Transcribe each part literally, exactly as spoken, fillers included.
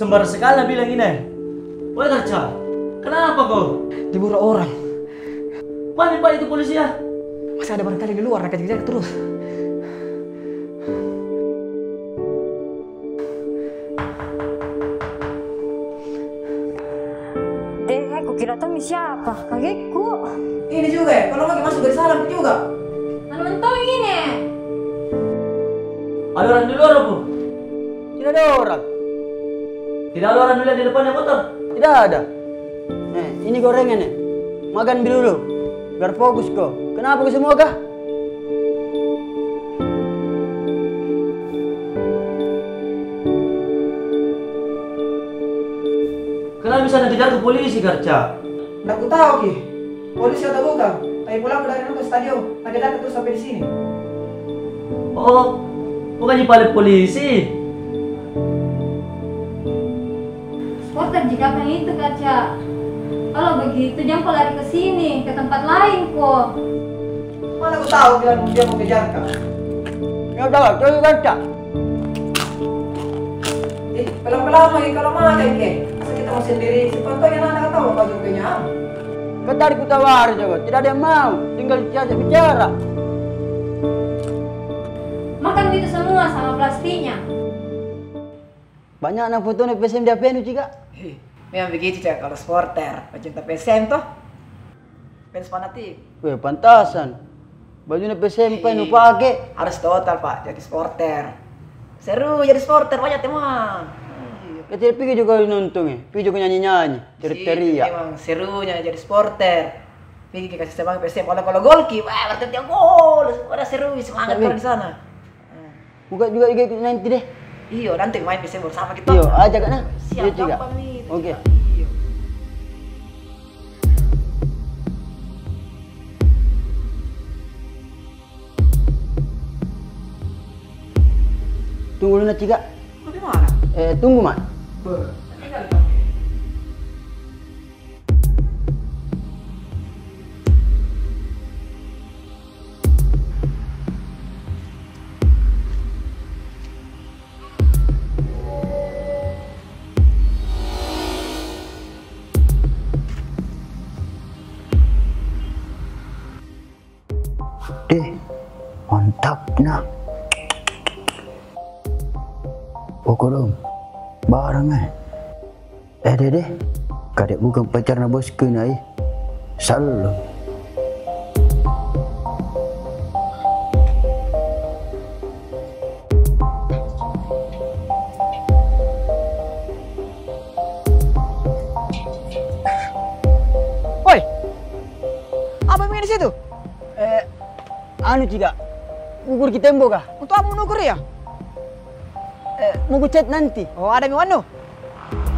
Sembarang sekali na bilang ini. Woi Garca, kenapa kau? Diburu orang. Mana, Pak, itu polisi ya? Masih ada barangkali di luar, na kejar-kejar terus. Deh, kukira Tommy siapa? Kagetku. Ini juga ya, kalau lagi masuk dari salam juga. Anu mentong ini. Ada orang di luar apa? Tidak ada orang. Tidak ada orang dulu di depannya motor? Tidak ada. Eh, ini gorengan, eh. Makan dulu. Biar fokus ko. Kenapa ko semua kah? Kenapa bisa na kejar ke polisi, Garca? Ndak ku tahu ki. Polisi atau bukan, tapi pulang dari nonton stadion, na kejar terus sampai di sini. Oh, bukan ji pale polisi. Supporter ji kapang itu, Garca. Kalau begitu, jangan ko lari ke sini, ke tempat lain ko. Mana ku tahu bilang dia mau kejar kau. Ya udah, cari Garca. Eh, pelan-pelan lagi kalau makan ke. Masa kita mau sendiri, siapa tahu yang anak tahu apa juga. Kan tadi ku tawari juga, tidak ada yang mau, tinggal diajak bicara. Makan itu semua sama plastiknya. Banyak na foto na P S M di H P nu, Cika. Hei, memang begitu, Cika, kalau supporter, pecinta P S M toh. Fans fanatik. Weh, pantasan. Bajuna P S M pa nu pake. Harus total, Pak, jadi supporter. Seru jadi supporter, banyak teman. Iya. Kecil pigi juga nonton, eh. Pigi juga nyanyi-nyanyi, teriak-teriak. Memang serunya jadi supporter. Pigi kasih semangat P S M. Kalau, kalau gol ki, wah, berarti dia gol. Pada seru, semangat kalau di sana. Buka juga I G nanti deh. Iyo, nanti main P S M bersama kita. Iyo, ajak, Kak, nah. Siap, iyo, Cika. Gampang ni, oke. Iyo. Tunggu dulu, Cika. Bagaimana? Eh, tunggu, Mak. Be, tinggal. Deh, mantap nah. Pokok dong, barang eh. Eh, deh, deh. Kadek bukan pacarna bosku na, eh. Selalu. Woi! Apa yang main di situ? Eh, anu, Cika. Ukur ki tembok kah? Untuk apa mengukur ya? Eh, mau ku cat nanti. Oh, ada mi wanu?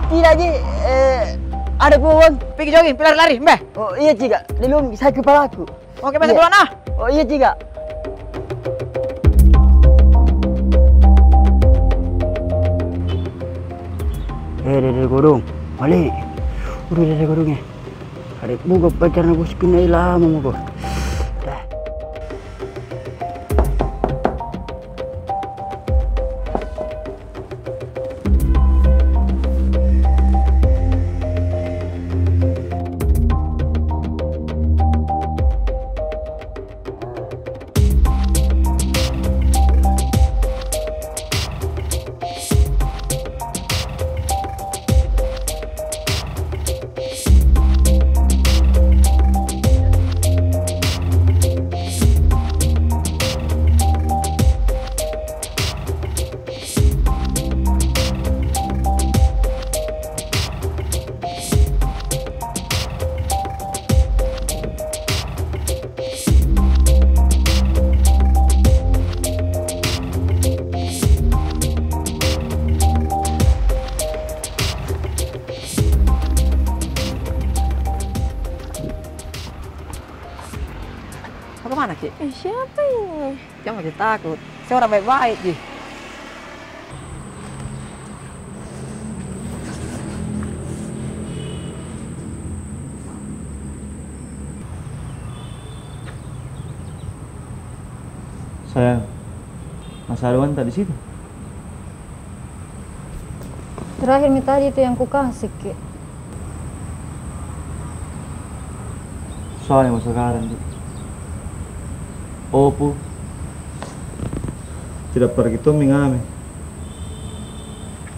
Tidak ji, eh, ada pohon. Pergi jogging, pergi lari-lari, mbe. Oh, iya, Cika. Di lum sakit kepalaku. Oke, masuk duluan ah. Oh, iya, Cika. Eh, deh, deh, kodong. Balik. Udah, deh, deh, kodong, eh. Ada buka pacarna bosku na, lama mako. Dah. Bagaimana ki? Eh, siapa ini? Jangan ki takut. Saya orang baik-baik ji. Sayang, masa ada wanita di situ? Terakhir mi tadi itu yang kukasih ki. Sayang mo sekarang, Dik. Opo, tidak pergi tommi ngame.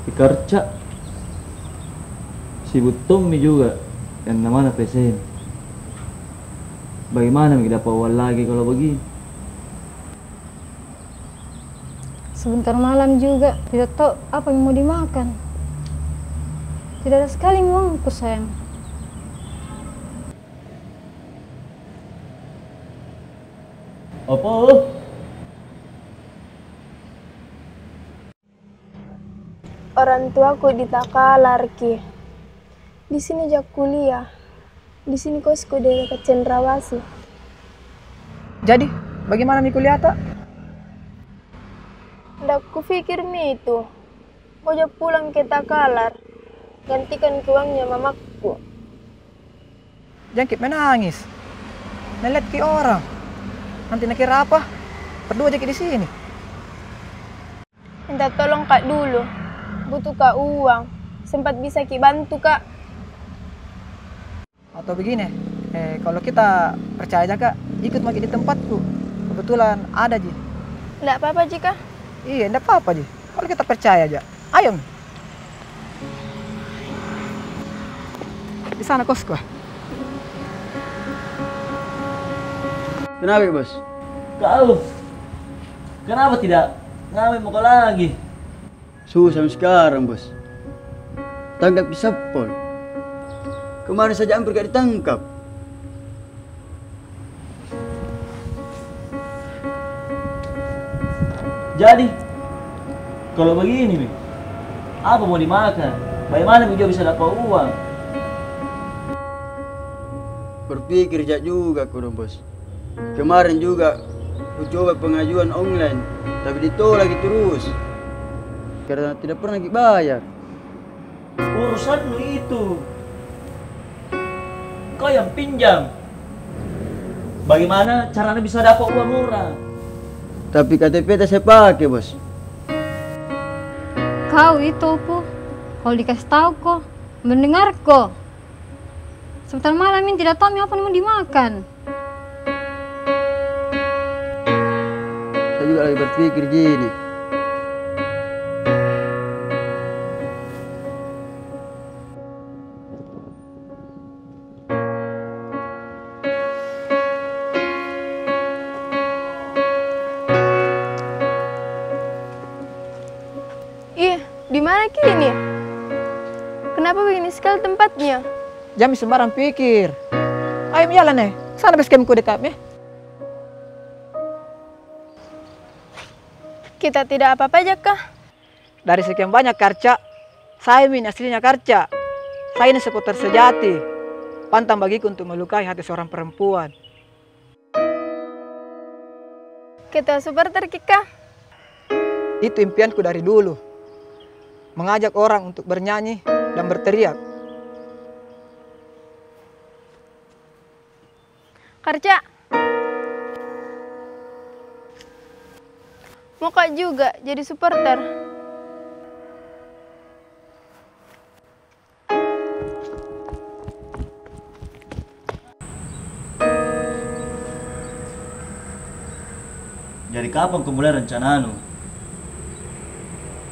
Di Karca, sibuk tommi juga yang namanya P S M. Bagaimana mi dapat uang lagi kalau begini? Sebentar malam juga, tidak tahu apa yang mau dimakan. Tidak ada sekali uangku, sayang. Opo? Orang tuaku di Takalar ki. Di sini ja kuliah. Di sini kosku di dekat Cendrawasih. Jadi, bagaimana mi kuliah ta? Ndak kupikir mi itu. Ko ja pulang ke Takalar. Gantikan ki uangnya mamakku. Jangki menangis. Naliat ki orang. Nanti nakira apa? Berdua jaki di sini. Minta tolong ka dulu. Butuh ka uang. Sempat bisa ki bantu ka. Atau begini, eh, kalau kita percaya jaka, ikut maki di tempatku. Kebetulan ada ji. Ndak apa-apa ji kah? Iya, ndak apa-apa ji. Kalau kita percaya aja. Ayo mi. Di sana kosku. Kenapa, Bos? Kau, kenapa tidak ngame mako lagi? Susah mi sekarang, Bos. Tangkap ki satpol. Kemarin saja hampir ka ditangkap. Jadi, kalau begini mi, apa mau dimakan? Bagaimana mi juga bisa dapat uang? Berpikir ja juga ko dong, Bos. Kemarin juga kucoba pengajuan online, tapi ditolak ki terus. Karena tidak pernah ki bayar. Urusanmu itu. Kau yang pinjam. Bagaimana caranya bisa dapat uang murah? Tapi K T P ta saya pakai, Bos. Kau itu, Opo, kalau dikasih tahu ko, mendengar ko. Sebentar malam ini tidak tahu mi apa mau dimakan. Saya juga lagi berpikir gini. Ih, di mana ki ini? Kenapa begini sekali tempatnya? Jang mi sembarang pikir. Ayo mi jalan, eh. Sana base camp ku dekat mi. Kita tidak apa-apa ja kah? Dari sekian banyak Karca, saya mi ini aslinya Karca. Saya ini supporter sejati. Pantang bagiku untuk melukai hati seorang perempuan. Ketua supporter ki kah? Itu impianku dari dulu. Mengajak orang untuk bernyanyi dan berteriak. Karca. Mau ka juga jadi supporter? Jadi kapan ko mulai rencana anu?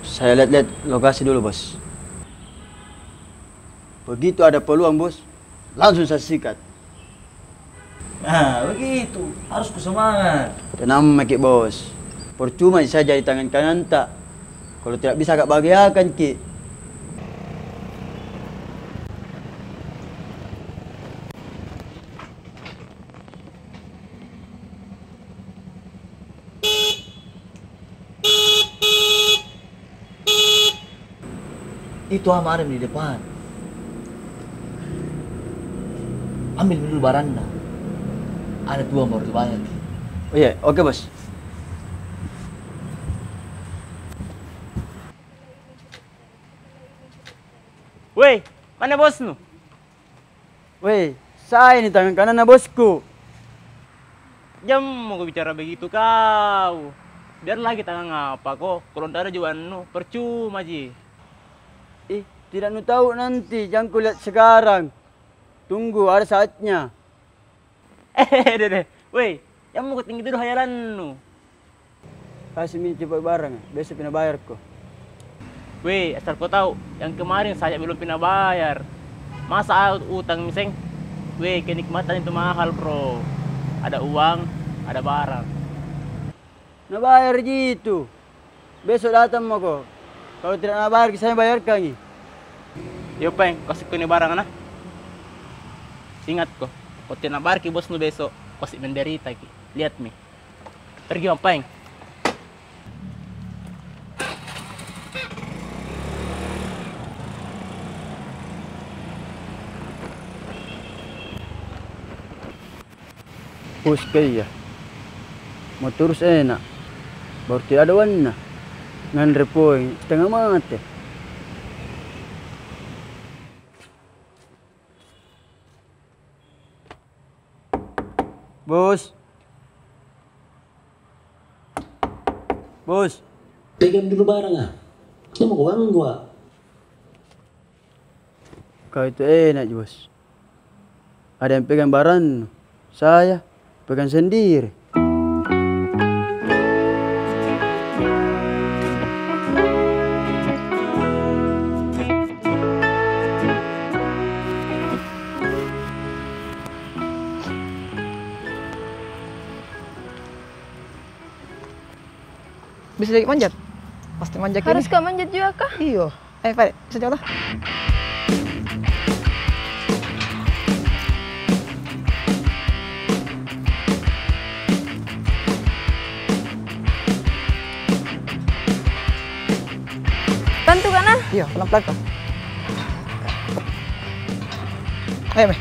Saya lihat-lihat lokasi dulu, Bos. Begitu ada peluang, Bos, langsung saya sikat. Nah, begitu. Harus ku semangat. Tenang maki, Bos. Percuma saya jadi tangan kananta kalau tidak bisa ka bahagiakan ki. Itu ama ada di depan. Ambil dulu barangna. Ada tuang baru dibayar. Oh iya, oke, Bos. Weh, mana bosnu? Weh, saya ini tangan kananna bosku. Jang mako bicara begitu kau. Biar lagi tangan apa ko, kalau ndak ada juga anu, percuma ji. Ih, tidak nu tahu nanti, jangko lihat sekarang. Tunggu, ada saatnya. Eh, deh, deh. Weh, yang mau tinggi dulu hayalannu. Kasih mi cepat barang, besok pina bayar ko. Weh, asal kau tahu, yang kemarin saya belum pina bayar. Masa utang mi seng? Weh, kenikmatan itu mahal, bro. Ada uang, ada barang. Na bayar ji itu. Besok datang mako. Kalau tidak na bayar, saya bayarkan ki. Iyo, Peng, kasih ko ini barang, nah. Ingat ko, kalau tidak na bayar ki bosnu besok, pasti menderita ki. Lihat mi. Pergi, Peng. Bos, kayya mau terus enak, baru tidak ada wanna. Nganre poeng setengah mate. Bos. Bos. Pegang dulu barang, ah. Saya mau ke warung gua. Kau itu enak ji, Bos. Ada yang pegang barang, saya pegang sendiri. Bisa jadi manjat? Pasti manjat ini. Harus kau manjat juga kah? Iyo. Ayo, Pade, bisa jatuh. Tentu kan, ah? Iyo, pelan-pelan kau. Ayo, meh.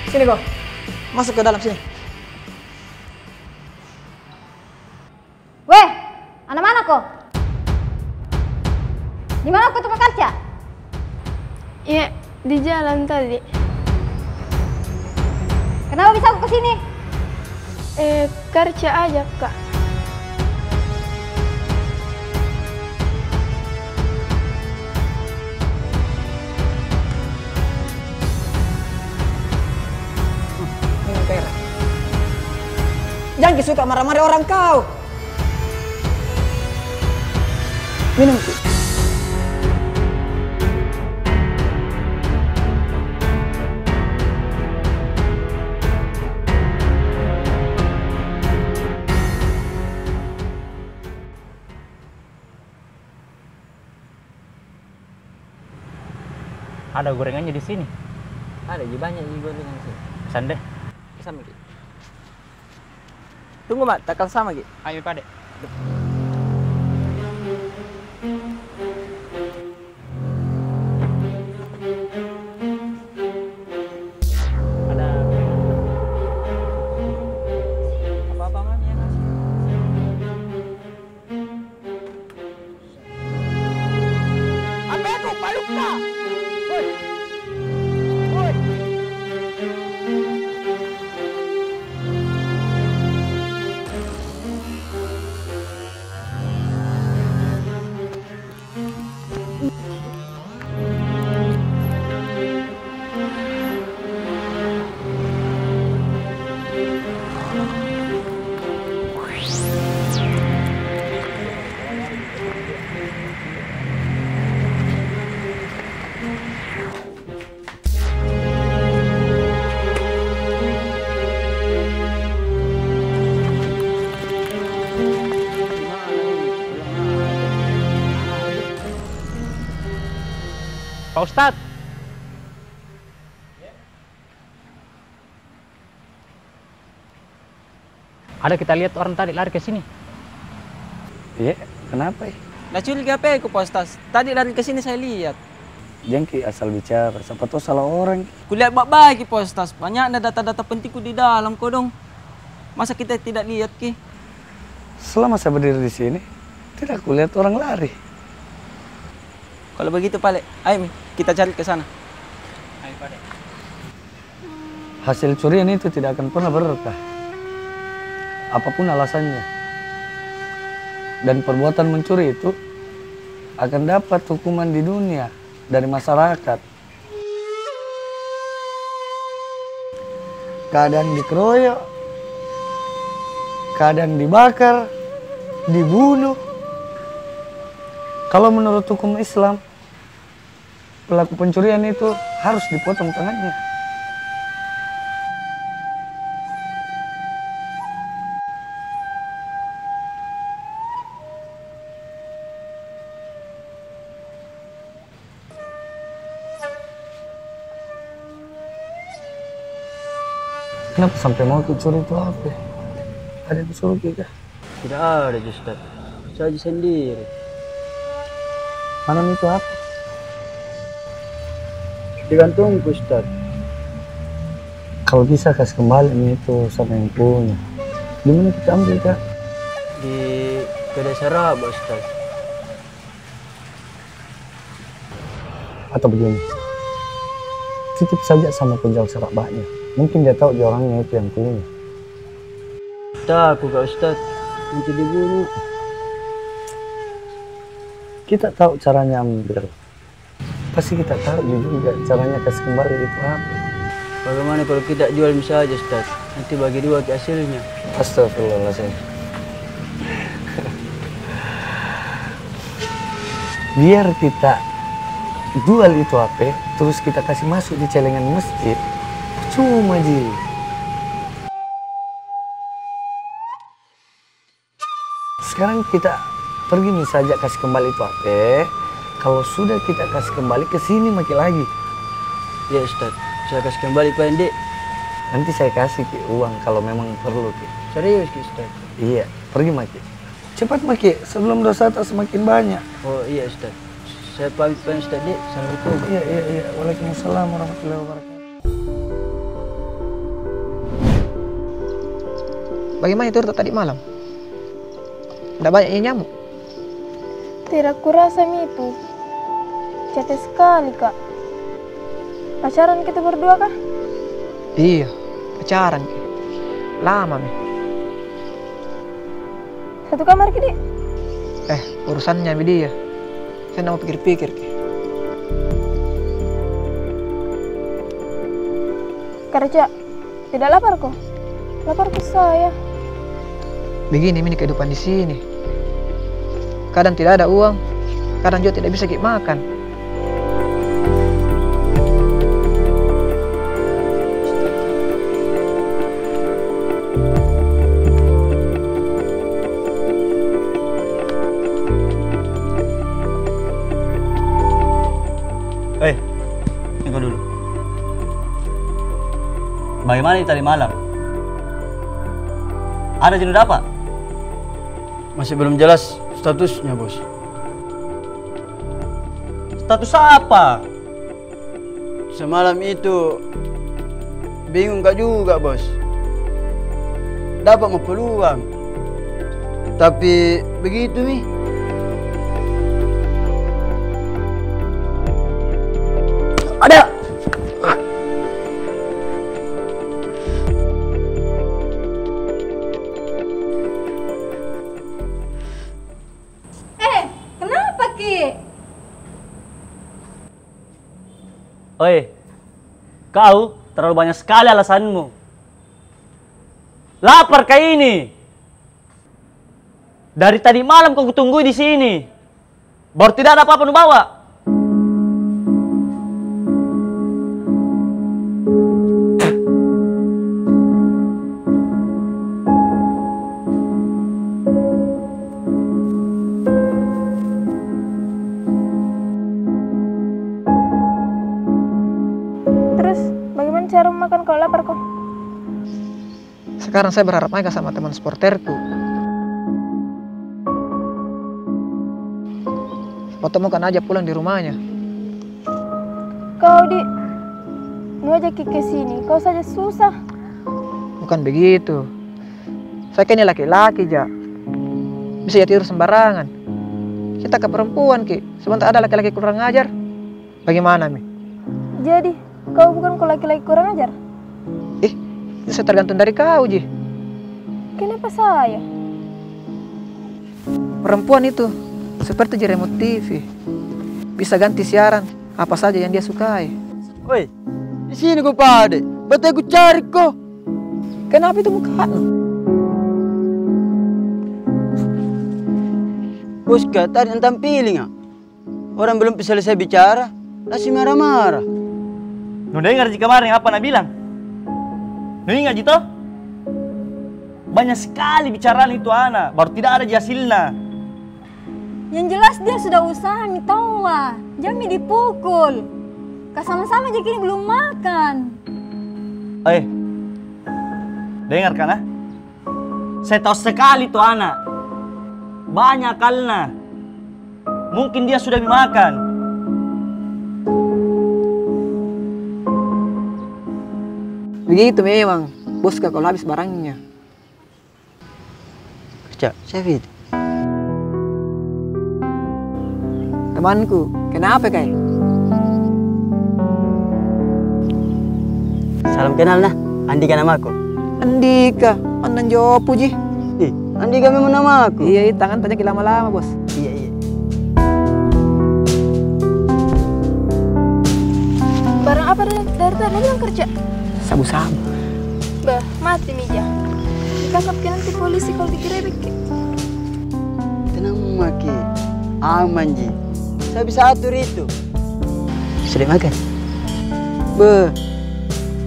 Sini ko. Masuk ke dalam sini. Weh, anak mana ko? Di mana ko tukang karca? Iya, di jalan tadi. Kenapa bisa ko ke sini? Eh, karca aja, Kak. Minum air. Jangan ki suka marah-marah orang kau. Minum ki. Ada gorengannya di sini? Ada ji, banyak ji gorengan sini. Pesan deh. Pesan lagi. Tunggu, Mak, takal sama lagi. Ayo, Pade. Ada apa-apa, Mami, yang ngasih? Apa kau palukka? Woi. Woi. Pak Ustadz. Ada kita lihat orang tadi lari ke sini. Iya, kenapa, eh? Na curiga apa ku, Pak Ustaz? Tadi lari ke sini saya lihat. Jangki asal bicara, siapa tahu salah orang. Kulihat baik-baik ki, Pak Ustaz. Banyaknya data-data pentingku di dalam kodong. Masa kita tidak lihat ki? Selama saya berdiri di sini, tidak kulihat orang lari. Kalau begitu, Pale, ayo mi, kita cari ke sana. Ayo, Pale. Hasil curian itu tidak akan pernah berkah. Apapun alasannya. Dan perbuatan mencuri itu akan dapat hukuman di dunia dari masyarakat. Kadang dikeroyok, kadang dibakar, dibunuh. Kalau menurut hukum Islam, pelaku pencurian itu harus dipotong tangannya. Kenapa sampai mau ki curi itu H P? Ada yang suruh ki kah? Tidak ada, Ustaz. Saya sendiri. Mana itu H P? Di kantongku, Ustaz. Kalau bisa kasih kembali mi itu sama yang punya. Di mana kita ambil kah? Di kedai Saraba, Ustaz. Atau begini, titip saja sama penjual sarabanya. Mungkin dia tahu dia orangnya itu yang punya. Takut ka Ustaz, nanti dibunuh. Kita tahu caranya ambil. Pasti kita tahu juga caranya kasih kembali itu H P. Bagaimana kalau kita jual mi saja, Ustaz? Nanti bagi dua ki hasilnya. Astagfirullahaladzim. Biar kita jual itu H P, terus kita kasih masuk di celengan masjid, percuma ji. Sekarang kita pergi mi saja kasih kembali itu H P. Kalau sudah kita kasih kembali, ke sini maki lagi. Iya, Ustaz. Saya kasih kembali, Pak, Dik. Nanti saya kasih ki uang kalau memang perlu ki. Serius ki, Ustaz? Iya, pergi maki. Cepat maki, sebelum dosa tak semakin banyak. Oh, iya, Ustaz. Saya pamit, Pak Ustaz, Dik. Assalamualaikum. Iya, iya, iya. Waalaikumsalam warahmatullahi wabarakatuh. Bagaimana tidur tadi malam? Ndak banyak nyamuk? Tidak kurasa mi itu. Capek sekali, Kak. Pacaran kita berdua kah? Iya, pacaran ki. Lama mi. Satu kamar ki, Dik? Eh, urusannya mi dia. Saya ndak mau pikir-pikir ki. Kerja. Tidak lapar ko? Lapar ko saya. Begini mi ini kehidupan di sini. Kadang tidak ada uang, kadang juga tidak bisa ki makan. Eh, tunggu dulu. Bagaimana ini tadi malam? Ada ji nu dapat? Masih belum jelas statusnya, Bos. Status apa? Semalam itu bingung ka juga, Bos. Dapat ma peluang. Tapi begitu mi. Ada. Eh, kenapa ki? Oi, kau terlalu banyak sekali alasanmu. Lapar ka ini? Dari tadi malam ko kutunggu di sini. Baru tidak ada apa-apa nu bawa. Terus, bagaimana cara makan kalau lapar ko? Sekarang saya berharap aja sama teman supporterku. Pertemukan aja pulang di rumahnya. Kau, Dik, nu ajak ki ke sini, kau saja susah. Bukan begitu. Saya kan ini laki-laki ja. Bisa ja tidur sembarangan. Kita ke perempuan ki. Sebentar ada laki-laki kurang ajar. Bagaimana mi? Jadi, kau bukan ko laki-laki kurang ajar? Ih, itu saya tergantung dari kau ji. Kenapa saya? Perempuan itu seperti ji remote T V. Bisa ganti siaran apa saja yang dia sukai. Oi, di sini ko pade. Bete ku cari ko. Kenapa itu mukanu? Bos ka tadi nantang piling, ah. Orang belum selesai bicara, langsung marah-marah. Nu dengar ji kemarin apa na bilang? Nu ingat ji toh? Banyak sekali bicaraan itu anak, baru tidak ada ji hasilna. Yang jelas dia sudah usaha mi tawwa, jang mi dipukul. Ka sama-sama ji kini belum makan. Eh, dengar ka, nah. Saya tahu sekali tu anak. Banyak akalna. Mungkin dia sudah mi makan. Begitu memang, bos ka kalau habis barangnya. Kerja, siapa itu? Temanku, kenapa kai? Salam kenal, nah. Andika namaku. Andika, manang jopu ji. Ih, Andika memang namaku. Iya, iya, tangan tanya ki lama-lama, bos. Iya, iya. Barang apa dari, dari tadi bilang kerja? Sabu-sabu. Bah, mati mi ja. Ditangkap ki nanti polisi kalau digerebek ki. Tenang maki, aman ji. Saya bisa atur itu. Sudah makan? Beh,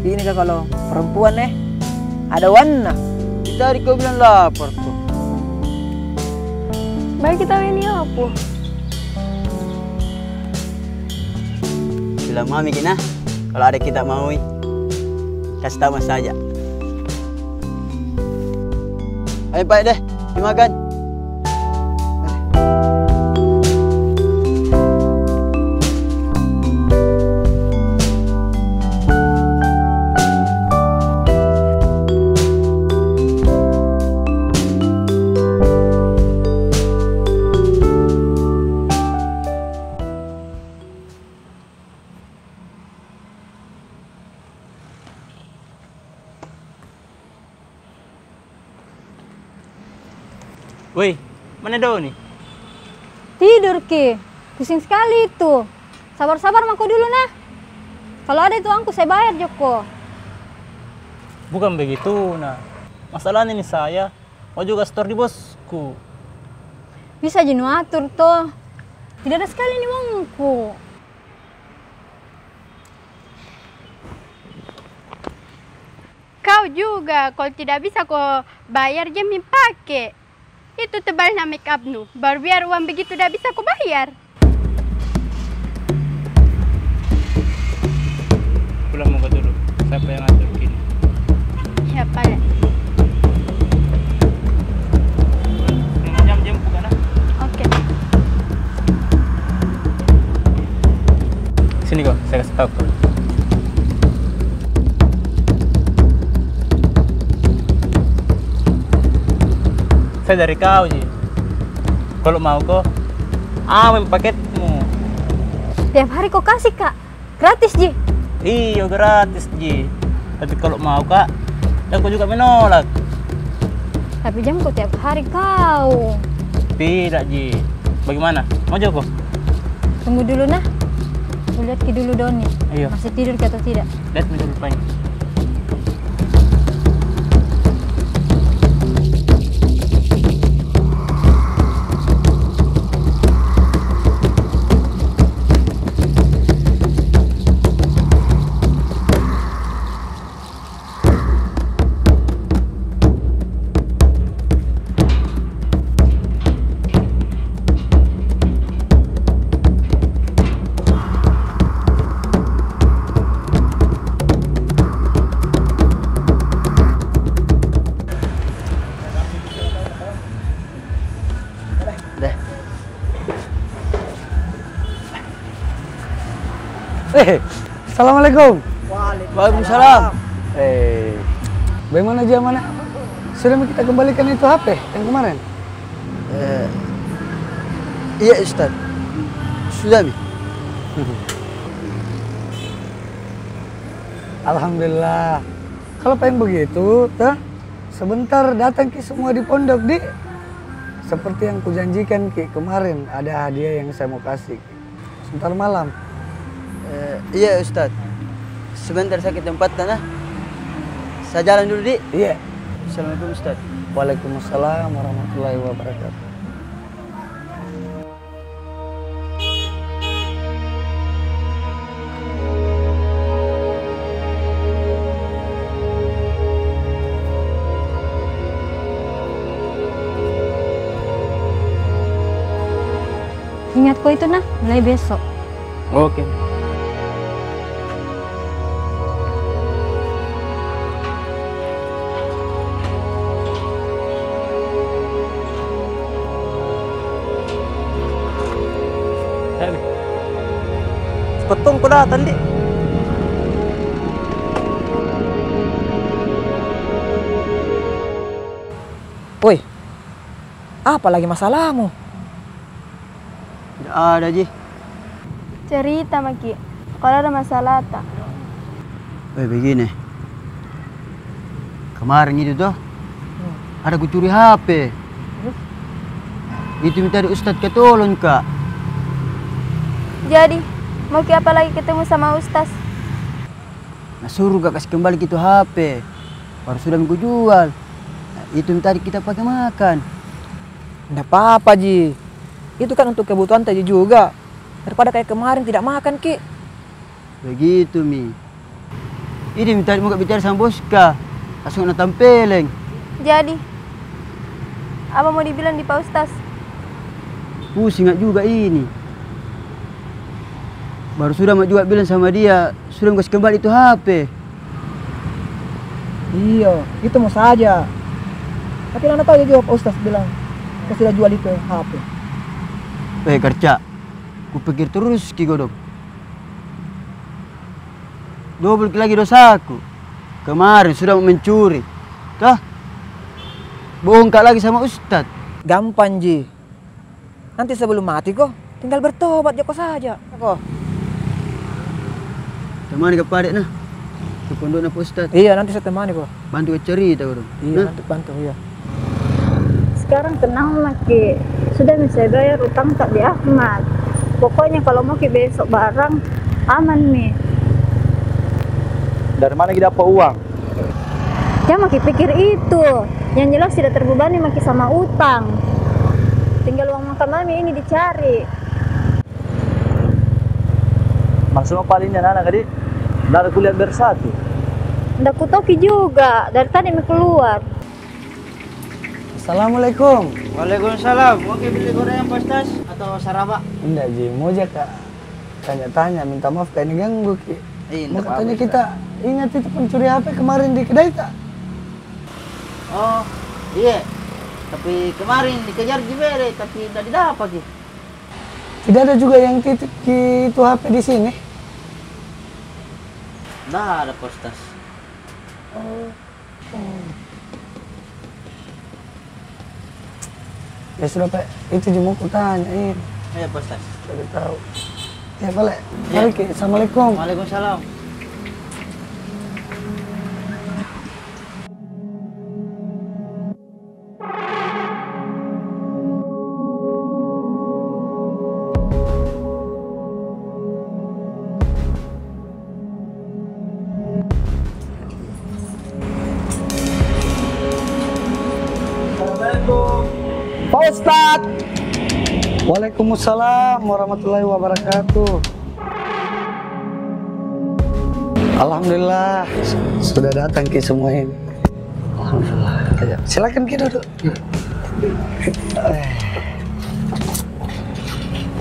ini ka kalau perempuan eh, ada wanna. Tadi kau bilang lapar tuh. Baik kita ini apa? Bilang mami ki nah, kalau ada kita mau, kasih tahu mas saja. Ayo, baik deh, dimakan. Woi, mana Doni? Tidur ki. Pusing sekali itu. Sabar-sabar mako dulu nah. Kalau ada itu uangku saya bayar joko. Bukan begitu nah. Masalahnya ini saya mau juga setor di bosku. Bisa ji nu atur toh. Tidak ada sekali ini uangku. Kau juga, kalau tidak bisa ko bayar, jang mi pake. Itu tebalna make up nu, baru biar uang begitu tidak bisa ko bayar. Pulang mau ke dulu, siapa yang atur kini? Siapa ya? Setengah jam jemput kan, ah? Oke. Sini ko, saya kasih tahu ko. Saya dari kau ji. Kalau mau ko, aman paketmu. Tiap hari ko kasih ka? Gratis ji? Iyo, gratis ji. Tapi kalau mau ka, jangko juga menolak. Tapi jangko tiap hari kau. Tidak ji. Bagaimana? Mau jangko? Tunggu dulu nah. Kulihat ki dulu Doni. Iyo. Masih tidur ki atau tidak? Lihat mi dulu paling. Deh. Eh, assalamualaikum. Waalaikumsalam. Eh, bagaimana ji amanah? Sudah mi kita kembalikan itu H P yang kemarin? Eh, iya, Ustaz. Sudah mi. Alhamdulillah. Kalau paling begitu, toh, Sebentar datang ki semua di pondok, Dik. Seperti yang kujanjikan ki kemarin, ada hadiah yang saya mau kasih. Sebentar malam. Eh, iya, Ustaz. Sebentar saya ke tempatnya, nah. Saya jalan dulu, Dik. Iya. Assalamualaikum, Ustaz. Waalaikumsalam warahmatullahi wabarakatuh. Ingat ko itu, nah, mulai besok. Oke. Cepet tong ko datang, Dik. Woi, apa lagi masalahmu? Tidak ada ji. Cerita maki kalau ada masalah ta. Eh, begini. Kemarin itu toh, ada kucuri H P. Terus? Itu minta di Ustadz ke tolong ka. Jadi, mau ki apa lagi ketemu sama Ustaz? Nah, suruh ka kasih kembali ki itu H P. Baru sudah minggu jual. Nah, itu minta kita pakai makan. Ndak apa-apa ji. Itu kan untuk kebutuhan tadi juga. Daripada kayak kemarin tidak makan ki. Begitu mi. Ini minta mau bicara sama bos ka. Langsung na tampeleng. Jadi, apa mau dibilang di Pak Ustaz? Pusing juga ini. Baru sudah mau juga bilang sama dia, sudah mau kasih kembali itu H P. Iyo, itu mau saja. Tapi nana tahu juga Pak Ustaz bilang, kita sudah jual itu H P. Eh, kerja. Kupikir terus ki godong. Dobel ki lagi dosaku. Kemarin sudah mau mencuri. Kah? Bohong ka lagi sama Ustaz. Gampang ji. Nanti sebelum mati ko, tinggal bertobat jako saja. Ko. Temani ka pade nah. Ke pondokna Pak Ustaz. Iya, nanti saya temani ko. Bantu ka cerita ko dong. Iya, nah, bantu, bantu, iya. Sekarang tenang maki. Sudah mi saya bayar utang ta di Ahmad. Pokoknya kalau mau ki besok barang, aman mi. Dari mana ki dapat uang? Jangan maki pikir itu. Yang jelas tidak terbebani maki sama utang. Tinggal uang makan mami ini dicari. Maksudmu paling ini anak-anak tadi? Ndak ada kulihat bersatu. Ndak kutoki juga. Dari tadi mi keluar. Assalamualaikum. Waalaikumsalam. Mau ki beli gorengan, Pak Ustaz? Atau saraba? Ndak ji, mau ja ka tanya-tanya, minta maaf ka ini ganggu ki. Iya, mau ka tanya kita, ingat itu pencuri H P kemarin di kedai ta? Oh, iya. Tapi kemarin dikejar ji bede, tapi ndak didapat ki. Tidak ada juga yang titip ki itu H P di sini? Ndak ada, Pak Ustaz. Oh. Ya sudah, Pak. Itu ji mau kutanya, iya. Iya, Pak Ustaz. Tidak tahu. Ya, balik. Iya. Balik, ya. Assalamualaikum. Waalaikumsalam. Assalamualaikum. Pak Ustadz. Waalaikumsalam warahmatullahi wabarakatuh. Alhamdulillah, sudah datang ki semua ini. Alhamdulillah. Ayo, silakan ki duduk. Eh,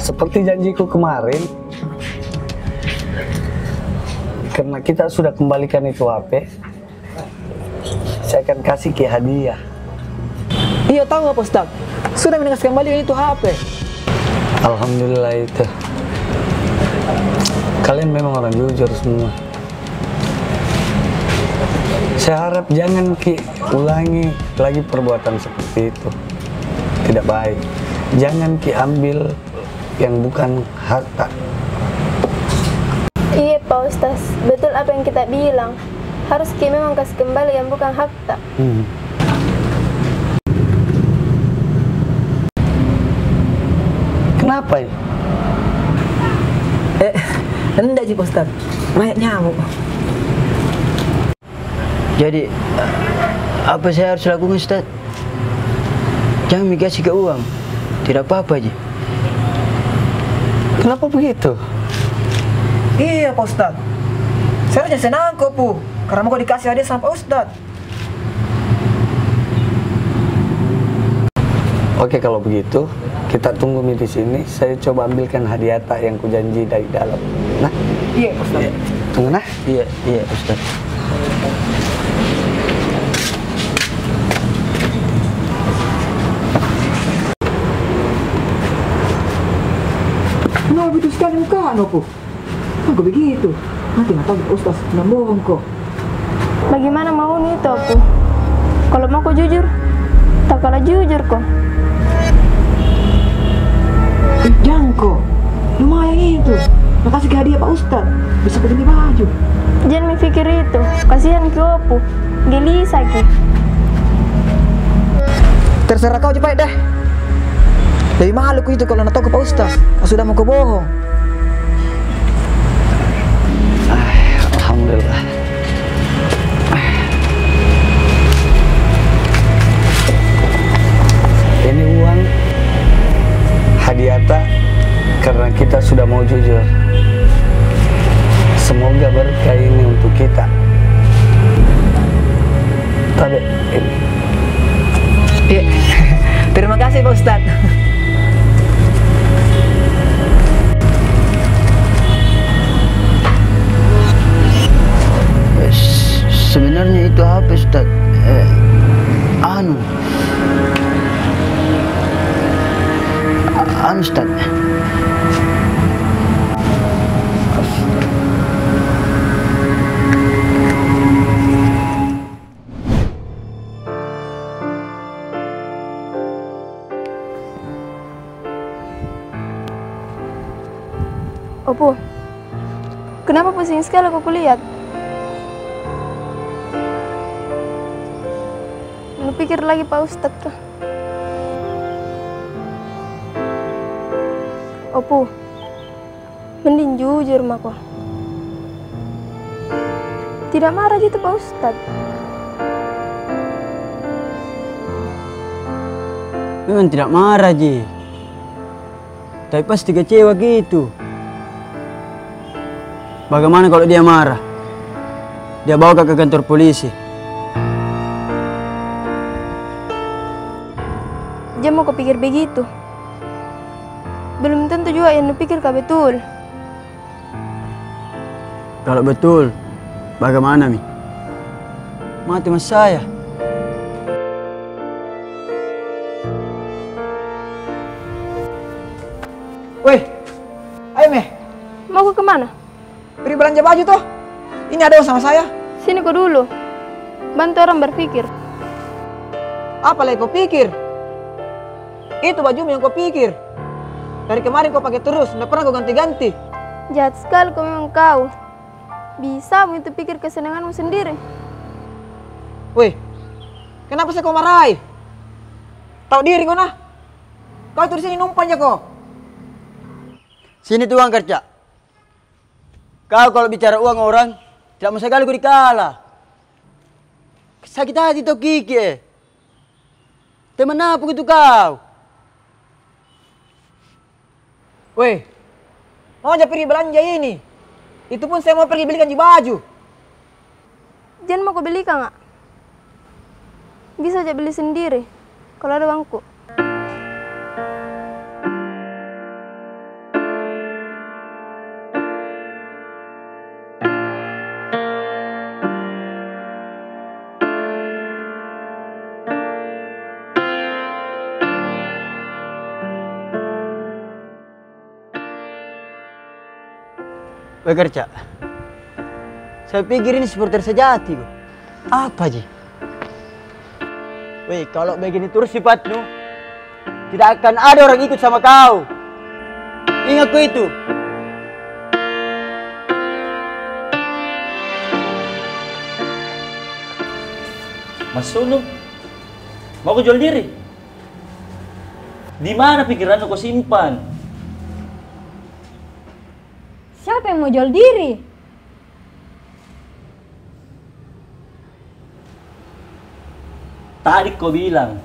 seperti janjiku kemarin, karena kita sudah kembalikan itu H P, saya akan kasih ki hadiah. Iya, tahu apa, Ustaz? Sudah mi na kasih kembali itu H P. Alhamdulillah itu. Kalian memang orang jujur semua. Saya harap jangan ki ulangi lagi perbuatan seperti itu. Tidak baik. Jangan ki ambil yang bukan hak ta. Iya, Pak Ustaz. Betul apa yang kita bilang. Harus ki memang kasih kembali yang bukan hak ta. Hmm. Pai. Eh, ndak ji, Pak Ustadz. Banyak nyamuk. Jadi, apa saya harus lakukan, Ustadz? Jangan mi kasih ke uang. Tidak apa-apa ji. Kenapa begitu? Iya, Pak Ustadz. Saya harusnya senang ko, Pu. Karena mau ko dikasih hadiah sama Pak Ustadz. Oke, kalau begitu, kita tunggu mi di sini. Saya coba ambilkan hadiah tak yang kujanji dari dalam. Nah? Iya, Pak Ustadz. Iya. Tunggu, nah. Iya, iya, Ustadz. Kenapa begitu sekali muka, Nopo? Aku begitu. Nanti natahu Ustaz, nambohong ko. Bagaimana mau ni itu aku? Kalau mau ko jujur, tak kalah jujur ko. Eh, jangan ko. Lumayan itu. Makasih ke hadiah Pak Ustaz. Bisa ko beli baju. Jangan mi pikir itu. Kasihan ki Opu. Gelisah ki. Terserah kau ji, Pai, deh. Lebih malu ku itu kalau natahu ko Pak Ustaz. Sudah mau ko bohong. Ah, alhamdulillah. Ini uang hadiah ta karena kita sudah mau jujur. Semoga berkah ini untuk kita. Tabe ini. Iya. Terima kasih, Pak Ustadz. Sebenarnya itu apa, Ustadz? Eh, anu. A-, anu, Ustadz. Opu, kenapa pusing sekali ko kulihat? Nupikir lagi Pak Ustadz kah? Opu, mending jujur mako. Tidak marah ji tu Pak Ustadz. Memang tidak marah ji. Tapi pasti kecewa gitu. Bagaimana kalau dia marah? Dia bawa ka ke kantor polisi. Jangan mako pikir begitu. Belum tentu juga yang nupikir ka betul. Kalau betul, bagaimana mi? Mati mas saya. Weh, ayo meh. Mau ke mana? Pergi belanja baju toh. Ini ada uang sama saya. Sini ko dulu. Bantu orang berpikir. Apa lagi ko pikir? Itu bajumu yang ko pikir. Dari kemarin ko pake terus, nda pernah ko ganti-ganti. Jahat sekali ko memang kau. Bisamu itu pikir kesenanganmu sendiri. Weh, kenapa saya ko marahi? Tau diri ko nah. Kau itu di sini numpang ja ko. Sini tuang kerja. Kau kalau bicara uang orang, tidak mau sekali ko dikala. Sakit hati toh Kiki eh. Teman apa gitu kau? Weh, mau ja pergi belanja ini. Itu pun saya mau pergi belikan ji baju. Jangan mau ko belikan, Kak. Bisa ja beli sendiri, kalau ada uangku. Weh, Kerca. Saya pikir ini supporter sejati ko. Apa ji? Weh, kalau begini terus sifatmu, tidak akan ada orang ikut sama kau. Ingat ko itu. Mas Sunu, mau ko jual diri? Di mana pikiranmu ko simpan? Siapa yang mau jual diri? Tadi ko bilang,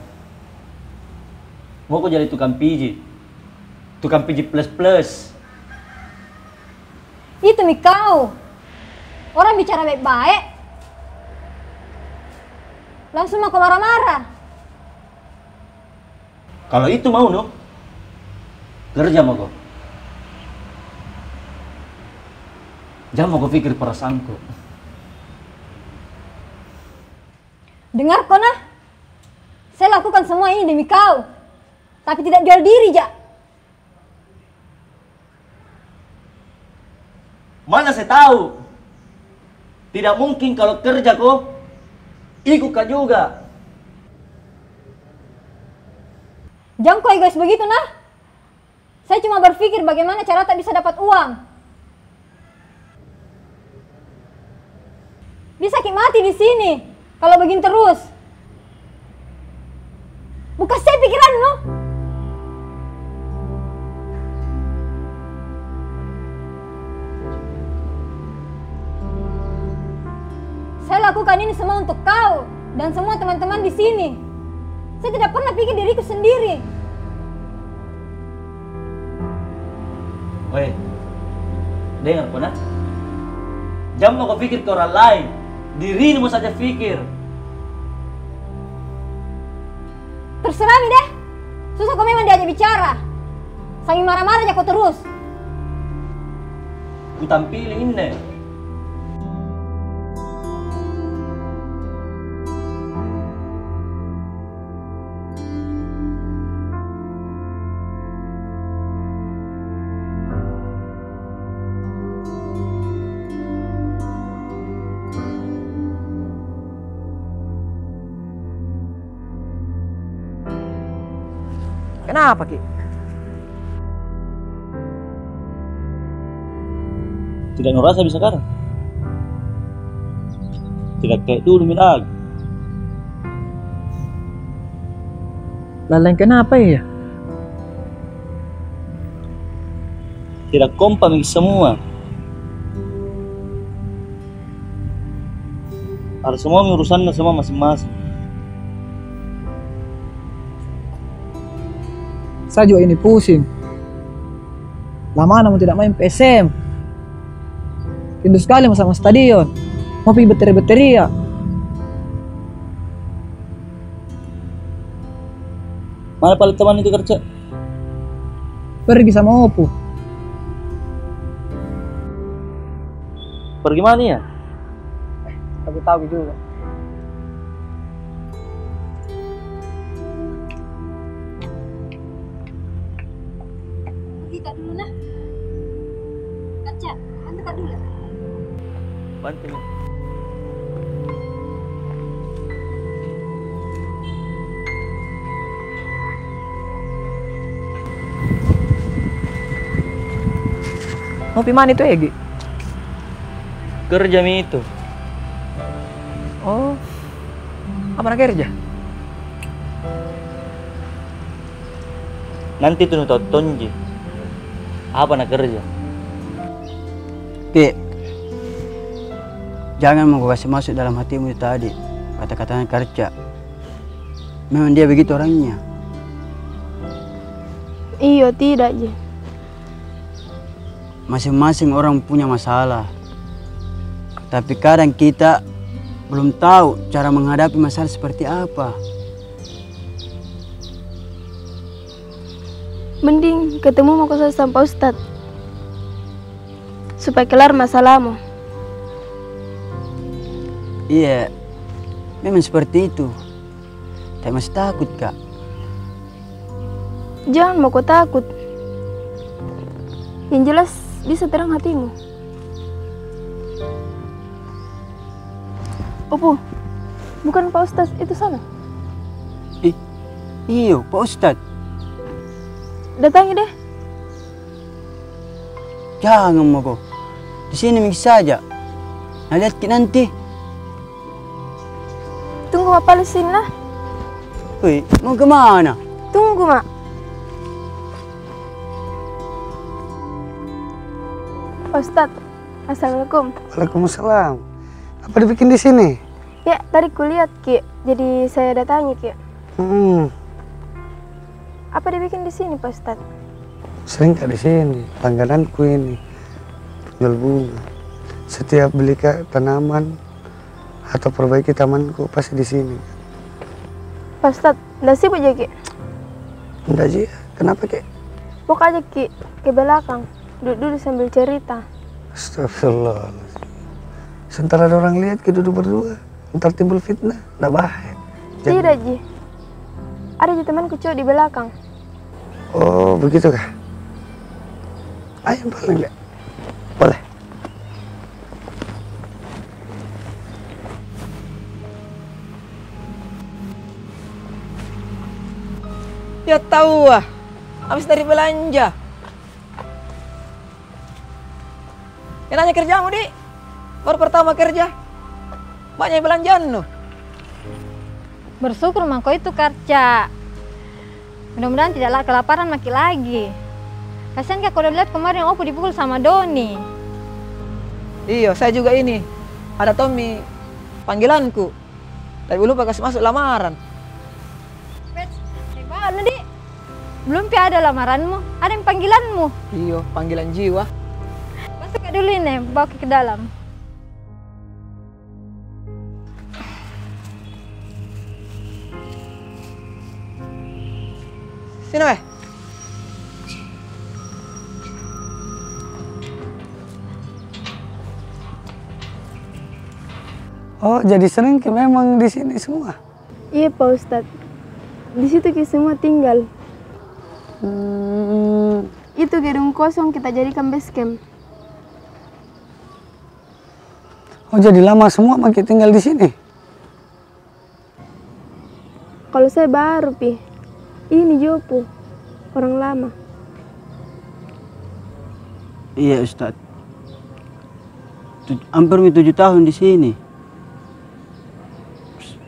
mau ko jadi tukang pijit. Tukang pijit plus-plus. Itu mi kau. Orang bicara baik-baik, langsung mako marah-marah. Kalau itu maumu, kerja mako. Jangan mako pikir perasaanku. Dengar ko nah, saya lakukan semua ini demi kau, tapi tidak jual diri ja. Mana saya tahu? Tidak mungkin kalau kerja ko, ikut ka juga. Jangan ko egois begitu nah. Saya cuma berpikir bagaimana cara ta bisa dapat uang. Bisa ki mati di sini kalau begini terus. Buka saya pikiranmu. Saya lakukan ini semua untuk kau dan semua teman-teman di sini. Saya tidak pernah pikir diriku sendiri. Weh, dengar ko nah. Jangan mako pikir ke orang lain. Dirimu saja pikir. Terserah mi deh. Susah ko memang diajak bicara. Saking marah-marah ja ko terus. Ku tampili inne. Kenapa ki? Tidak nurasa bisa sekarang. Tidak kayak dulu mi lagi. Lalang kenapa iya? Tidak kompak mi semua. Ada semua mi urusanna semua masing-masing. Saya juga ini pusing. Lamana mo tidak main P S M. Rindu sekali mo sama stadion. Mo pi batteria-batteria. Mana pale teman itu kerja? Pergi sama Opu. Pergi mana ya? Aku tahu juga. Pergi kak dulu nah. Kaca, bantu kak dulu. Bantu mi. Mau pi mana itu, Egi? Kerja mi itu. Oh, apa na kerja? Nanti tu nu tonton ji apa na kerja. Ki, jangan mo ko kasih masuk dalam hatimu itu tadi kata-katanya Karca. Memang dia begitu orangnya. Iyo, tidak ji. Masing-masing orang punya masalah. Tapi kadang kita belum tahu cara menghadapi masalah seperti apa. Mending ketemu mako saja sama Pak Ustadz, supaya kelar masalahmu. Iya, memang seperti itu. Tapi masih takut ka. Jangan mako takut. Yang jelas bisa tenang hatimu. Opu, bukan Pak Ustadz itu sana? Ih, iyo, Pak Ustadz. Datangi deh. Jangan mako. Di sini mi saja. Na lihat ki nanti. Tunggu ma pale sini nah. Woi, mau kemana? Tunggu ma. Ustadz, assalamualaikum. Waalaikumsalam. Apa dibikin di sini? Ya, tadi kulihat ki, jadi saya datangi ki. Hmm. Apa dibikin di sini, Pak Ustadz? Sering ka di sini, langgananku ini, penjual bunga. Setiap beli ka tanaman atau perbaiki tamanku, pasti di sini. Pak Ustadz, ndak sibuk ja ki? Ndak ji, kenapa ki? Bawa ka aja ki ke belakang, duduk-duduk sambil cerita. Astagfirullah. Sementara ada orang lihat ki duduk berdua, ntar timbul fitnah, ndak baik. Tidak ji. Ada ji temanku cowok di belakang. Oh, begitu kah? Ayo, paling ndak. Boleh. Ya tau ah, habis dari belanja. Enaknya kerjamu, Dik. Baru pertama kerja. Banyak belanjaan nu. Bersyukur mako itu kerja. Mudah-mudahan tidak la-, kelaparan maki lagi. Kasihan ka, kau udah lihat kemarin Opo dipukul sama Doni. Iyo, saya juga ini. Ada Tommy panggilanku. Tapi belum pa kasih masuk lamaran. Wes, hebat, Nadi. Belum pi ada lamaranmu, ada yang panggilanmu. Iyo, panggilan jiwa. Masuk ka dulu ini, bawa ki ke dalam. Sini weh. Oh, jadi sering ki memang di sini semua? Iya, Pak Ustadz. Di situ ki semua tinggal. Hmm. Itu gedung kosong kita jadikan base camp. Oh, jadi lama semua maki tinggal di sini? Kalau saya baru pi. Ini ji Opo, orang lama. Iya, Ustadz. Tuj-, hampir mi tujuh tahun di sini.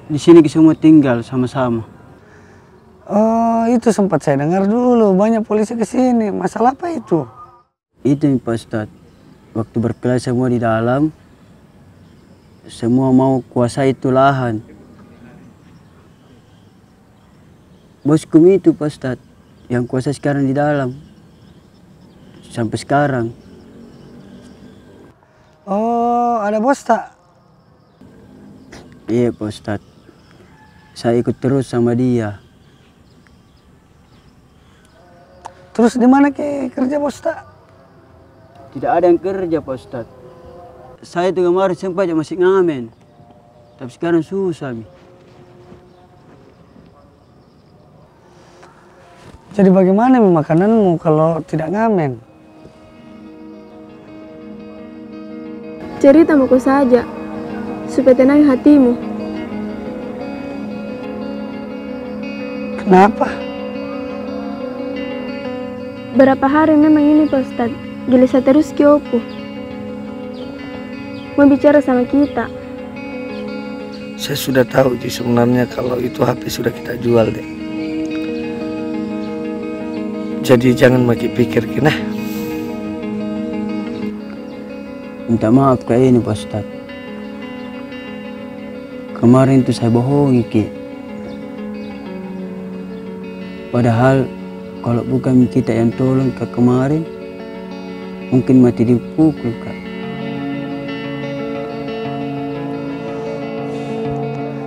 Di sini ki semua tinggal sama-sama. Oh, itu sempat saya dengar dulu, banyak polisi ke sini. Masalah apa itu? Itu mi, Pak Ustadz. Waktu berkelahi semua di dalam, semua mau kuasai itu lahan. Bosku mi itu, Pak Ustadz, yang kuasai sekarang di dalam. Sampai sekarang. Oh, ada bos ta? Iya, Pak Ustadz. Saya ikut terus sama dia. Terus di mana ki kerja, bos ta? Tidak ada yang kerja, Pak Ustadz. Saya itu kemarin sempat ja masih ngamen. Tapi sekarang susah mi. Jadi bagaimana mi makananmu kalau tidak ngamen? Cerita mako saja, supaya tenang hatimu. Kenapa? Berapa hari memang ini, Pak Ustadz, gelisah terus ki Opo. Mau bicara sama kita. Saya sudah tahu ji sebenarnya kalau itu H P sudah kita jual, Dek. Jadi jangan maki pikir ki nah. Minta maaf ka ini, Pak Ustadz. Kemarin tu saya bohongi ki. Padahal kalau bukan kita yang tolong ka kemarin, mungkin mati dipukul ka.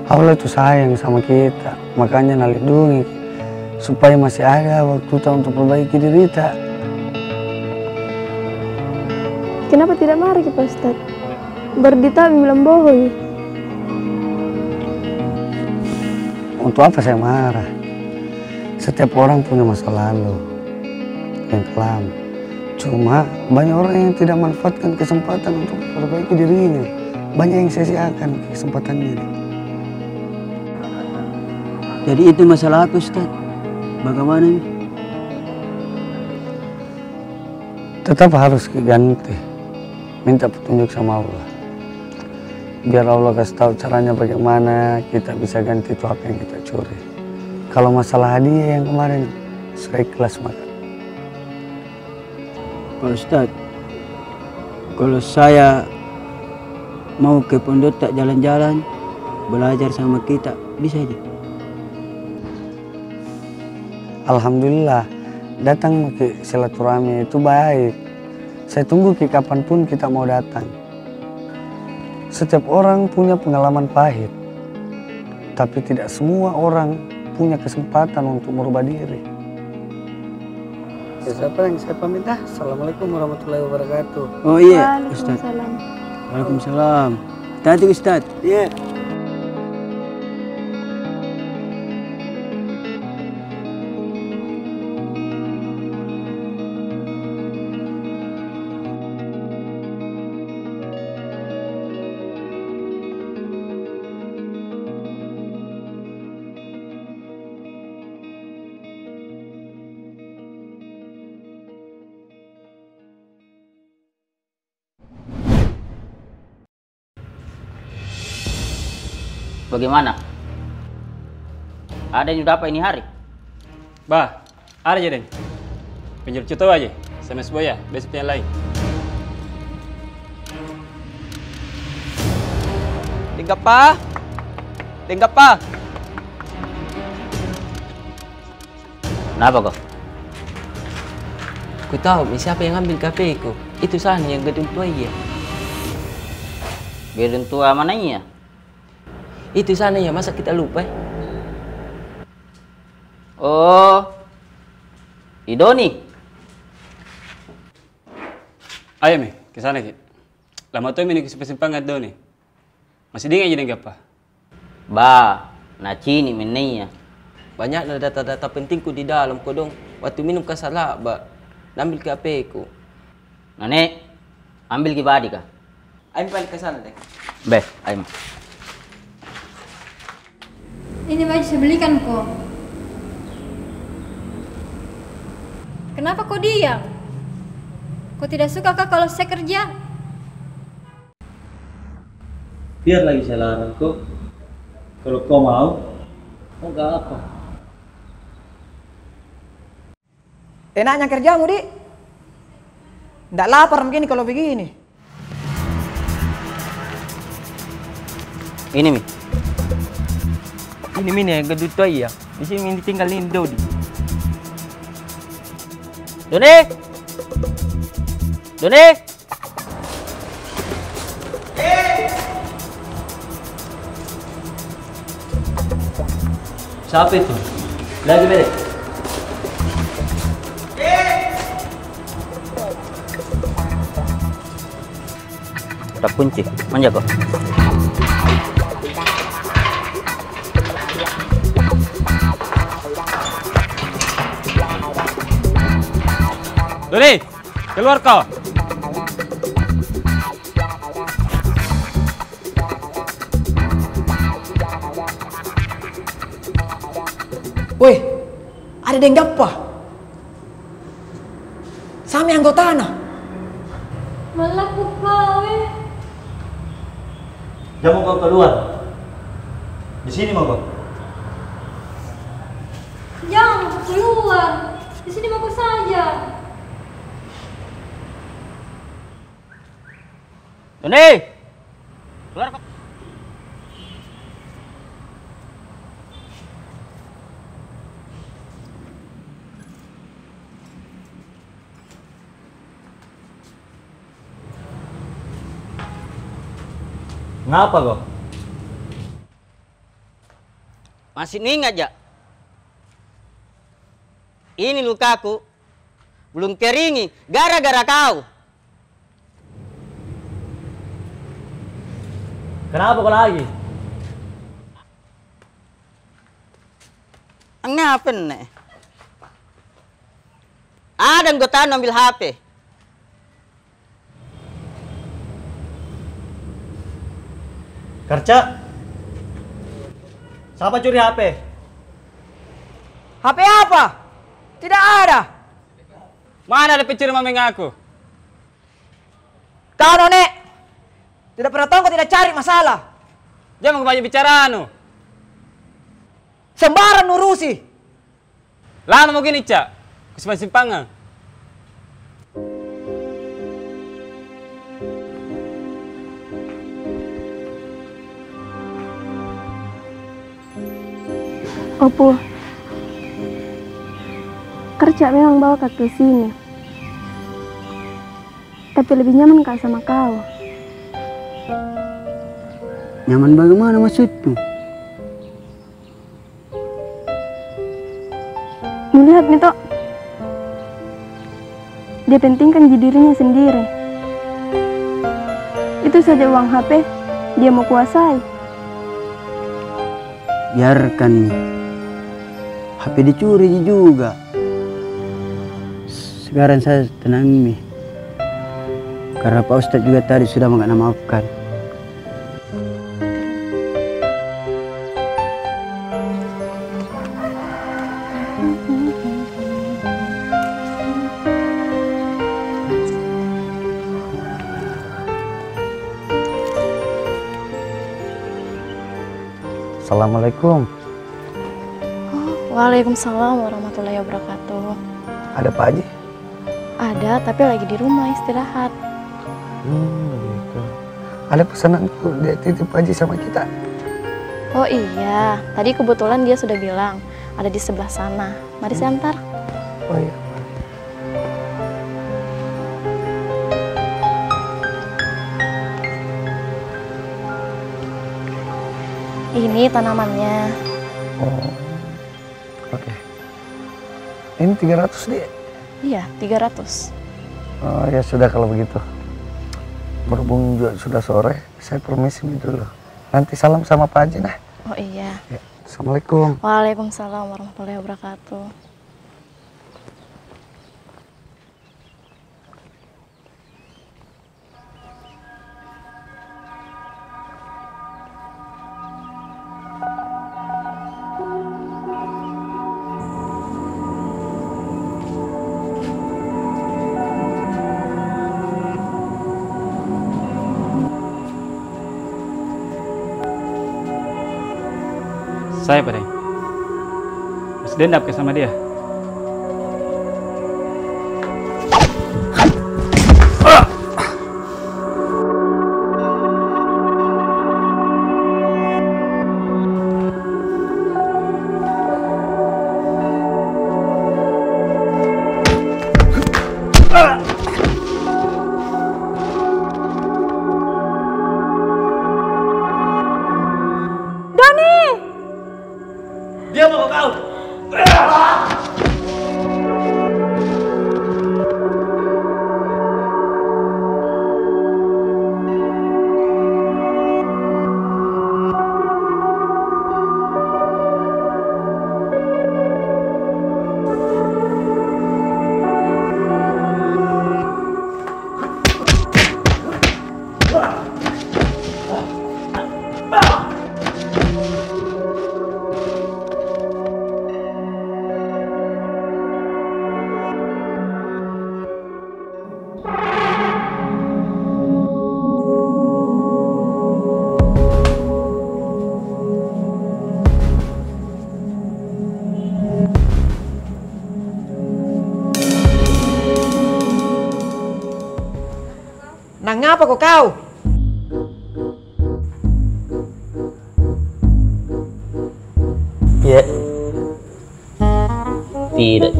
Allah tu sayang sama kita, makanya nalindungi ki, supaya masih ada waktu ta untuk perbaiki diri ta. Kenapa tidak marah ki, Pak Ustadz? Baru ditanya bilang bohong. Untuk apa saya marah? Setiap orang punya masa lalu yang kelam. Cuma banyak orang yang tidak manfaatkan kesempatan untuk perbaiki dirinya. Banyak yang sia-siakan kesempatannya. Jadi itu masalah apa, Ustaz? Bagaimana ini? Tetap harus ki ganti, minta petunjuk sama Allah. Biar Allah kasih tahu caranya bagaimana kita bisa ganti itu apa yang kita curi. Kalau masalah hadiah yang kemarin, sudah ikhlas maka. Pak Ustadz, Kalau saya mau ke pondok tak jalan-jalan, belajar sama kita, bisa ji. Alhamdulillah, datang ke silaturahmi itu baik. Saya tunggu ki kapanpun kita mau datang. Setiap orang punya pengalaman pahit, tapi tidak semua orang punya kesempatan untuk merubah diri. Ya, siapa yang saya pamit dah? Assalamualaikum warahmatullahi wabarakatuh. Oh iya, Ustaz. Waalaikumsalam. Waalaikumsalam. Tadi, Ustaz. Iya. Bagaimana? Ada yang dapat ini hari? Bah, ada ji, Deng. Pinjam contoh aja. S M S boy ya, besok yang lain. Deng Gappa. Deng Gappa. Kenapa ko? Ku tahu mi siapa yang ambil H P ku. Itu sana yang gedung tua iya. Gedung tua mana iya? Itu sana iya, masa kita lupa, eh? Oh, i Doni. Ayo mi, ke sana ki. Lama to mi ni ke persimpangan Doni. Masih dingin ji Deng Gappa? Bah, na cini mi naiya. Banyakna data-data pentingku di dalam kodong. Waktu minum ka salaba, na ambil ki H P ku. Nane, ambil ki badi ka. Ayo mi balik ke sana deh. Beh, ayo mi. Ini baju saya belikan ko. Kenapa ko diam? Ko tidak suka kah kalau saya kerja? Biar lagi saya larang ko. Kalau ko mau, mau gak apa. Enaknya kerjamu, Dik. Ndak lapar begini kalau begini. Ini mi. Ini mi ni gedung tua iya. Di sini mi tinggal ini Dodi. Doni! Doni! Siapa itu? Lagi bede. Ada kunci. Manja ko. Doni! Keluar ko! Weh, ada Deng Gappa. Sama anggotana. Malaku kau, eh. Jangan kau keluar. Di sini mau kau. Jangan kau keluar. Di sini mau kau saja. Doni! Keluar kau. Ngapa kau? Masih ningat ja. Ini lukaku belum keringi gara-gara kau. Kenapa kau lagi? Ngapa ne? Ada anggotanu ambil H P. Kerja? Siapa curi H P? H P apa? Tidak ada. Mana ada pencuri mameng aku? Kau, None, tidak pernah tahu, kau tidak cari masalah. Jangan banyak bicara anu. Sembarang nurusi. Lama mau gini, Cak? Ku simpang-simpangan. Opo, kerja memang bawa ka ke sini. Tapi lebih nyaman ka sama kau. Nyaman bagaimana maksudmu? Mu lihat mi toh. Dia pentingkan ji dirinya sendiri. Itu saja uang H P, dia mau kuasai. Biarkan mi. H P dicuri ji juga. Sekarang saya tenang mi. Karena Pak Ustadz juga tadi sudah maka namaafkan. Assalamualaikum. Oh, waalaikumsalam warahmatullahi wabarakatuh. Ada Pak Haji? Ada, tapi lagi di rumah istirahat. Hmm, begitu. Ada pesananku, dia titip Pak Haji sama kita. Oh iya, tadi kebetulan dia sudah bilang ada di sebelah sana. Mari saya antar. Oh iya. Ini tanamannya. Oh, oke. Ini tiga ratus, Dik? Iya, tiga ratus. Oh, ya sudah kalau begitu. Berhubung juga sudah sore, saya permisi dulu. Nanti salam sama Pak Haji, nah. Oh iya. Ya, assalamualaikum. Waalaikumsalam warahmatullahi wabarakatuh. Saya, Pak Deng. Masih dendam ke sama dia? Doni! Diam kau! Nangapa ko kau? Iya. Tidak.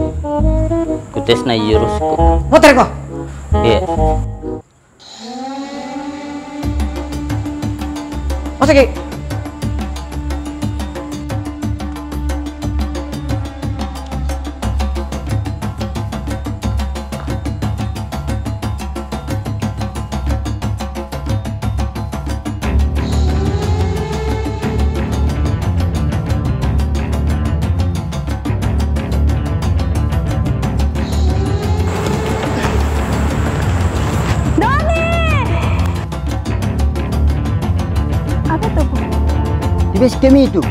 Ku tes na jurusku. Motor ko. Iya. Masuk ki. Doni! Apa itu, Bu? Di base camp itu.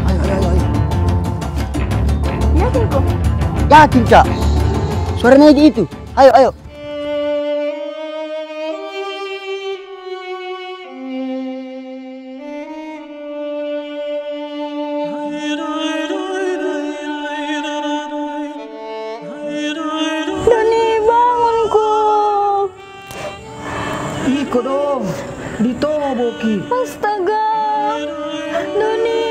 Ayo, ayo, ayo, ayo. Yakin ko? Yakin ka. Suara naik itu. Ayo, ayo. Doni, bangun ko. Iko dong, ditoboki. Astaga, Doni.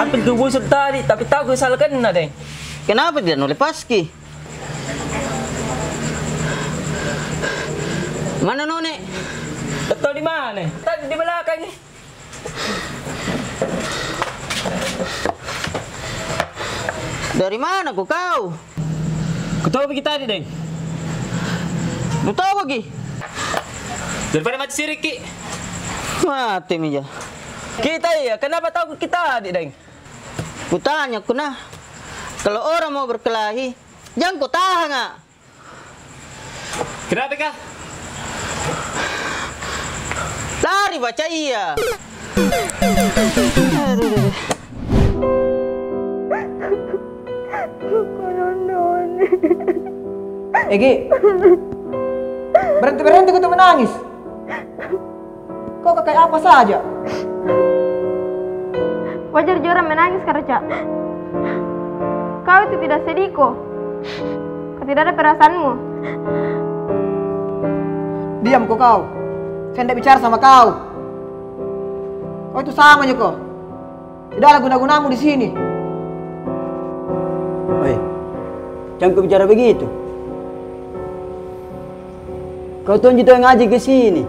Kugusur tadi, tapi tau kesalahkanna, Deng. Kenapa tidak nulepaski? Mana none? Tak tau di mana. Tadi di belakang ni. Dari mana ko kau? Kutau pi ki tadi, Deng. Kutau pi ki? Daripada mati siriki. Mati mi ja. Kita iya, kenapa tau ki tadi, Deng? Kutanya ko nah, kalau orang mau berkelahi, jangko tahanga. Kenapa kah? Lari baca iya. Aduh. Egi, berhenti, berhenti ko tu menangis. Kau kayak apa saja? Wajar ji orang menangis, Karca. Kau itu tidak sedih ko. Kau tidak ada perasaanmu. Diam ko kau. Saya tidak bicara sama kau. Kau itu sama aja ko. Tidak ada guna-gunamu di sini. Oi, jangan kau bicara begitu. Kau tonji tu yang ngaji ke sini.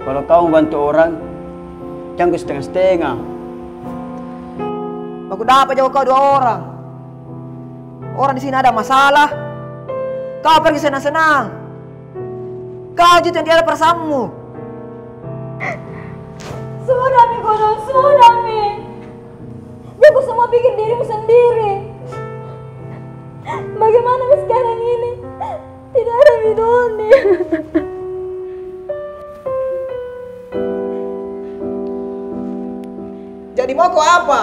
Kalau kau membantu orang, jangan kau setengah-setengah. Aku dapat jauh kau dua orang. Orang di sini ada masalah, kau pergi senang-senang. Kau ji yang tiada perasaanmu. Sudah mi, Godong, sudah mi. Jago semua pikir dirimu sendiri. Bagaimana mi sekarang ini? Tidak ada mi Doni. Jadi mau ko apa?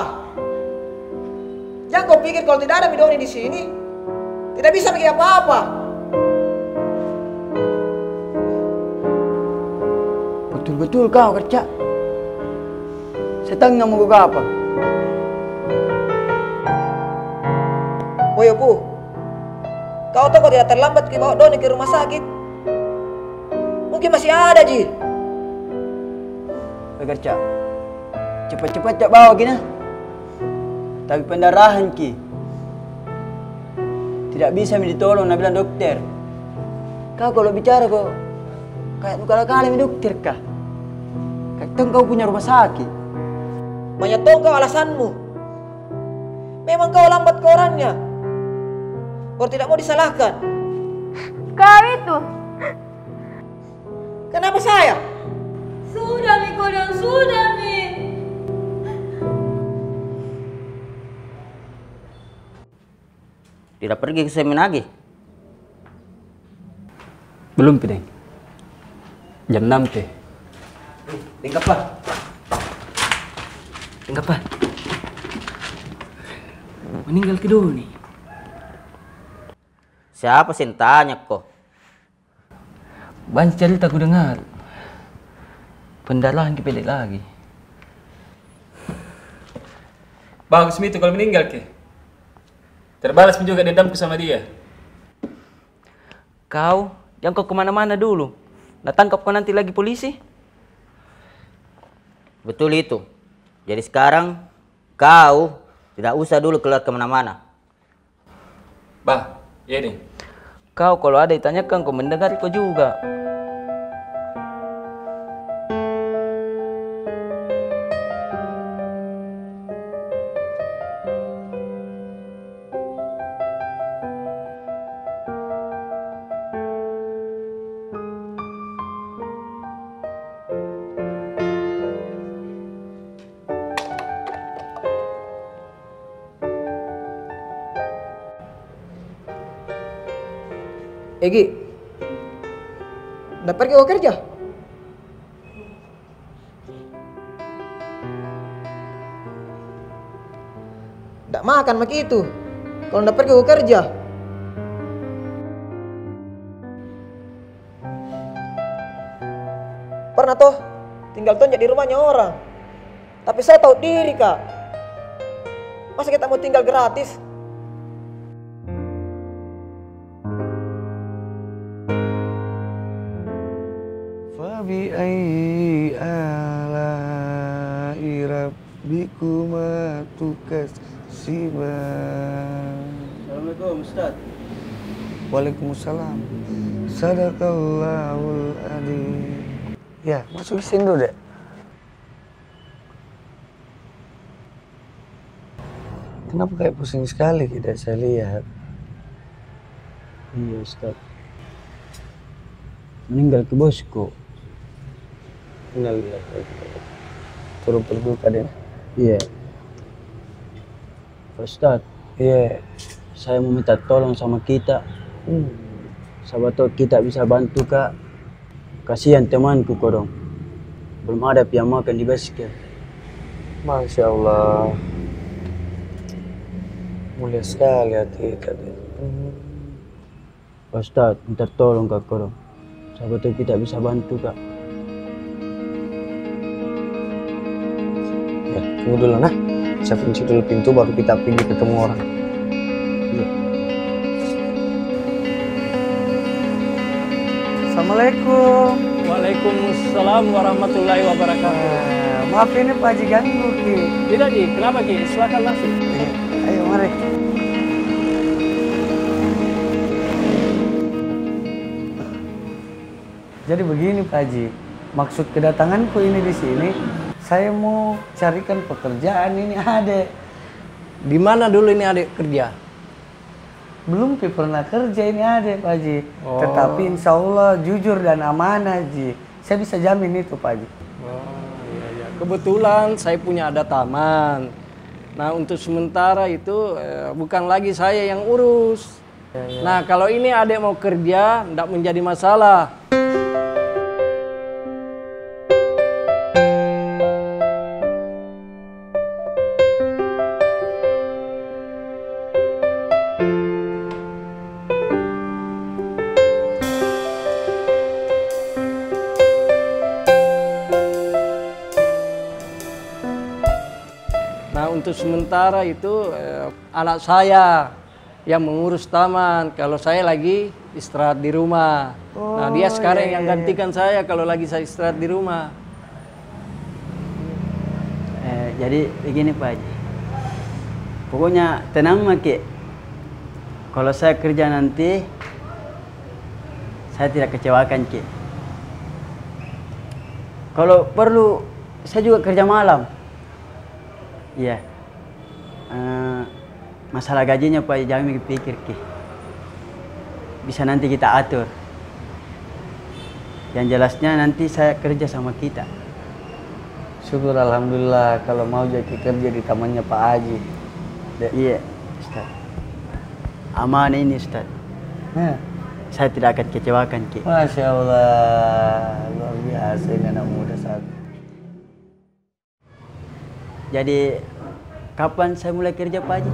Jangan kau pikir kalau tidak ada mi Doni di sini, tidak bisa bikin apa-apa. Betul-betul kau kerja. Setengah mau kau apa? Boy, Opu, kau toko tidak terlambat ki bawa Doni ke rumah sakit? Mungkin masih ada ji. Oi, kerja. Cepat-cepat cak bawa ki nah. Tapi pendarahan ki. Tidak bisa mi ditolong, na bilang dokter. Kau kalau bicara ko kayak nukala-kala mi dokter kah? Kayak tong kau punya rumah sakit. Banyak tong kau alasanmu. Memang kau lambat ke orangnya. Baru tidak mau disalahkan. Kau itu. Kenapa saya? Sudah mi, Godong, sudah mi. Tidak pergi ke seminar lagi? Belum pi, Deng. Jam enam pi. Deng, kapa? Deng, kapa? Meninggal ki Doni. Siapa sih tanya ko? Banyak cerita ku dengar. Pendarahan ki pede lagi. Bagus mi itu kalau meninggal ki. Terbalas mi juga dendamku sama dia. Kau, jangan kau kemana-mana dulu. Na tangkap kau nanti lagi polisi. Betul itu. Jadi sekarang, kau tidak usah dulu keluar kemana-mana. Bah, iya deh. Kau kalau ada ditanyakan, kau mendengar ko juga. Egi, nda pergi ko kerja? Nda makan maki itu kalau nda pergi ko kerja. Pernah toh tinggal tonjak di rumahnya orang. Tapi saya tahu diri, Kak. Masa kita mau tinggal gratis? فبأي آلاء ربكما Bikuma tukas siba. Assalamualaikum, Ustaz. Waalaikumsalam. Sadaqallahul adzim. Ya, masuk sini dulu, Dek. Kenapa kayak pusing sekali kita saya lihat? Iya, Ustaz. Meninggal ki bosku. Innalillahi. Turut berduka deh. Iya. Pak Ustaz. Iya. Saya mau minta tolong sama kita. Hmm. Siapa tahu kita bisa bantu ka. Kasihan temanku kodong. Belum ada pi yang makan di base camp. Masya Allah. Mulia sekali hati kita. Hmm. Pak Ustaz, minta tolong ka kodong. Siapa tahu kita bisa bantu ka. Ya, tunggu dulu, nah. Saya kunci dulu pintu, baru kita pergi ketemu orang. Iya. Assalamualaikum. Waalaikumsalam warahmatullahi wabarakatuh. Eh, maaf ini Pak Haji ganggu ki. Tidak, Ji. Kenapa, Ki? Silakan masuk. Iya. Ayo, mari. Jadi begini, Pak Haji, maksud kedatanganku ini di sini, saya mau carikan pekerjaan ini adek. Di mana dulu ini adek kerja? Belum pi pernah kerja ini adek, Pak Haji. Oh. Tetapi insya Allah jujur dan amanah, Ji. Saya bisa jamin itu, Pak Haji. Oh, iya, iya. Kebetulan saya punya ada taman. Nah, untuk sementara itu, eh, bukan lagi saya yang urus. Nah, kalau ini adek mau kerja, ndak menjadi masalah. Nah, untuk sementara itu, eh, anak saya yang mengurus taman kalau saya lagi istirahat di rumah. Nah, dia sekarang yang gantikan saya kalau lagi saya istirahat di rumah. Eh, jadi begini, Pak Haji. Pokoknya tenang maki. Kalau saya kerja nanti, saya tidak kecewakan ki. Kalau perlu, saya juga kerja malam. Iya. Eh, masalah gajinya, Pak, jangan pikir ki. Bisa nanti kita atur. Yang jelasnya nanti saya kerja sama kita. Syukur, alhamdulillah, kalau mau jaki kerja di tamannya Pak Haji. Iya, Ustaz. Amanah ini, Ustaz. Saya tidak akan kecewakan ki. Masya Allah, luar biasa ini anak muda satu. Jadi, kapan saya mulai kerja, Pak Haji?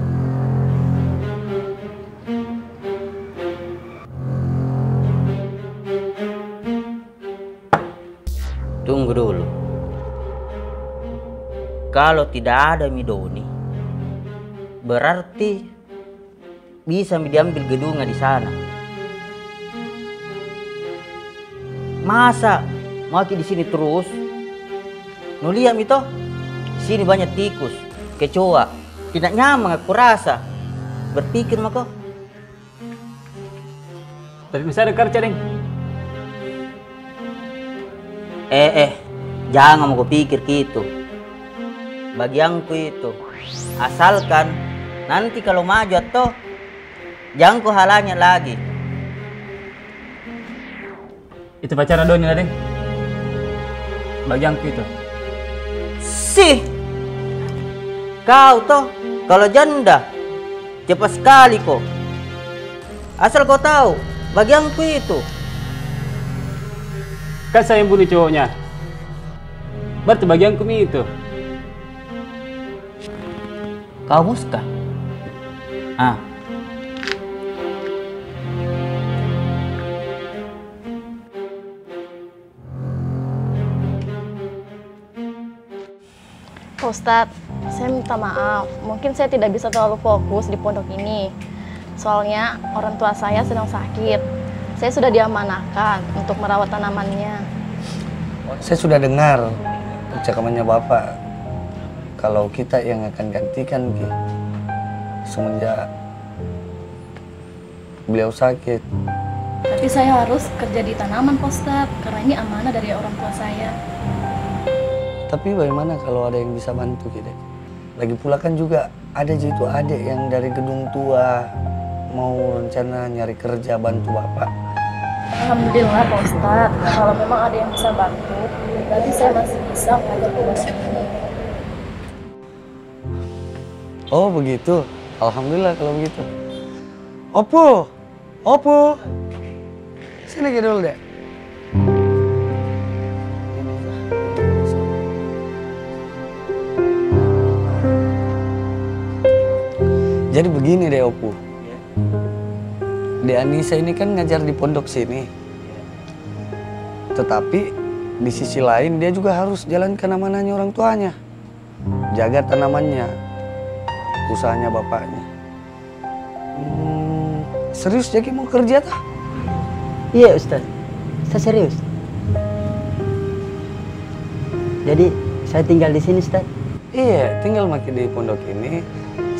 Tunggu dulu. Kalau tidak ada mi Doni, berarti bisa mi diambil gedungnya di sana. Masa mau ki di sini terus? Nu lihat mi toh, di sini banyak tikus, kecoa. Tidak nyaman aku rasa. Berpikir mako. Tapi masih ada kerja, Deng. Eh, eh, jangan mako pikir ki itu. Bagianku itu. Asalkan nanti kalau maju atau, jangan ko halangi lagi. Itu pacara Doni, Deng. Bagianku itu. Sih. Kau toh, kalau janda, cepat sekali ko. Asal kau tahu, bagianku itu. Kan saya yang bunuh cowoknya. Berarti bagianku mi itu. Kau bos kah? Ah. Pak Ustadz, saya minta maaf. Mungkin saya tidak bisa terlalu fokus di pondok ini. Soalnya orang tua saya sedang sakit. Saya sudah diamanahkan untuk merawat tanamannya. Saya sudah dengar percakapannya Bapak. Kalau kita yang akan gantikan ki semenjak beliau sakit. Tapi saya harus kerja di tanaman, Pak Ustadz, karena ini amanah dari orang tua saya. Tapi bagaimana kalau ada yang bisa bantu ki, Dek? Lagi pula kan juga ada ji itu adek yang dari gedung tua mau rencana nyari kerja bantu Bapak. Alhamdulillah, Pak Ustadz. Kalau memang ada yang bisa bantu, berarti saya masih bisa mengajar di sini. Oh, begitu. Alhamdulillah kalau begitu. Opu! Opu! Sini ki dulu, Dek. Jadi begini deh, Opu. Dek Anissa ini kan ngajar di pondok sini. Tetapi di sisi lain dia juga harus jalankan amanahnya orang tuanya. Jaga tanamannya, usahanya bapaknya. Hmm, serius jaki mau kerja toh? Iya, Ustaz. Saya serius. Jadi, saya tinggal di sini, Ustaz? Iya, tinggal maki di pondok ini,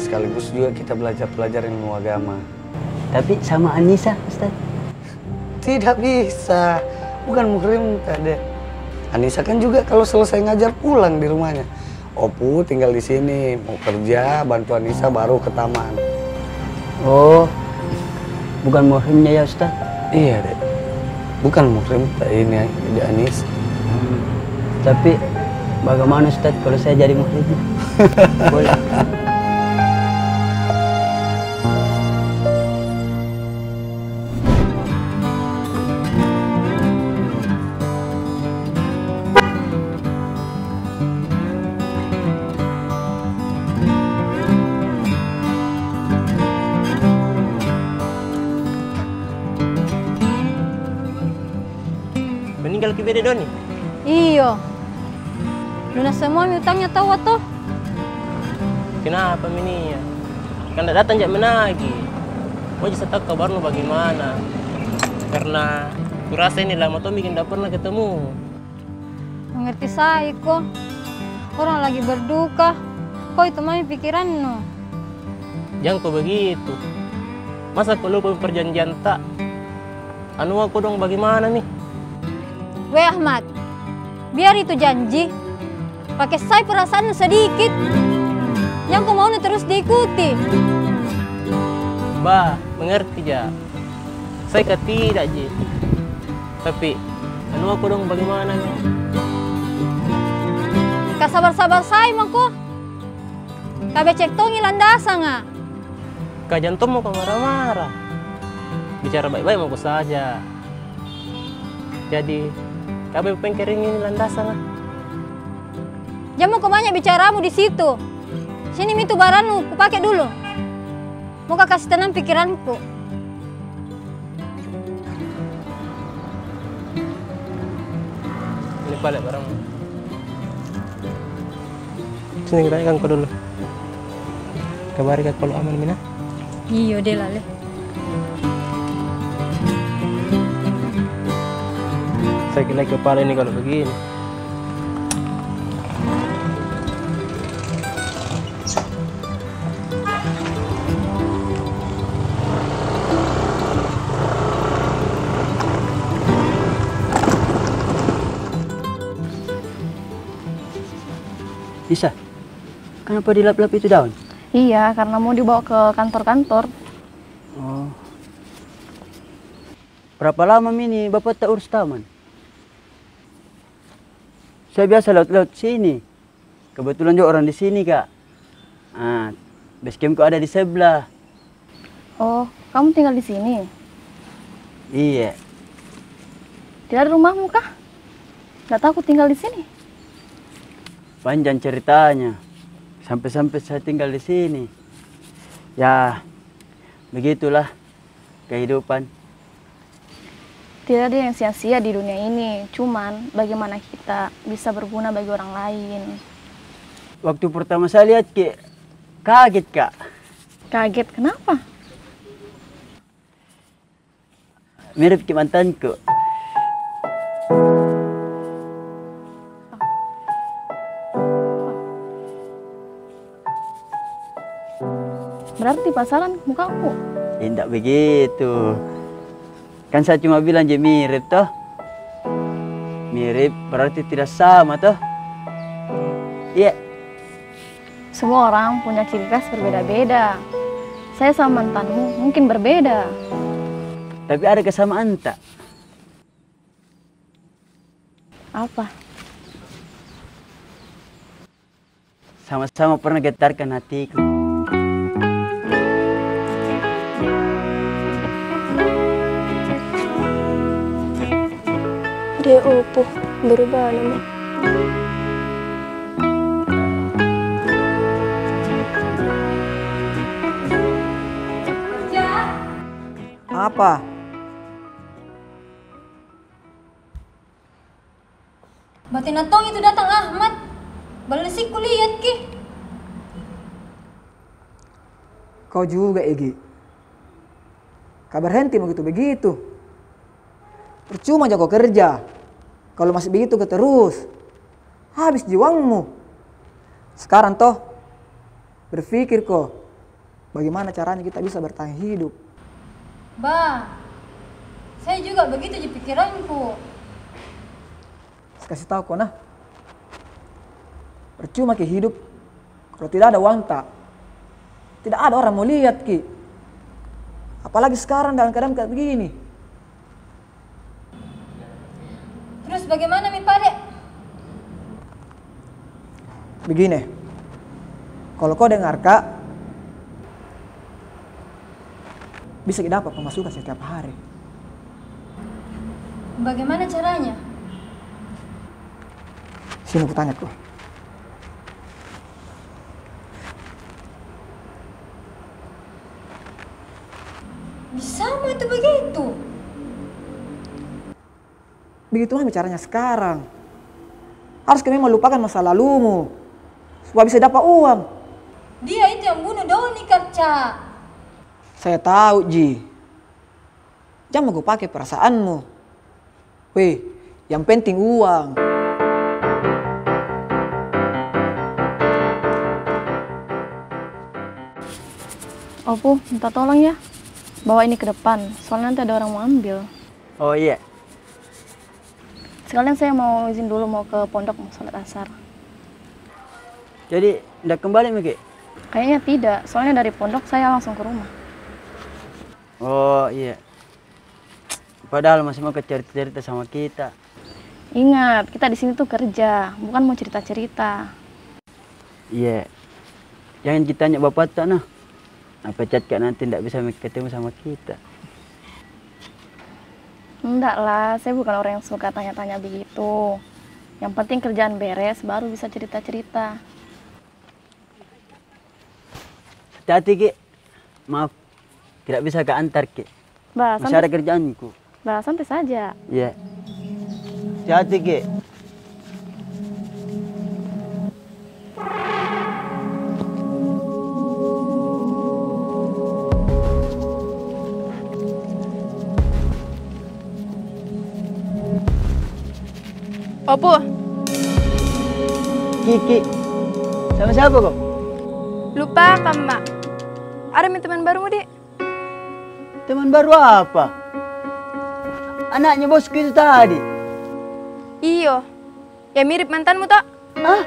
sekaligus juga kita belajar pelajaran ilmu agama. Tapi sama Anissa, Ustaz. Tidak bisa. Bukan muhrim ta, Dek. Anissa kan juga kalau selesai ngajar pulang di rumahnya. Opu tinggal di sini, mau kerja, bantu Anissa baru ke taman. Oh, bukan muhrimnya ya, Ustaz? Iya, Dek. Bukan muhrim ta ini, Dek Anissa. Hmm. Tapi bagaimana, Ustaz, kalau saya jadi muhrimnya? Boleh. Meninggal ki bede Doni? Iyo. Lunas semua mi utangnya tawwa toh. Kenapa mi Nia? Kan ndak datang jak menagih. Mau ji sa tau kabarnu bagaimana. Karena kurasa ini lama to mi ndak pernah ketemu. Mengerti sa iko. Orang lagi berduka. Ko itu mami pikirannu. Jangko begitu. Masa ko lupa perjanjian ta? Anua kodong bagaimana mi? Weh Ahmad, biar itu janji, pake sai perasaannu sedikit. Jangko maunu terus diikuti. Bah, mengerti ja. Sai ka tidak ji. Tapi, anua kodong bagaimana mi? Ka sabar-sabar sai mako. Ka becek tongi landasanga. Ka jang to mako marah-marah. Bicara baik-baik mako saja. Jadi, ka be pengkering ini landasanga. Jang mako banyak bicaramu di situ. Sini mi tu barangnu kupake dulu. Mau ka kasi tenang pikiranku. Ini pale barangmu. Sini kita ikan ko dulu. Kabari ka kalau aman mi nah. Iyo deh lale. Sakit lagi kepala ini kalau begini. Isa, kenapa dilap-lap itu daun? Iya, karena mau dibawa ke kantor-kantor. Oh. Berapa lama mi ini Bapak tak urus taman? Saya biasa lewat-lewat sini. Kebetulan juga orang di sini, Kak. Ah, base campku ada di sebelah. Oh, kamu tinggal di sini? Iya. Tidak ada rumahmu kah? Nggak tahu aku tinggal di sini. Panjang ceritanya. Sampai-sampai saya tinggal di sini. Ya, begitulah kehidupan. Tidak ada yang sia-sia di dunia ini, cuman bagaimana kita bisa berguna bagi orang lain. Waktu pertama saya lihat ki, kaget, Kak. Kaget kenapa? Mirip ki mantanku. Berarti pasaran mukaku? Indak begitu. Kan saya cuma bilang je mirip, toh. Mirip berarti tidak sama, toh. Iya. Semua orang punya ciri khas berbeda-beda. Saya sama mantanmu mungkin berbeda. Tapi ada kesamaan tak? Apa? Sama-sama pernah getarkan hatiku. Dia opo berubah nama. Apa? Batina tong itu datang Ahmad. Balesi kuliat ki. Kau juga, Egi. Kau berhenti begitu-begitu. Percuma jako kerja kalau masih begitu ke terus. Habis ji uangmu. Sekarang toh, berpikir ko. Bagaimana caranya kita bisa bertahan hidup? Bah, saya juga begitu ji pikiranku. Saya kasih tahu ko nah. Percuma ki hidup kalau tidak ada uang ta. Tidak ada orang mau lihat ki. Apalagi sekarang dalam keadaan kayak begini. Terus bagaimana mi pade? Begini, kalau kau dengar ka, bisa ki dapat pemasukan setiap hari. Bagaimana caranya? Sini ku tanya ko. Bisa mah itu begitu. Begitu mami caranya sekarang. Harus ki memang lupakan masa lalumu supaya bisa dapat uang. Dia itu yang bunuh Doni, Kaca. Saya tahu ji. Jangan mau pakai perasaanmu. Weh, yang penting uang. Opu, minta tolong ya, bawa ini ke depan, soalnya nanti ada orang mau ambil. Oh iya. Sekalian saya mau izin dulu, mau ke pondok, mau sholat asar. Jadi, ndak kembali miki? Kayaknya tidak, soalnya dari pondok saya langsung ke rumah. Oh iya. Padahal masih mau ke cerita-cerita sama kita. Ingat, kita di sini tuh kerja, bukan mau cerita-cerita. Iya. Jangan kita tanya bapak tak nah. Apa cat kak nanti ndak bisa ketemu sama kita. Ndak lah, saya bukan orang yang suka tanya-tanya begitu. Yang penting kerjaan beres, baru bisa cerita-cerita. Hati-hati ki. Maaf, tidak bisa ka antar ki. Bah, masih ada kerjaanku. Bah, santai saja. Iya. Hati-hati ki. Opo. Kiki. Sama siapa kau? Lupakan ma. Ada mi teman barumu di? Teman baru apa? Anaknya bosku itu tadi? Iyo. Ya mirip mantanmu toh? Hah?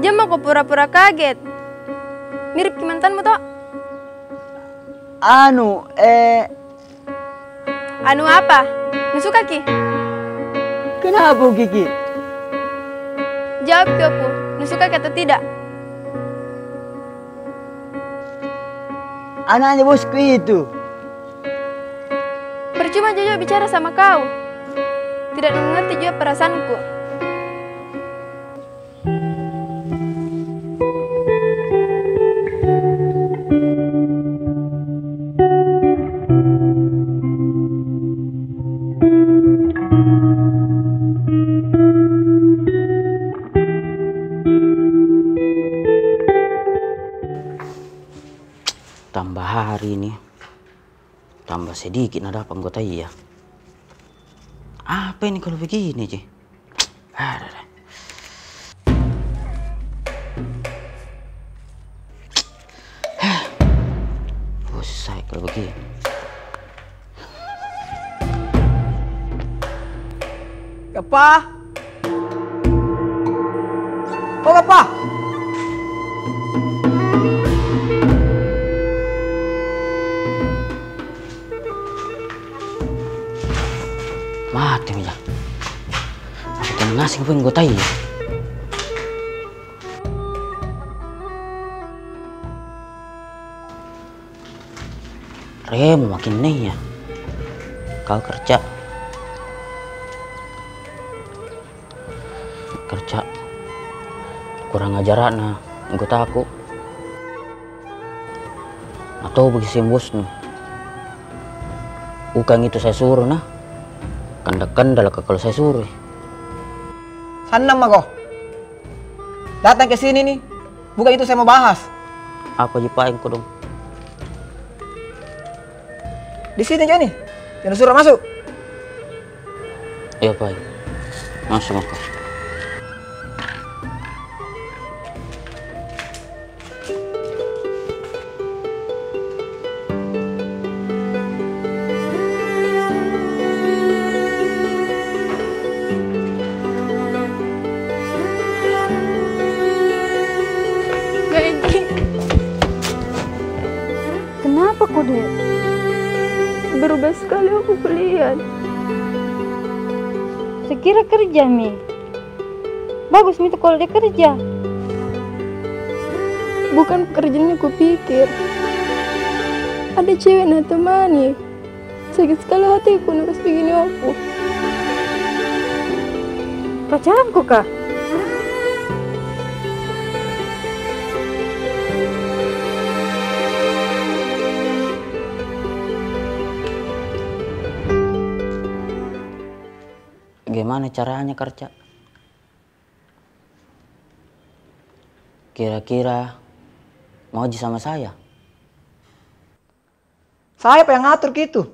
Jemma ko pura-pura kaget. Mirip ki mantanmu toh? Anu, eh. Anu apa? Nusuka ki? Kenapa Kiki? Jawab ki Opu, nusuka ki atau tidak? Anaknya bosku itu. Percuma juga bicara sama kau. Tidak mengerti juga perasaanku. Tambah hari ini, tambah sedikit na dapat anggota iya. Apa ini kalau begini ji? Ada deh. Gappa? Oh, Gappa? Mati mi ja. Aku tena ngaseng pun gua tai. Remo makin nei ya. Kau kerja. Kerja. Kurang ajar na, anggota aku. Atau bagi si bosnu. Bukan itu saya suruh, nah. Kandal-kandal kalau saya suruh. Sannang mako. Datang ke sini nih. Bukan itu saya mau bahas. Apa ji paeng kodong? Di sini aja nih. Jangan suruh masuk. Iya, paeng. Masuk mako. Gaji. Kenapa ko, Dek? Berubah sekali aku kulihat. Sekira kerja mi. Bagus mi tu kalau dia kerja. Bukan pekerjaannya kupikir. Ada cewek na temani. Sakit sekali hatiku na kasih begini aku. Pacaranku kah? Gimana caranya kerja? Kira-kira mau ji sama saya? Saya apa yang ngatur ki itu.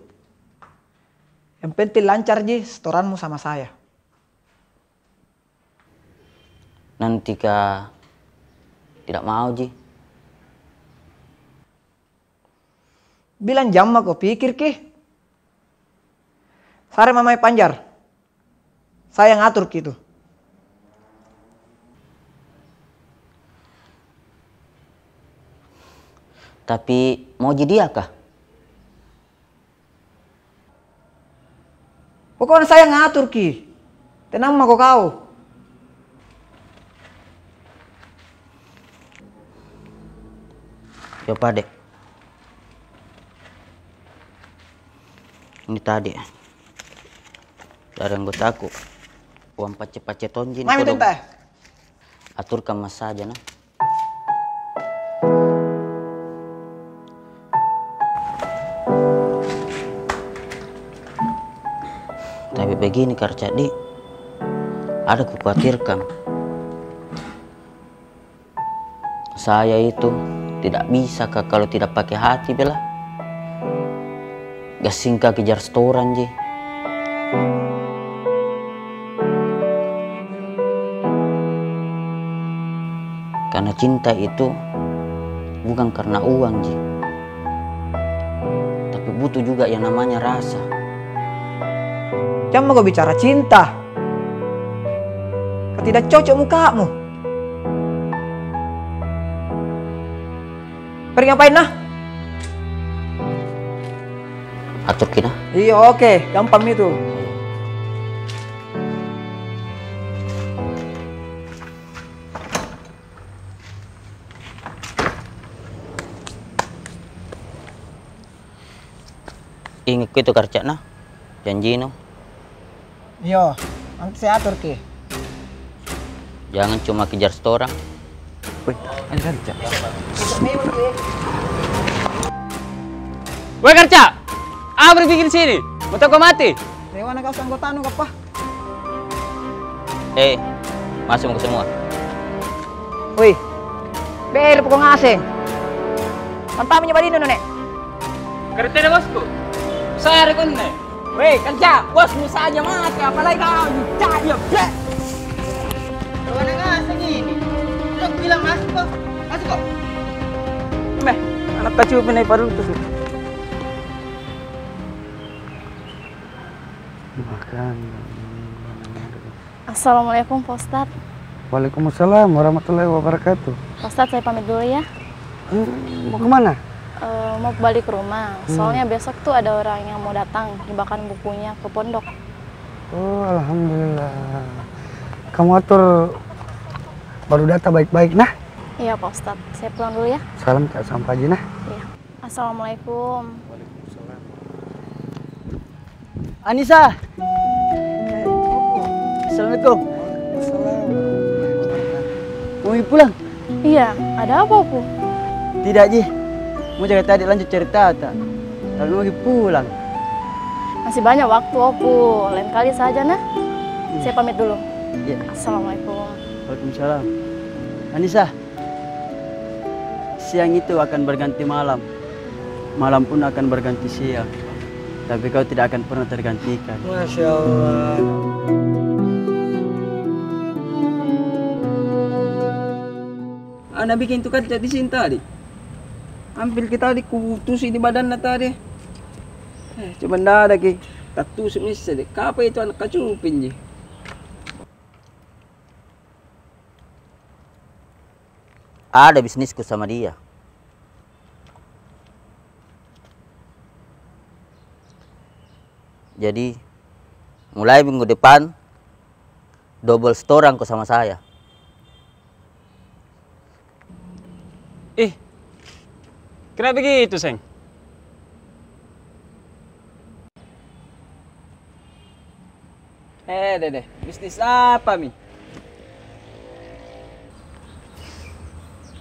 Yang penting lancar ji setoranmu sama saya. Nanti ka tidak mau ji. Bilang jam mako pikir ki. Sare mamai panjar. Saya ngatur ki itu. Tapi mau ji dia kah? Pokoknya saya ngatur ki. Tenang mako kau. Coba deh. Ini tadi dari anggotaku. Uang pace-pace tonji ni. Mai kodong. Minta. Aturkan mas saja, nah. Tapi begini, Karcak, di, ada kukhawatirkan. Saya itu tidak bisa ka kalau tidak pakai hati, bela. Gassing ka kejar setoran ji. Karena cinta itu bukan karena uang ji, tapi butuh juga yang namanya rasa. Jangan mako bicara cinta. Ka tidak cocok mukamu. Pergi ngapain, nah? Atur ki, nah. Iya, oke. Gampang itu. Ingat ko itu, Karcak, nah. Janji no. Iyo, nanti saya atur ki. Jangan cuma kejar setoran. Weh, ada Karcak. Weh, Karcak! Apa ko bikin sini? Mau tau ko mati? Rewa na kau anggota nu kappa. Eh, masuk mako semua. Woi, bere poko ngaseng. Pantamu nyo badino, Nune. Kereta deh, bosku. Saya rekonne. Weh, kerja. Bosmu saja mati, apalagi kau. Cak, ya, bleh. Kau anak ngaseng ini. Lu bilang masuk kau. Masuk kau. Meh, anak kacau pinai parutus. Assalamualaikum, Pak Ustadz. Waalaikumsalam warahmatullahi wabarakatuh. Pak Ustadz, saya pamit dulu ya. Hmm, mau kemana? Eh, mau balik rumah. Hmm. Soalnya besok tuh ada orang yang mau datang, dibawakan bukunya ke pondok. Oh, alhamdulillah. Kamu atur baru data baik-baik, nah. Iya, Pak Ustadz. Saya pulang dulu ya. Salam, Kak, sama Pak Haji, nah. Iya. Assalamualaikum. Waalaikumsalam. Anissa! Assalamualaikum. Waalaikumsalam. Mau pulang? Iya, ada apa, Opu? Tidak ji. Mau jaga tadi lanjut cerita ta. Tapi mau pulang. Masih banyak waktu, Opu. Lain kali saja, nah. Iya. Saya pamit dulu. Iya. Assalamualaikum. Waalaikumsalam. Anissa, siang itu akan berganti malam. Malam pun akan berganti siang. Tapi kau tidak akan pernah tergantikan. Masya Allah. Ana bikin itu kaca di sini tadi. Ambil kita tadi, kutusuk di badanna tadi. Eh, coba ndak ada ki. Tatusuk mesti deh. Kapa itu anak kacupin ji. Ada bisnisku sama dia. Jadi, mulai minggu depan, double setoran ko sama saya. Ih, kenapa begitu, Seng? Eh, deh, deh. Bisnis apa mi?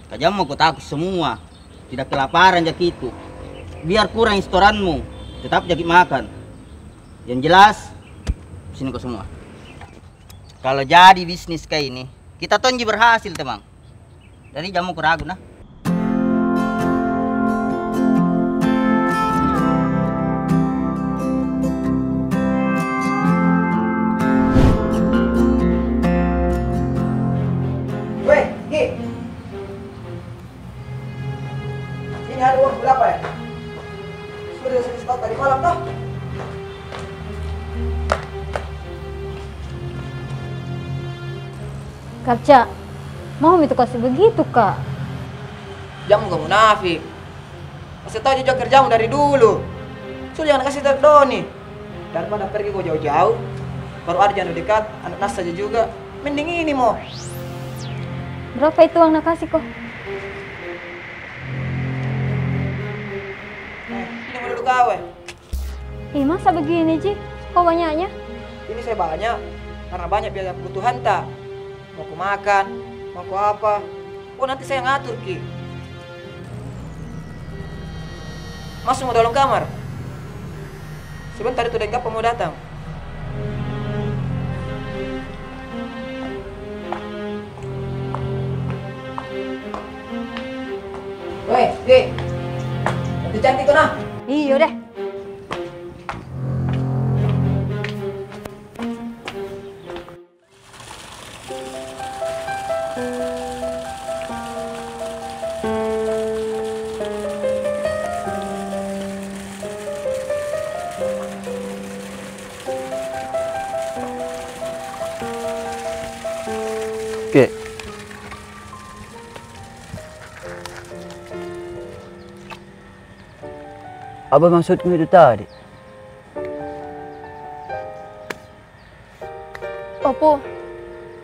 Kajammu ko takut semua. Tidak kelaparan jaki itu. Biar kurang setoranmu, tetap jaki makan. Yang jelas, sini ko semua. Kalau jadi bisnis kayak ini, kita tonji berhasil, teman. Jadi, jammu ku ragu, nah. Weh, Ki. Ini ada uang berapa ya? Sudah saya setor tadi malam, toh. Kak Ca, mau mi tu kasih begitu, Kak? Jangan muka munafik. Kasih tahu juga kerjamu dari dulu. Sudah, jangan kasih tahu Doni. Daripada pergi kau jauh-jauh, baru ada yang dekat, anak nasa aja juga. Mending ini mo. Berapa itu uang nak kasih ko? Eh, ini mau dulu kau, eh. Ih, masa begini ji? Kok banyaknya? Ini saya banyak, karena banyak biaya kebutuhan ta. Mau ku makan, mau ku apa. Oh, nanti saya ngatur ki. Masuk mau dalam kamar. Sebentar itu, deng kapa mau datang. Weh, Dek. Itu cantik tuh, nah. Iyo deh. Oke. Apa maksudmu itu tadi? Opu,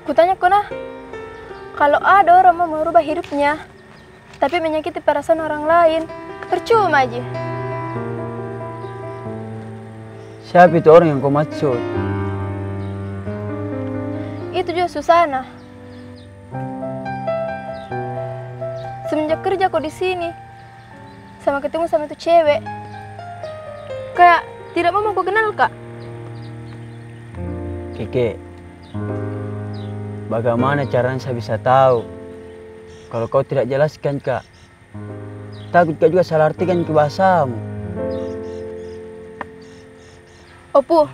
kutanya ko nah, kalau ada orang mau merubah hidupnya, tapi menyakiti perasaan orang lain, percuma ji. Siapa itu orang yang kau maksud? Itu juga Susana. Semenjak kerja ko di sini, sama ketemu sama itu cewek, kayak tidak mau mako kenal ka. Keke, bagaimana caranya saya bisa tahu kalau kau tidak jelaskan ka? Takut ka juga salah artikan ki bahasamu. Opu,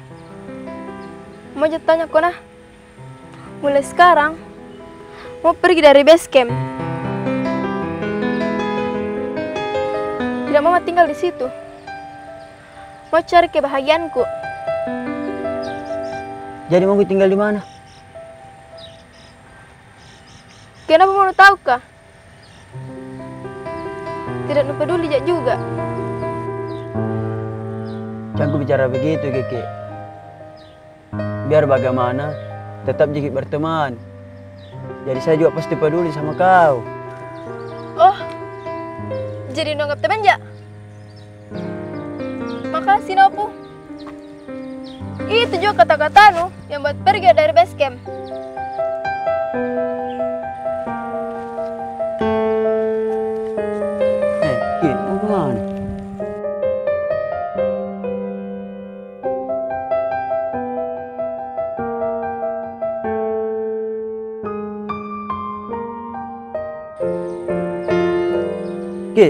mau ja tanya ko nah. Mulai sekarang, mau pergi dari base camp. Tidak mau tinggal di situ. Mau cari kebahagiaanku. Jadi mau tinggal di mana? Kenapa mau tahu kah? Tidak peduli ja juga. Jangan ku bicara begitu, Kiki. Biar bagaimana, tetap jaki berteman. Jadi saya juga pasti peduli sama kau. Oh, jadi nonggap teman ja? Makasih, Nopu. Itu juga kata-katanu yang buat pergi dari base camp. Eh, Ki, mau kemana? Ki.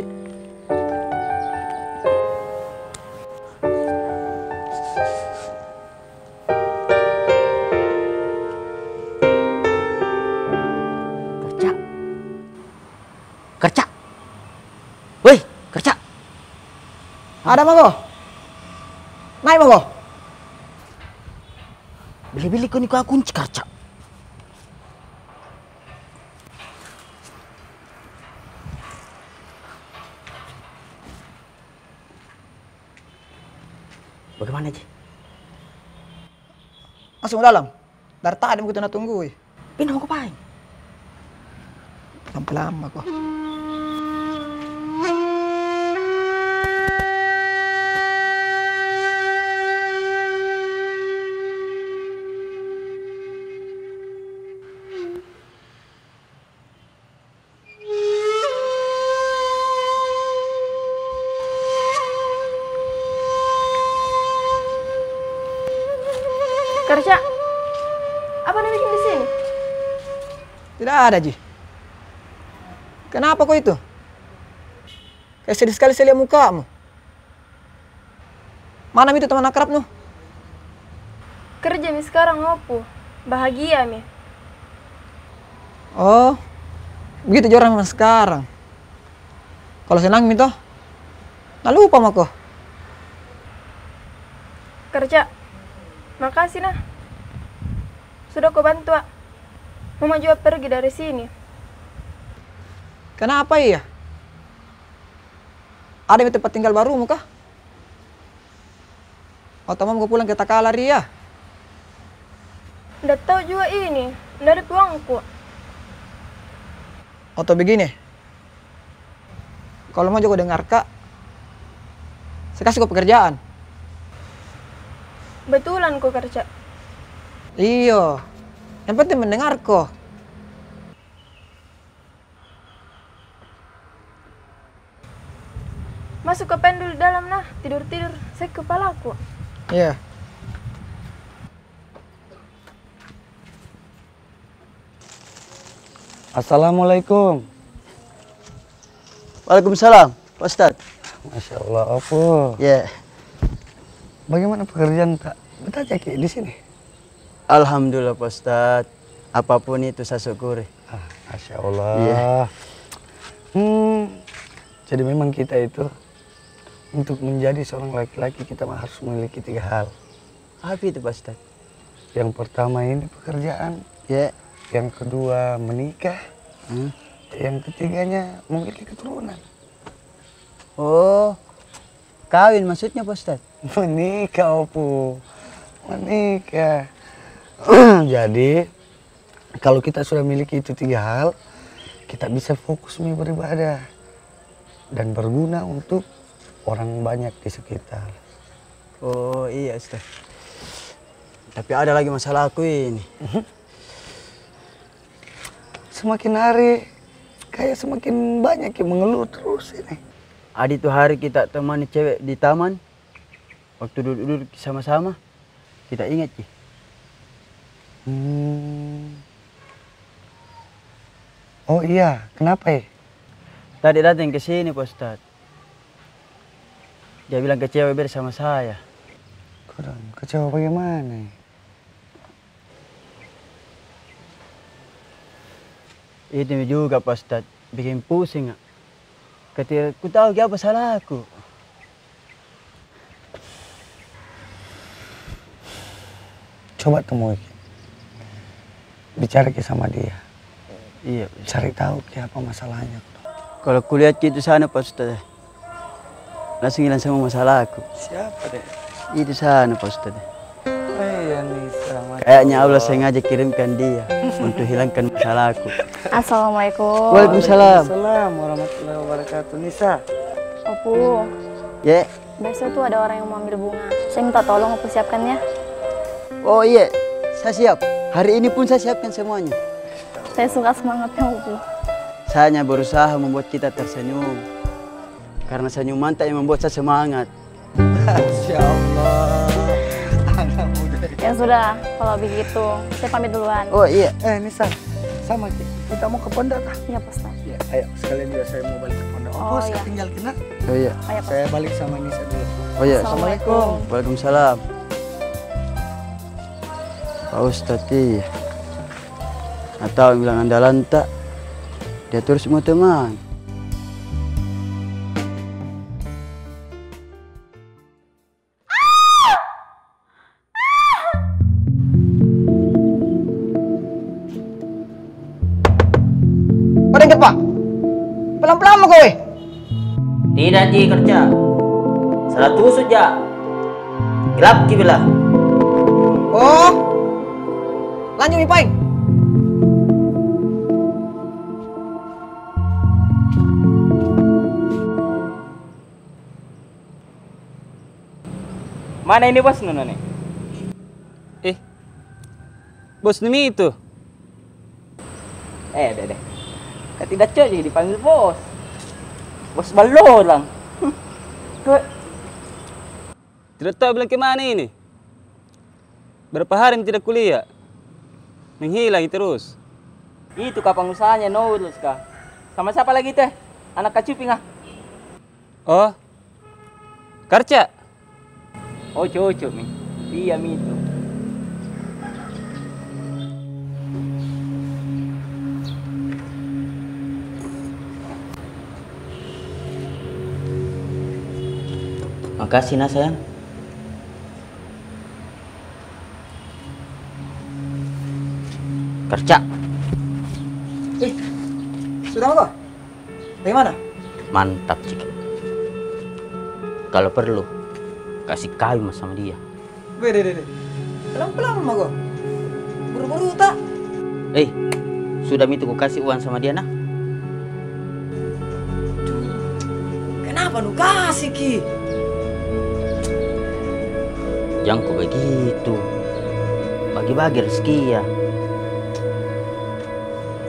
Kerja. Kerja. Woi, kerja. Ada mako. Naik mako. Bili-bili ko ni ko kunci kerja. Bagaimana ji? Masuk dalam. Dari tadi begitu na tunggui. Pindah mako pai. Sampai lama ko. Kerja, apa na bikin di sini? Tidak ada ji. Kenapa ko itu? Kayak sedih sekali saya lihat mukamu. Mana mi itu teman akrabnu? Kerja mi sekarang, Opu. Bahagia mi. Oh, begitu ji orang memang sekarang. Kalau senang mi toh, na lupa mako. Kerja. Makasih nah. Sudah ko bantu a. Mama juga pergi dari sini. Kenapa iya? Ada mi tempat tinggal barumu kah? Atau mau ko pulang ke Takala ria? Ndak tahu juga ini, ndak ada uangku. Atau begini, kalau mau juga dengar ka, saya kasih ko pekerjaan. Betulan ko kerja? Iyo, yang penting mendengar ko. Masuk ko pen dulu dalam nah, tidur-tidur sakit kepalaku. Iya. Assalamualaikum. Waalaikumsalam, Pak Ustadz. Masya Allah, Opo. Iya. Bagaimana pekerjaan tak? Betah jaki di sini? Alhamdulillah, Pak Ustadz. Apapun itu saya syukuri. Ah, Masya Allah. Iya. Hmm, jadi memang kita itu, untuk menjadi seorang laki-laki, kita harus memiliki tiga hal. Apa itu, Pak Ustadz? Yang pertama ini pekerjaan. Ya. Yang kedua menikah. Hmm. Yang ketiganya memiliki keturunan. Oh, kawin maksudnya, Pak Ustadz? Menikah, Opo. Menikah. Jadi, kalau kita sudah miliki itu tiga hal, kita bisa fokus mi beribadah dan berguna untuk orang banyak di sekitar. Oh, iya, Ustadz. Tapi ada lagi masalahku ini. Semakin hari, kayak semakin banyak yang mengeluh terus ini. Ada itu hari kita temani cewek di taman, waktu duduk-duduk sama-sama, kita ingat ki. Hmm. Oh iya, kenapa, eh? Tadi datang ke sini, Pak Ustadz. Dia bilang kecewa beda sama saya. Kurang kecewa bagaimana, eh? Itu mi juga, Pak Ustadz, bikin pusing, ah. Ketika ku tahu ki apa salahku. Coba temui ki. Bicara ki sama dia. Iya. Cari tahu ki apa masalahnya. Kalau kulihat ki itu sana, Pak Ustadz. Langsung hilang semua masalahku. Siapa, deh? Itu sana, Pak Ustadz. Eh, ya, Nisa, masya Allah. Kayaknya Allah sengaja kirimkan dia untuk hilangkan masalahku. Assalamualaikum. Waalaikumsalam. Waalaikumsalam warahmatullahi wabarakatuh. Nisa. Opu. Ye. Besok tuh ada orang yang mau ambil bunga. Saya minta tolong Opu siapkannya. Oh iya, saya siap. Hari ini pun saya siapkan semuanya. Saya suka semangatnya, Opu. Saya hanya berusaha membuat kita tersenyum. Karena senyum Manta yang membuat saya semangat. Masya Allah. Anak muda. Ya sudah, kalau begitu, saya pamit duluan. Oh iya. Eh, Nisa, sama ki. Kita mau ke pondok kah? Iya, Pak Ustadz. Ya, ayo, sekalian juga saya mau balik ke pondok. Oh, iya. Saya tinggal kena. Oh iya. Oh, iya, Pak. Saya balik sama Nisa dulu. Oh iya. Assalamualaikum. Waalaikumsalam. Pak Ustadz, iya. Atau bilang andalan tak? Dia terus mau teman. Kau dengke, Pak? Pelan-pelan mako, weh. Tidak ji kerja. Salah tusuk ja. Gelap ki bela. Oh. Lanjut mi, Paeng. Mana ini bos nunu ni? Eh, bos nunu itu? Eh, deh, deh. Kan tidak cocok jadi dipanggil bos. Bos ballorang. Kau tidak tahu bilang ke mana ini? Berapa hari ini tidak kulihat? Menghilang terus. Itu kah pengusahanya Nurul kah? Sama siapa lagi teh? Anak kacuping ah. Oh, Karca. Oh, cocok mi. Iya mi itu. Makasih nah, sayang. Kerja. Eh, sudah apa? Bagaimana? Mantap, Cik. Kalau perlu, kasih kawin mas sama dia. Weh, deh, deh, deh. Pelan-pelan mako. Buru-buru tak? Eh, sudah mi itu ku kasih uang sama dia, nah. Aduh, kenapa nu kasih ki? Jangko begitu. Bagi-bagi rezeki ya.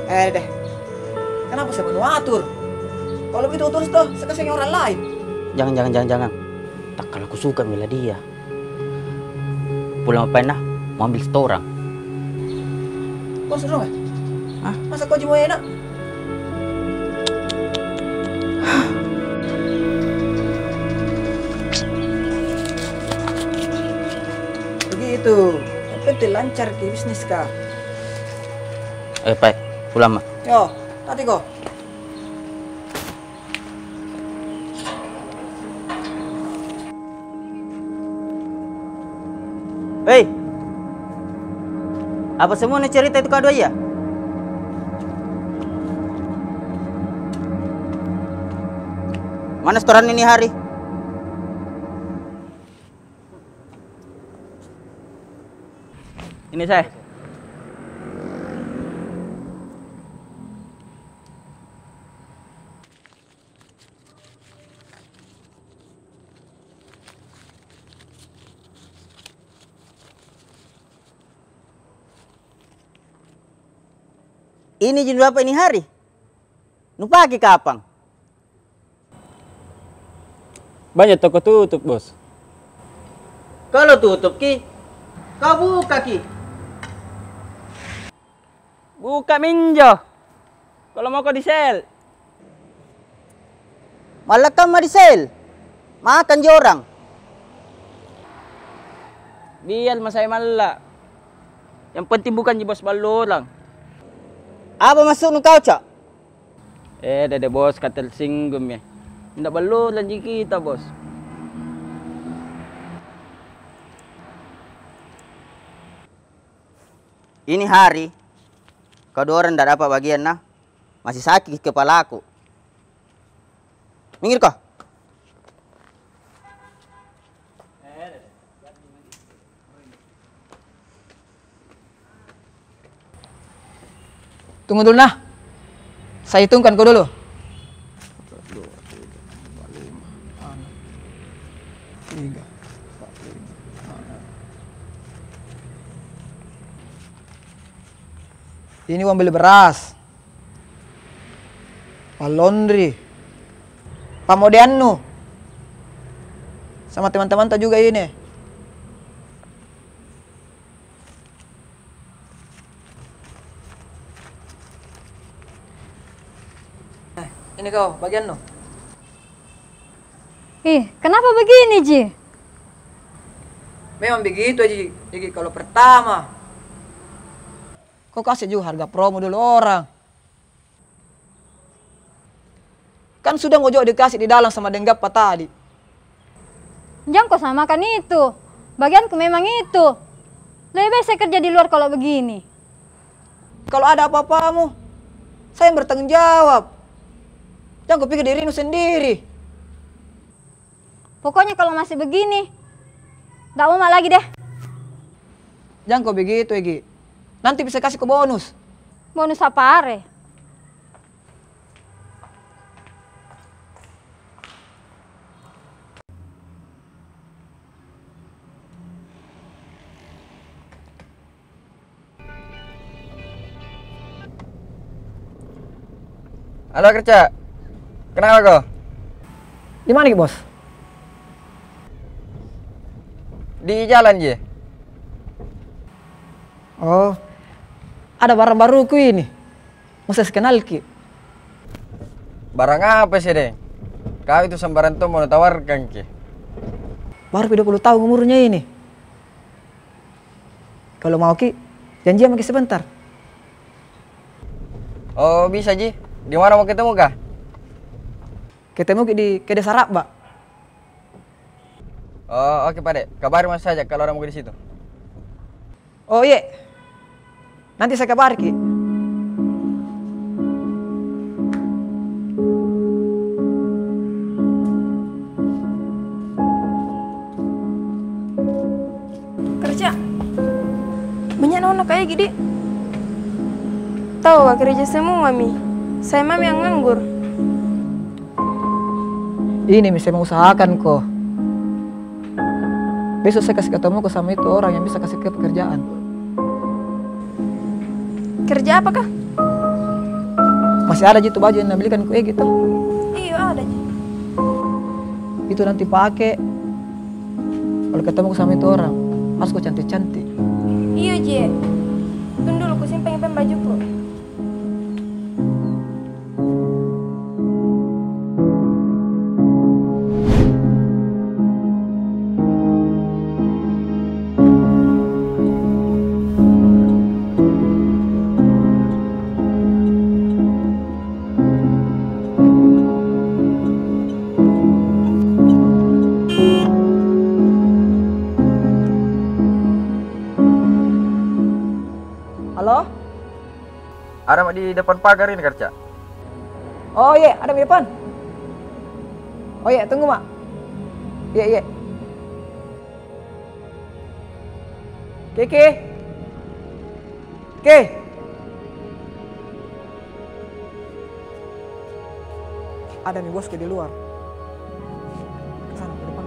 Eh, deh. Kenapa saya mau atur? Kalau begitu terus toh, saya kasih orang lain. Jangan, jangan, jangan, jangan. Tak kalau kusuka mila dia. Pulang apa nah, mau ambil setoran. Kau suruh nggak? Hah? Masa kau cuma enak? Begitu. Yang penting lancar ki bisnis kah. Eh, Pai, pulang ma. Yo, tadi kau. Hei! Apa semua ni cerita itu kau dua iya? Mana setoran ini hari? Ini saya. Ini ji nu dapat ini hari? Nu pake kapang? Banyak toko tutup, Bos. Kalau tutup ki, kau buka ki. Buka minjo. Kalau mau kau di sel. Mallakang ma di sel. Makan ji orang. Biar ma saya malla. Yang penting bukan ji bos ballorang. Apa maksudmu kau, Cak? Eh, dede bos, ka tersinggung ya. Ndak ballorang ji kita, Bos. Ini hari, kau dua orang ndak dapat bagian, nah. Masih sakit kepalaku. Minggir ko. Tunggu dulu, nah. Saya hitungkan ko dulu. Tiga, empat, lima, enam. Ini uang beli beras. Pa laundry. Pa modeannu. Sama teman-temanta juga ini. Eh, ini kau, bagiannu. Ih, kenapa begini ji? Memang begitu ji, Egi, kalau pertama. Kau kasih juga harga promo dulu orang. Kan sudah mo jo dikasih di dalam sama deng Gappa tadi. Jangko samakan itu. Bagianku memang itu. Lebih baik saya kerja di luar kalau begini. Kalau ada apa-apamu, saya yang bertanggung jawab. Jangko pikir dirimu sendiri. Pokoknya kalau masih begini, ndak mau ma lagi deh. Jangko begitu, Egi. Nanti bisa kasih ko bonus. Bonus apa are? Halo, Kerca. Kenapa ko? Di mana ki, Bos? Di jalan ji. Oh, ada barang baruku ini. Mau saya kenal ki. Barang apa sih, deh? Kau itu sembarang tong mau tawarkan ki. Baru pi dua puluh tahun umurnya ini. Kalau mau ki, janjian maki sebentar. Oh, bisa ji. Di mana mau ketemu kah? Ketemu ki di Kede Sarabba. Oh, oke, Pak Dek. Kabari masa saja kalau ada mau ke di situ. Oh, iye. Nanti saya kabari ki. Kerja. Banyak nono kayak gini. Tahu, kerja semua mi. Saya mami yang nganggur. Ini mi saya mau usahakan ko. Besok saya kasih ketemu ko sama itu orang yang bisa kasih ke pekerjaan. Kerja apakah? Masih ada ji tu baju yang nabelikan ko, eh, gitu. Iyo, ada ji. Itu nanti pake. Kalau ketemu ko sama itu orang, harus ko cantik-cantik. Iyo ji. Tunggu dulu, ku simpan, simpan bajuku. Halo? Ada mak di depan pagar ini, Kerca. Oh, iya, ada di depan. Oh, iya, tunggu, Mak. Iya, iya. Kiki. Ki. Ada mi bosku di luar. Ke sana, ke depan.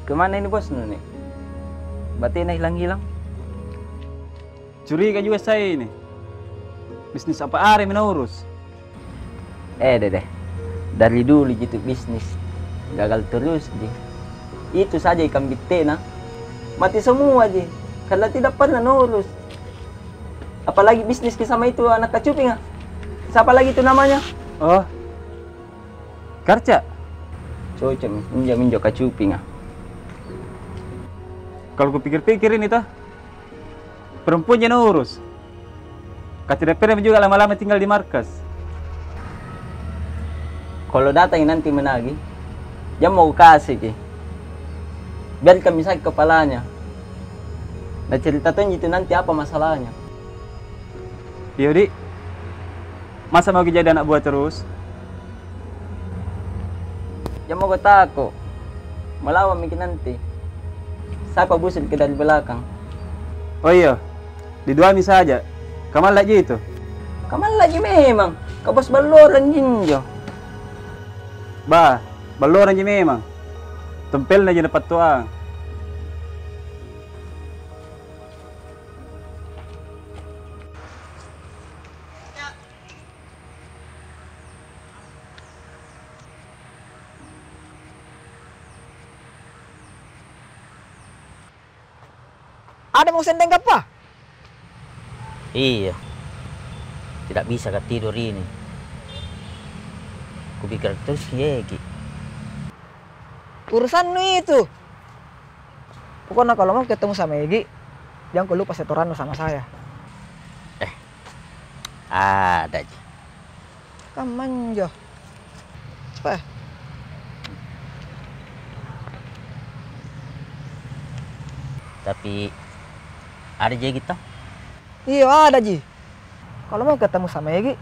Kemana ini bosnu ni? Batena hilang-hilang. Curiga juga saya ini. Bisnis apa are mi naurus? Eh, deh, deh. Dari dulu ji tu bisnis gagal terus ji. Itu saja ikan bittena, Mati semua ji, karena tidak pernah naurus. Apalagi bisnis ki sama itu anak kacuping ah. Siapa lagi itu namanya? Oh, Karca? Cocok mi, injo, injo kacuping ah. Kalau kupikir-pikir ini toh, perempuan ji naurus. Ka tidak pernah juga lama-lama tinggal di markas. Kalau datang nanti menagih, jang mako kasih ki. Biarkan mi sakit kepalanya. Na cerita tonji itu nanti apa masalahnya. Iyo, Dik. Masa mau ki jadi anak buah terus? Jang mako tako. Melawan mi ki nanti. Siapa busuk ki dari belakang? Oh iyo, di dua mi saja. Ka malla ji itu. Ka malla ji memang. Ka bos ballorang ji injo. Bah, ballorang ji memang. Tempelna ji na pattuang. Ada mau sendeng kappa? Iya. Tidak bisa ka tidur ini. Kupikir terus ki Egi. Urusannu itu. Pokoknya kalau mau ketemu sama Egi, jangko lupa setorannu sama saya. Eh, ada ji. Kan manjo. Peh. Tapi ada ji Egi toh? Iyo, ada ji. Kalau mau ketemu sama Egi,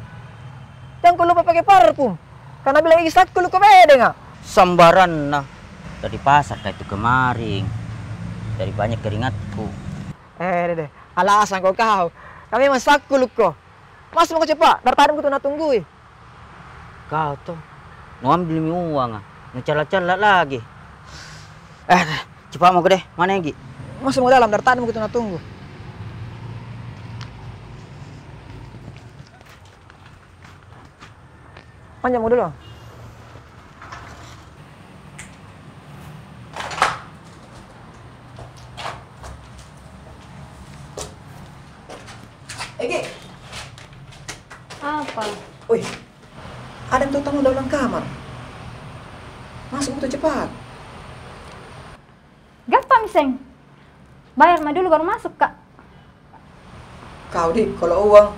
jangko lupa pakai parfum. Karena bilang Egi sakkulukko bede nga. Sambaranna. Dari pasar ka itu kemarin. Dari banyak keringatku. Eh, deh, deh. Alasan ko kau. Ka memang sakkulukko. Masuk mako cepat. Dari tadi mako tu natunggui. Kau toh, nu ambil mi uang ah, nu calla-calla lagi. Eh, cepat mako deh, mana Egi? Masuk mako dalam, dari tadi mako tu natunggu. Panjang mako dulu. Egi. Apa? Oi, ada mi tau tamu dalam kamar. Masuk mako tu cepat. Gappa mi seng. Bayar ma dulu baru masuk ka. Kau di, kalau uang,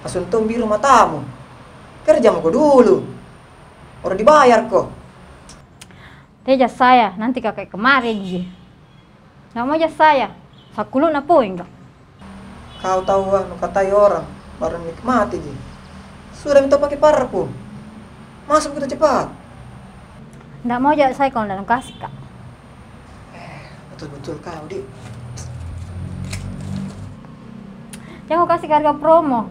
langsung tong biru matamu. Kerja mako dulu. Baru dibayar ko. Teja saya, nanti ka kayak kemarin ji. Ndak mau ja saya, sakkulukna poeng ka. Kau tau ah, nu katai orang, baru nikmati ji. Sudah mi tau pakai parfum. Masuk mako tu cepat. Ndak mau ja saya kalau ndak kasih ka. Eh, betul-betul kau di. Jangan kasih harga promo.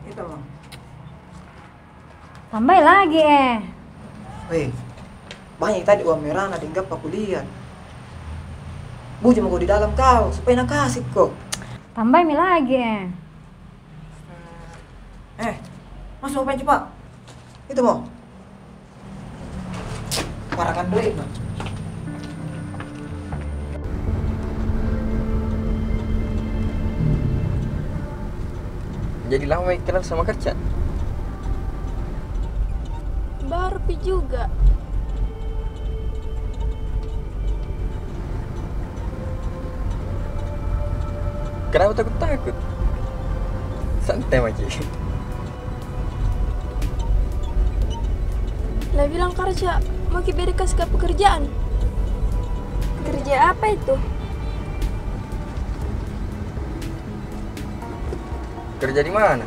Itu mah. Tambai lagi eh. Weh, banyak tadi uang merahna deng gappa kuliat. Bujur mako di dalam kau, supaya nakasih ko. Tambai mi lagi eh. Eh, masuk apa cepat? Itu mo. Parakan duit no. Jadi lama kenal sama Kerca? Baru pi juga. Kenapa takut-takut? Santai maki. Na bilang Karca, mau ki bede kasih ka pekerjaan. Kerja apa itu? Kerja di mana?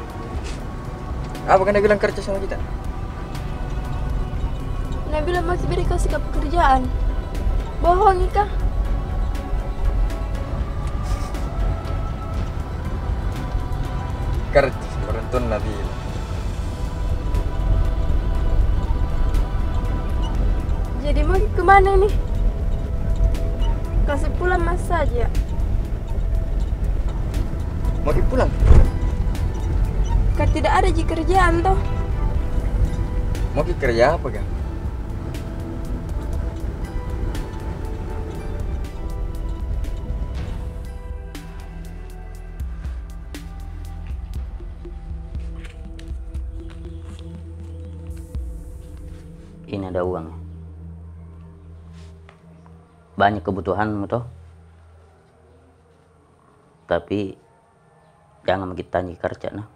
Apa kan na bilang Karca sama kita? Na bilang mau ki bede kasih ka pekerjaan. Bohong i kah? Karca, orang tuan na bilang. Jadi mau ki kemana ini? Kasih pulang ma saja. Mau ki pulang? Ka tidak ada ji kerjaan toh. Mau ki kerja apa kah? ada uang. Banyak kebutuhanmu toh. Tapi jangan maki tanya karca nah.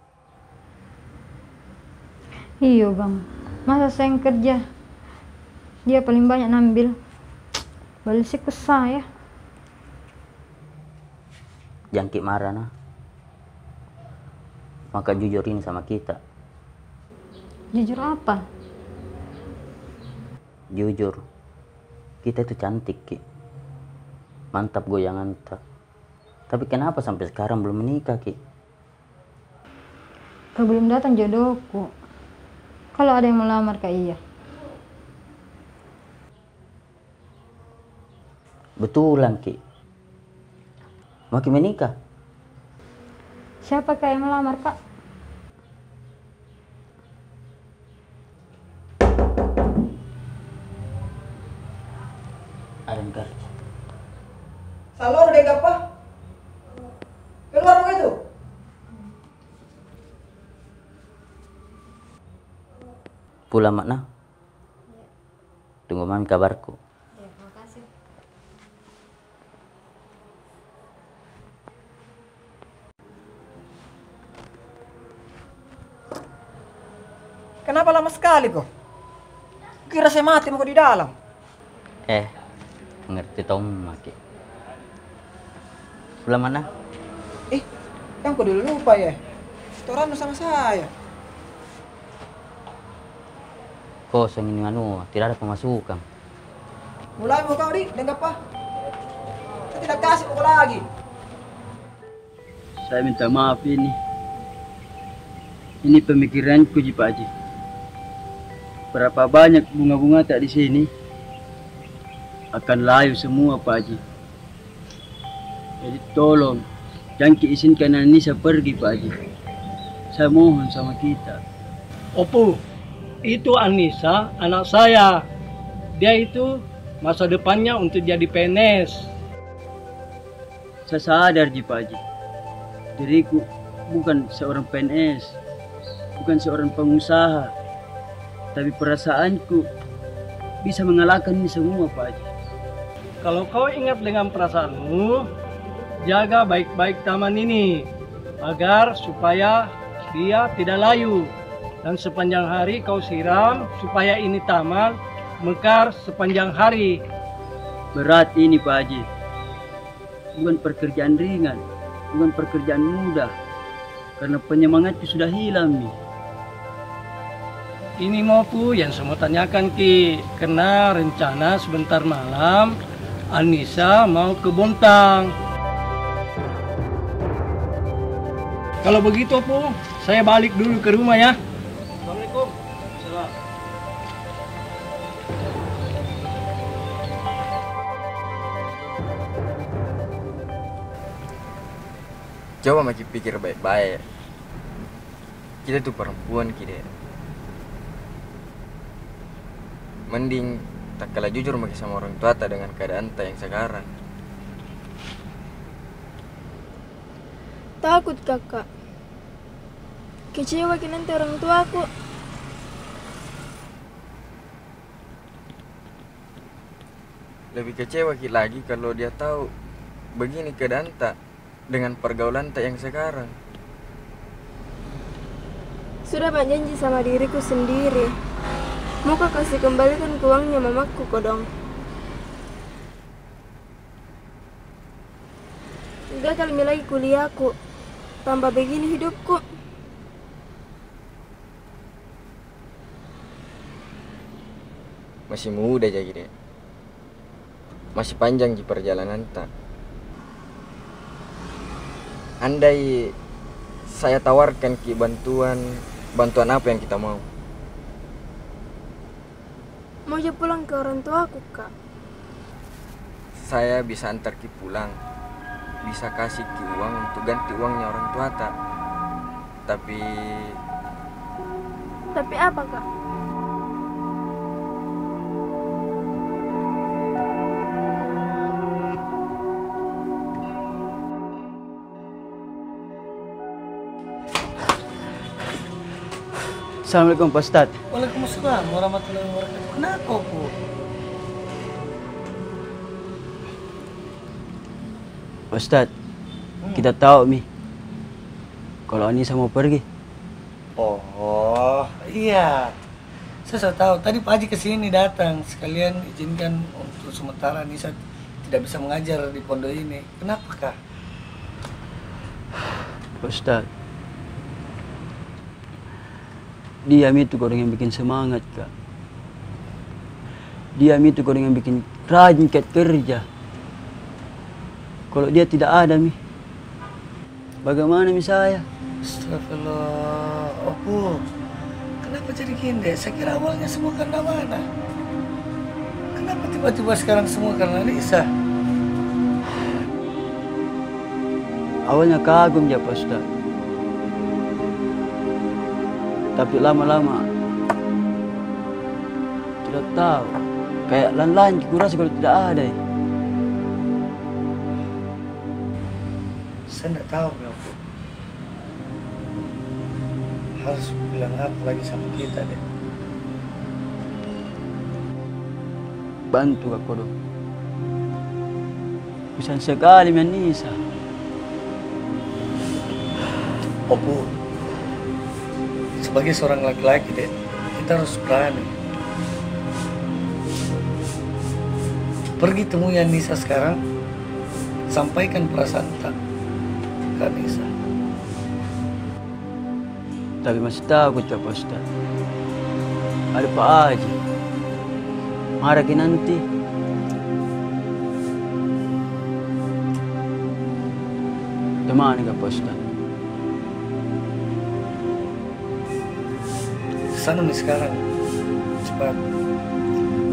Iyo, Bang. Masa saya yang kerja? Dia paling banyak nambil. Balik siku saya. Jangki marah nah. Maka jujur ini sama kita. Jujur apa? Jujur, kita itu cantik ki. Mantap goyanganta. Tapi kenapa sampai sekarang belum menikah ki? Ka belum datang jodohku. Kalau ada yang melamar ka iya. Betulan ki. Maki menikah. Siapa ka yang melamar ka? Ada yang kerja. Salor deh, gapa? Keluar begitu. Pulang mak nah. Tunggu mami kabarku. Ya, makasih. Kenapa lama sekali ko? Kira saya mati mako di dalam. Eh, ngerti tong maki. Pulang mana? Ih, yang ko dulu lupa ya. Setoran sama saya. Kosong ini anu, tidak ada pemasukan. Mulai mau kau di, dengar apa? Saya tidak kasih pokok lagi. Saya minta maaf ini. Ini pemikiranku ji, Pak Haji. Berapa banyak bunga-bunga tak di sini, akan layu semua, Pak Haji. Jadi tolong, jangan ki izinkan Anissa pergi, Pak Haji. Saya mohon sama kita. Opu, itu Anissa, anak saya. Dia itu masa depannya untuk jadi P N S. Saya sadar ji, Pak Haji. Diriku bukan seorang P N S, bukan seorang pengusaha, tapi perasaanku bisa mengalahkan ini semua, Pak Haji. Kalau kau ingat dengan perasaanmu, jaga baik-baik taman ini, agar supaya dia tidak layu. Dan sepanjang hari kau siram, supaya ini taman mekar sepanjang hari. Berat ini, Pak Haji. Bukan pekerjaan ringan, bukan pekerjaan mudah, karena penyemangatku sudah hilang nih. Ini mo pu yang saya mau tanyakan ki, karena rencana sebentar malam Anissa mau ke Bontang. Kalau begitu pu, saya balik dulu ke rumah ya. Assalamualaikum. Salam. Coba maki pikir baik-baik. Kita tu perempuan ki, Dek. Mending takkala jujur maki sama orang tuata dengan keadaanta yang sekarang. Takut, Kakak. Kecewa ki nanti orang tuaku. Lebih kecewa ki lagi kalau dia tahu begini keadaanta dengan pergaulanta yang sekarang. Sudah ma janji sama diriku sendiri. Mau ka kasih kembalikan ke uangnya mamaku kodong. Gagal mi lagi kuliahku, tambah begini hidupku. Masih muda jaki, Dek. Masih panjang ji perjalananta. Andai saya tawarkan ki bantuan, bantuan apa yang kita mau? Mau ja pulang ke orang tuaku, Kak. Saya bisa antar ki pulang, bisa kasih ki uang untuk ganti uangnya orang tuata. Tapi... Tapi apa, Kak? Assalamualaikum, Pak Ustadz. Waalaikumsalam warahmatullahi wabarakatuh. Kenapa, Opo? Ustadz, hmm, kita tahu mi kalau Anissa mau pergi. Oh, iya. Saya sudah tahu. Tadi Pak Haji ke sini datang, sekalian izinkan untuk sementara Anissa tidak bisa mengajar di pondok ini. Kenapakah? Pak Ustadz, diam itu kodong yang bikin semangat ka. Diam itu kodong yang bikin rajin ka kerja. Kalau dia tidak ada mi, bagaimana mi saya? Astagfirullah, Opo. Kenapa jadi gini, Dek? Saya kira awalnya semua karena Mana. Kenapa tiba-tiba sekarang semua karena Anissa? Awalnya kagum ja, Pak Ustadz. Tapi lama-lama tidak tahu. Kayak lan-lan kurasa kalau tidak ada, eh. Saya ndak tahu mi, Opo. Harus bilang apa lagi sama kita, Dek? Bantu ka kodong. Ku sayang sekali mi Anissa. Opo, sebagai seorang laki-laki, Dek, kita harus berani. Pergi temui Anissa sekarang, sampaikan perasaan ta ke Anissa. Tapi masih takut ka, Pak Ustadz. Ada Pak Haji. Marah ki nanti. Temani ka, Pak Ustadz. Kesana mi sekarang. Cepat.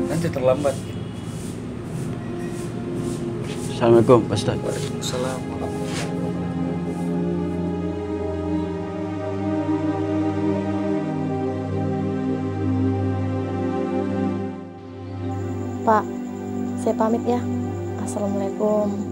Nanti terlambat. Assalamualaikum, Pak Ustadz. Waalaikumsalam warahmatullahi wabarakatuh. Pak, saya pamit ya. Assalamualaikum.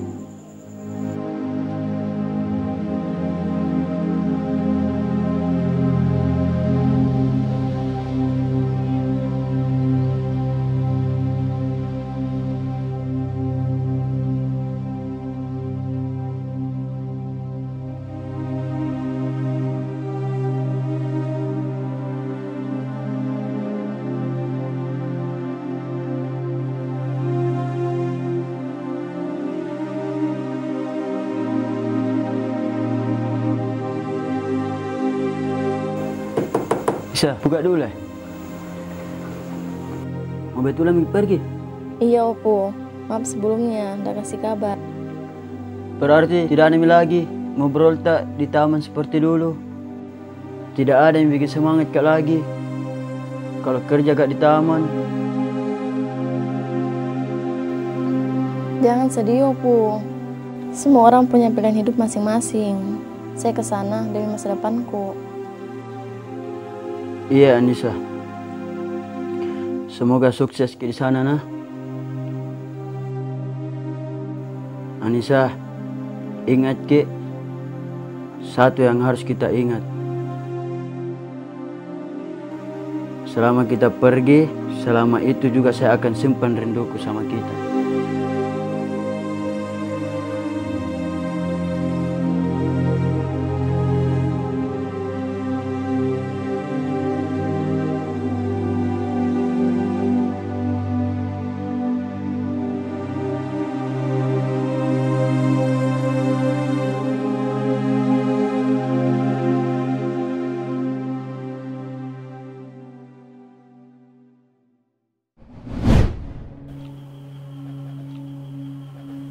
Isa, buka dulu lah. Mau betulan mi pergi? Iya, Opo. Maaf sebelumnya, ndak kasih kabar. Berarti tidak ada mi lagi ngobrol ta di taman seperti dulu? Tidak ada yang bikin semangat ka lagi kalau kerja ka di taman? Jangan sedih, Opo. Semua orang punya pilihan hidup masing-masing. Saya ke sana demi masa depanku. Iya, Anissa. Semoga sukses ki di sana, nah. Anissa, ingat ki, satu yang harus kita ingat. Selama kita pergi, selama itu juga saya akan simpan rinduku sama kita.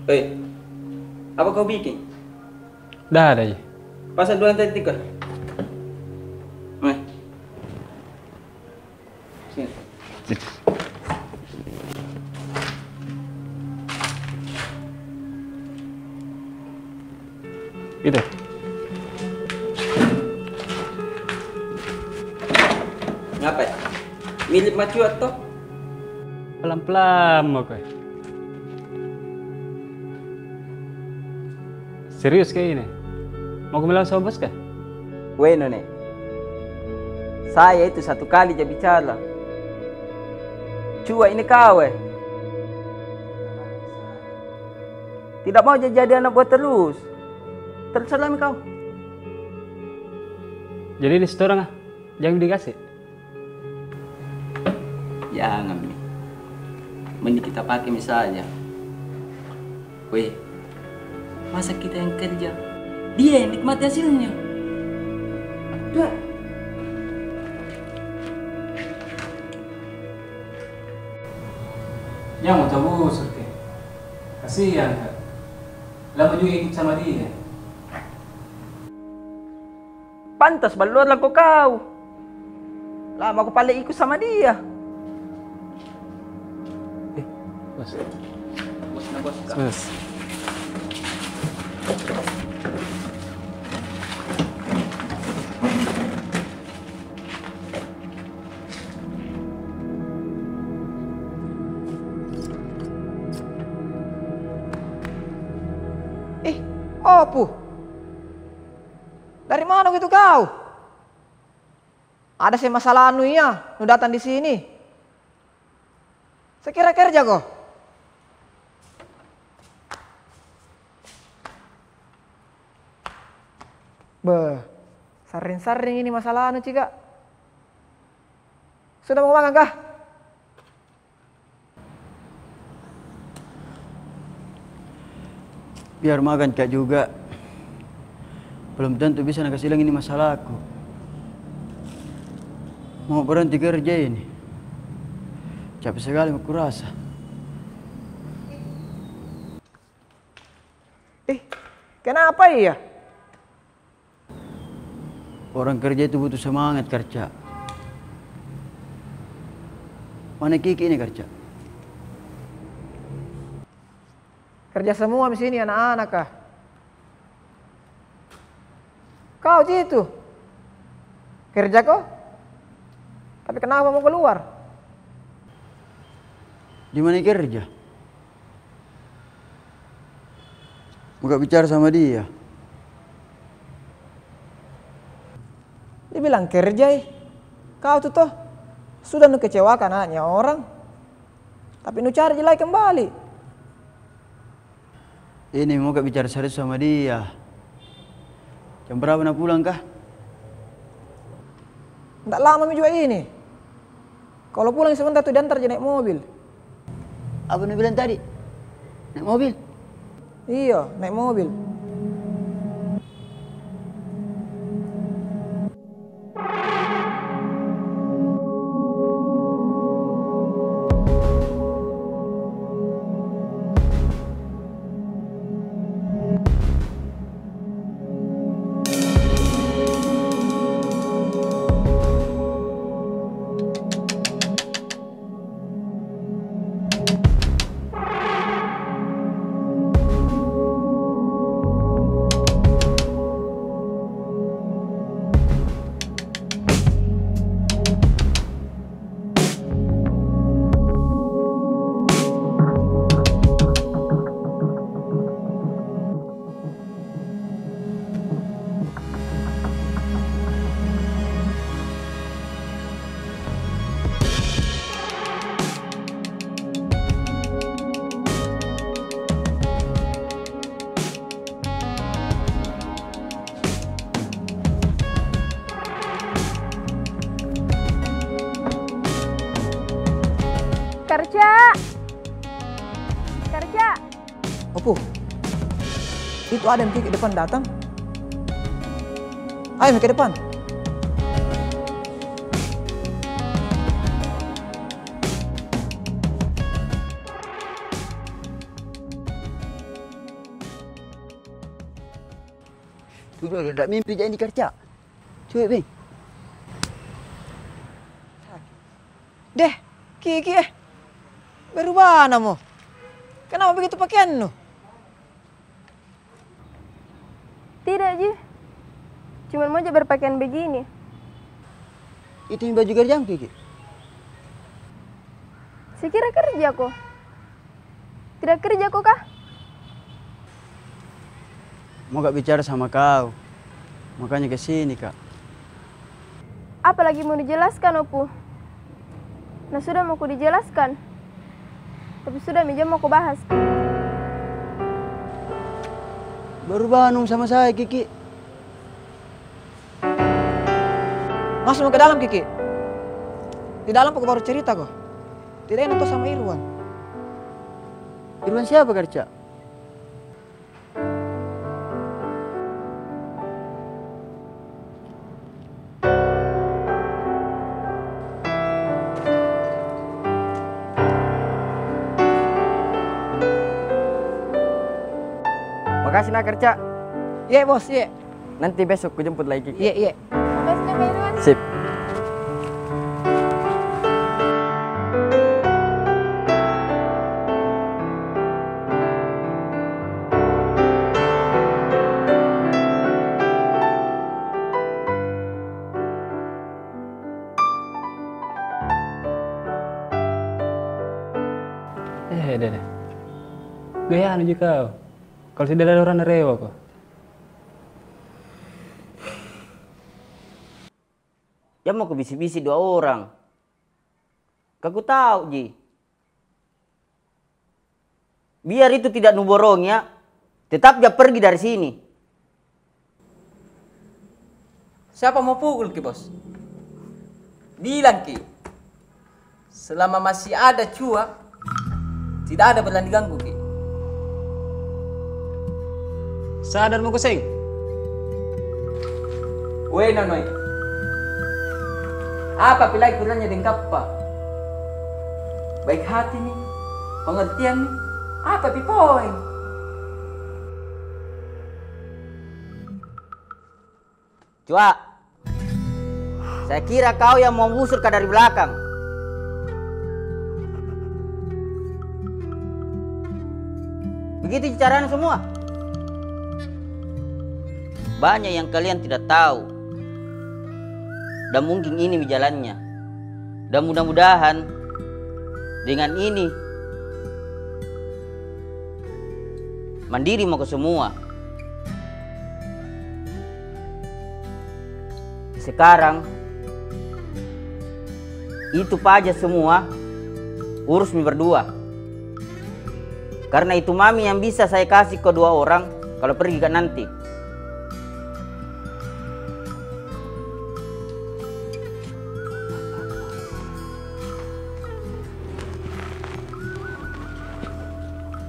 Hei, apa kau bikin? Dah, dah, iya. Pasang dulu lantai tiga. Mai. Sini. Itu. Ngapa ya? Mirip macuat toh? Pelan-pelan mo ko. Serius ka ini? Mau ku bilang sama bos kah? Weh, None. Saya itu satu kali ja bicara. Dua ini kau, eh. Tidak mau jadi anak buah terus. Terserah mi kau. Jadi ini setoran ah, jangan dikasih. Jangan mi. Mending kita pakai mi saja. Weh, masa kita yang kerja, dia yang nikmati hasilnya? Dah. Jangan mau tahu, Surti. Kasihan ka. Lama juga ikut sama dia. Pantas baluar lako kau. Lama ko pale ikut sama dia. Eh, bos. Bos na bos ka. Bos. Eh, Opu. Dari mana gitu kau? Ada se masalah anu iya, nu datang di sini. Sekira kerja ko? Beh, sarring-sarring ini masalah anu, Cika. Sudah mau makan kah? Biar makan ka juga, belum tentu bisa nakasih hilang ini masalahku. Mau berhenti kerja ini. Capek sekali kurasa. Eh, kenapa iya? Orang kerja itu butuh semangat kerja. Mana Kiki ini kerja? Kerja semua di sini anak-anak kah? Kau ji itu. Kerja ko? Tapi kenapa mau keluar? Di mana kerja? Mau ka bicara sama dia. Dia bilang kerja, eh. Kau tu toh, sudah nu kecewakan anaknya orang, tapi nu cari ji lagi kembali. Ini mau ka bicara serius sama dia. Jam berapa na pulang kah? Ndak lama mi juga ini. Kalau pulang sebentar tu diantar ji naik mobil. Apa nu bilang tadi? Naik mobil? Iyo, naik mobil. Kerja! Kerja! Opo, itu ada yang ke depan datang. Ayo, ke depan. Tuh, ndak mimpi jadi kerja. Cuek, Beng. Deh, Kiki, eh. Berubah namo. Kenapa begitu pakaianmu? Tidak ji. Cuman mau ja berpakaian begini. Itu baju kerjamu, Kiki? Sekira kerja ko. Tidak kerja ko kah? Mau ka bicara sama kau. Makanya ke sini ka. Apa lagi mau dijelaskan, Opu? Nah, sudah mau ku dijelaskan. Tapi sudah mi, jang mau ku bahas. Baru bangun sama saya, Kiki. Masuk ke dalam, Kiki. Di dalam pokok baru cerita ko. Tidak enak tuh sama Irwan. Irwan siapa, Karca? Makasih nah, Karca. Iya, Bos, iya. Nanti besok ku jemput lagi. Iya, iya. Makasih nah, Pak Irwan. Sip. Eh, deh, deh. Gaya anu ji kau. Kalau sudah ada orang rewa ko. Jang mako bisi-bisi dua orang. Ka ku tau ji. Biar itu tidak nuborongi ya, tetap ja pergi dari sini. Siapa mau pukul ki, Bos? Bilang ki. Selama masih ada Cua, tidak ada berani ganggu ki. Sadar mako seng? Weh, Nonoi. Apa pi lagi kurangnya deng kappa? Baik hati ni, pengertian ni, apa pi poin? Cua, saya kira kau yang mau busur ka dari belakang. Begitu caranya semua. Banyak yang kalian tidak tahu. Dan mungkin ini mi jalannya. Dan mudah-mudahan dengan ini mandiri mako semua. Sekarang, itu paja semua, urus mi berdua. Karena itu mami yang bisa saya kasih ko dua orang, kalau pergi ka nanti.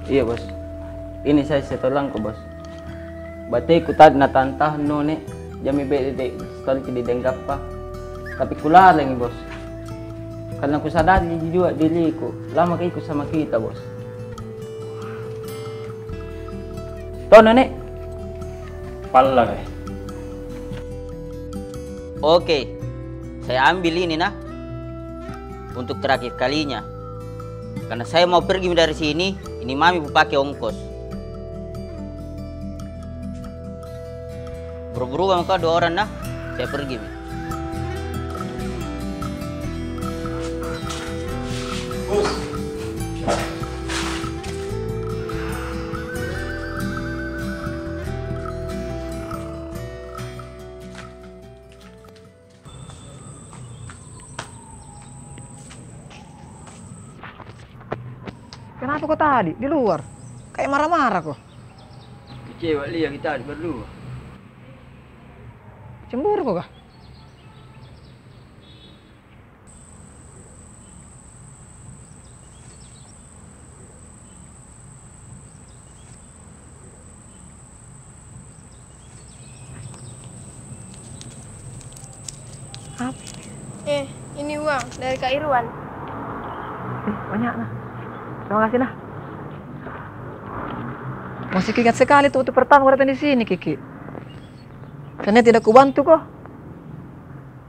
Iya, Bos. Ini saya setolang ko, Bos. Bateku tadi na tantah no ne, jami bede dek sekali ki di deng kappa. Tapi kulalengi, Bos. Karena kusadari juga diriku, lama ka ikut sama kita, Bos. Toh, Nenek? Pala, eh. Oke, saya ambil ini, nah. Untuk terakhir kalinya. Karena saya mau pergi dari sini, ini mami pu pake ongkos. Berubah-berubah mako dua orang, nah. Saya pergi mi. Kenapa ko tadi di luar? Kayak marah-marah ko. Kecewa lihat kita tadi berdua. Cemburu ko kah? Apa ini? Eh, ini uang dari Kak Irwan. Eh, banyak, nah. Terima kasih, nah. Masih kuingat sekali tuh waktu pertama ko datang di sini, Kiki. Karena tidak kubantu ko.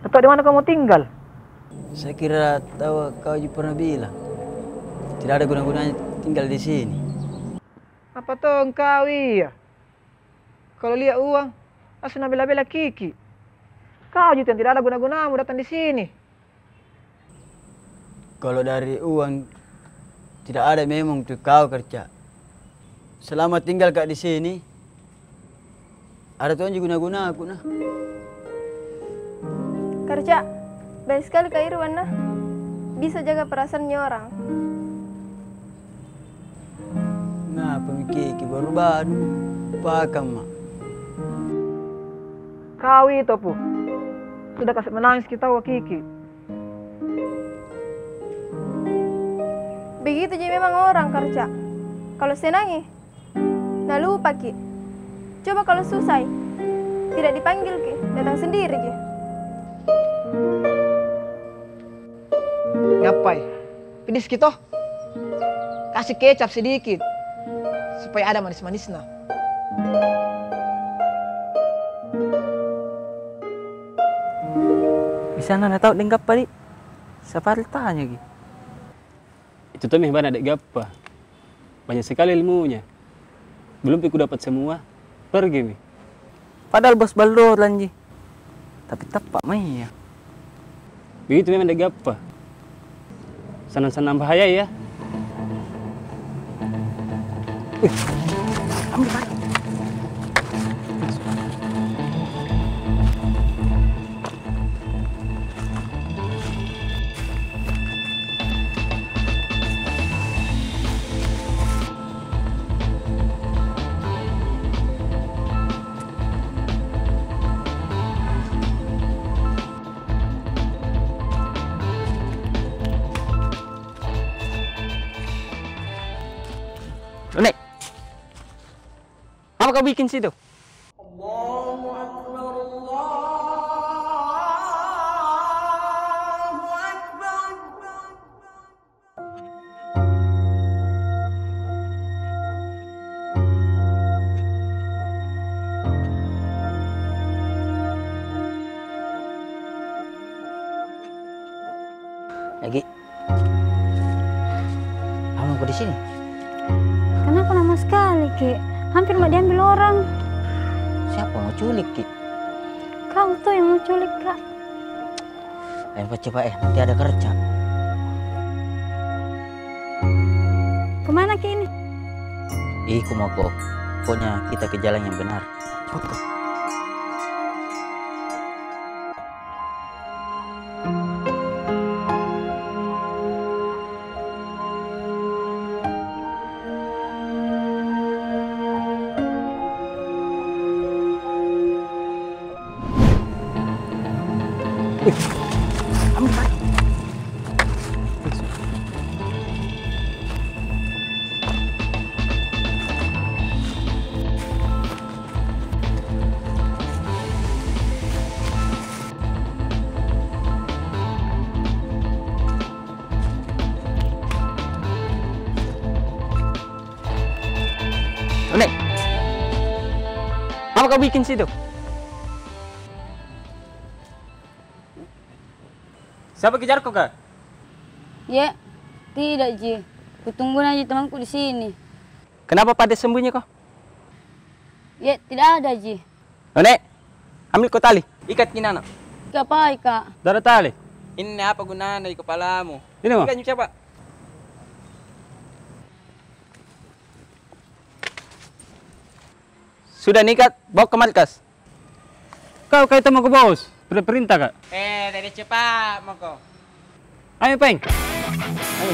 Atau di mana ko mau tinggal? Saya kira tahu kau juga pernah bilang, tidak ada guna-gunanya tinggal di sini. Apa tong kau iya? Kalau lihat uang, langsung na bela-bela Kiki. Kau juga yang tidak ada guna-gunamu datang di sini. Kalau dari uang, tidak ada memang untuk kau kerja. Selama tinggal ka di sini, ada tong ji guna-gunaku, nah. Kerja, baik sekali Kak Irwan, nah. bisa jaga perasaannya orang. Nah, pemikirki baru-baru pakang ma. Kau itu, Pu. Sudah kasih menangis kita, wa Kiki. Begitu ji memang orang, Karca. Kalau senang, eh, na lupa ki. Coba kalau susah, tidak dipanggil ki, datang sendiri ji. Ngapai? Pedis ki toh? Kasih kecap sedikit, supaya ada manis-manisna. Bisa nana tahu deng gappa, di? Sapa tanya ki? Itu toh mi bana dek gappa. Banyak sekali ilmunya. Belum pi ku dapat semua. Pergi mi. Padahal bos Baldo lanji. Tapi tapa mai ya. Begitu memang dek gappa. Sanang-sanang bahaya ya. Wih, ambil barang. Apa kau bikin situ? Allahu Akbar, Allahu Akbar. Lagi. Lama ko di sini? Kenapa lama sekali ki? Hampir ma diambil orang. Siapa mau culik ki? Kau tuh yang mau culik, Kak. Ayo, cepat, eh, nanti ada kerja. Kemana ki ini? Ih, ku mau ko. Pokoknya kita ke jalan yang benar. Cepat ko. Nona, apa kau bikin situ? Siapa kejar ko kah? Ye, tidak ji. Kutunggu na ji temanku di sini. Kenapa pada sembunyi ko? Ye, tidak ada ji. Nona, ambil ko tali. Ikat ki nana. Ika pai, Kak? Dada tali. Ini apa gunana di kepalamu? Ini mo. Ikat, cepat. Sudah niikat, bawa ke markas. Kau kayak temu ke bos, per-, perintah kak. Eh, tadi cepat mako. Ayo, Peng. Ayo.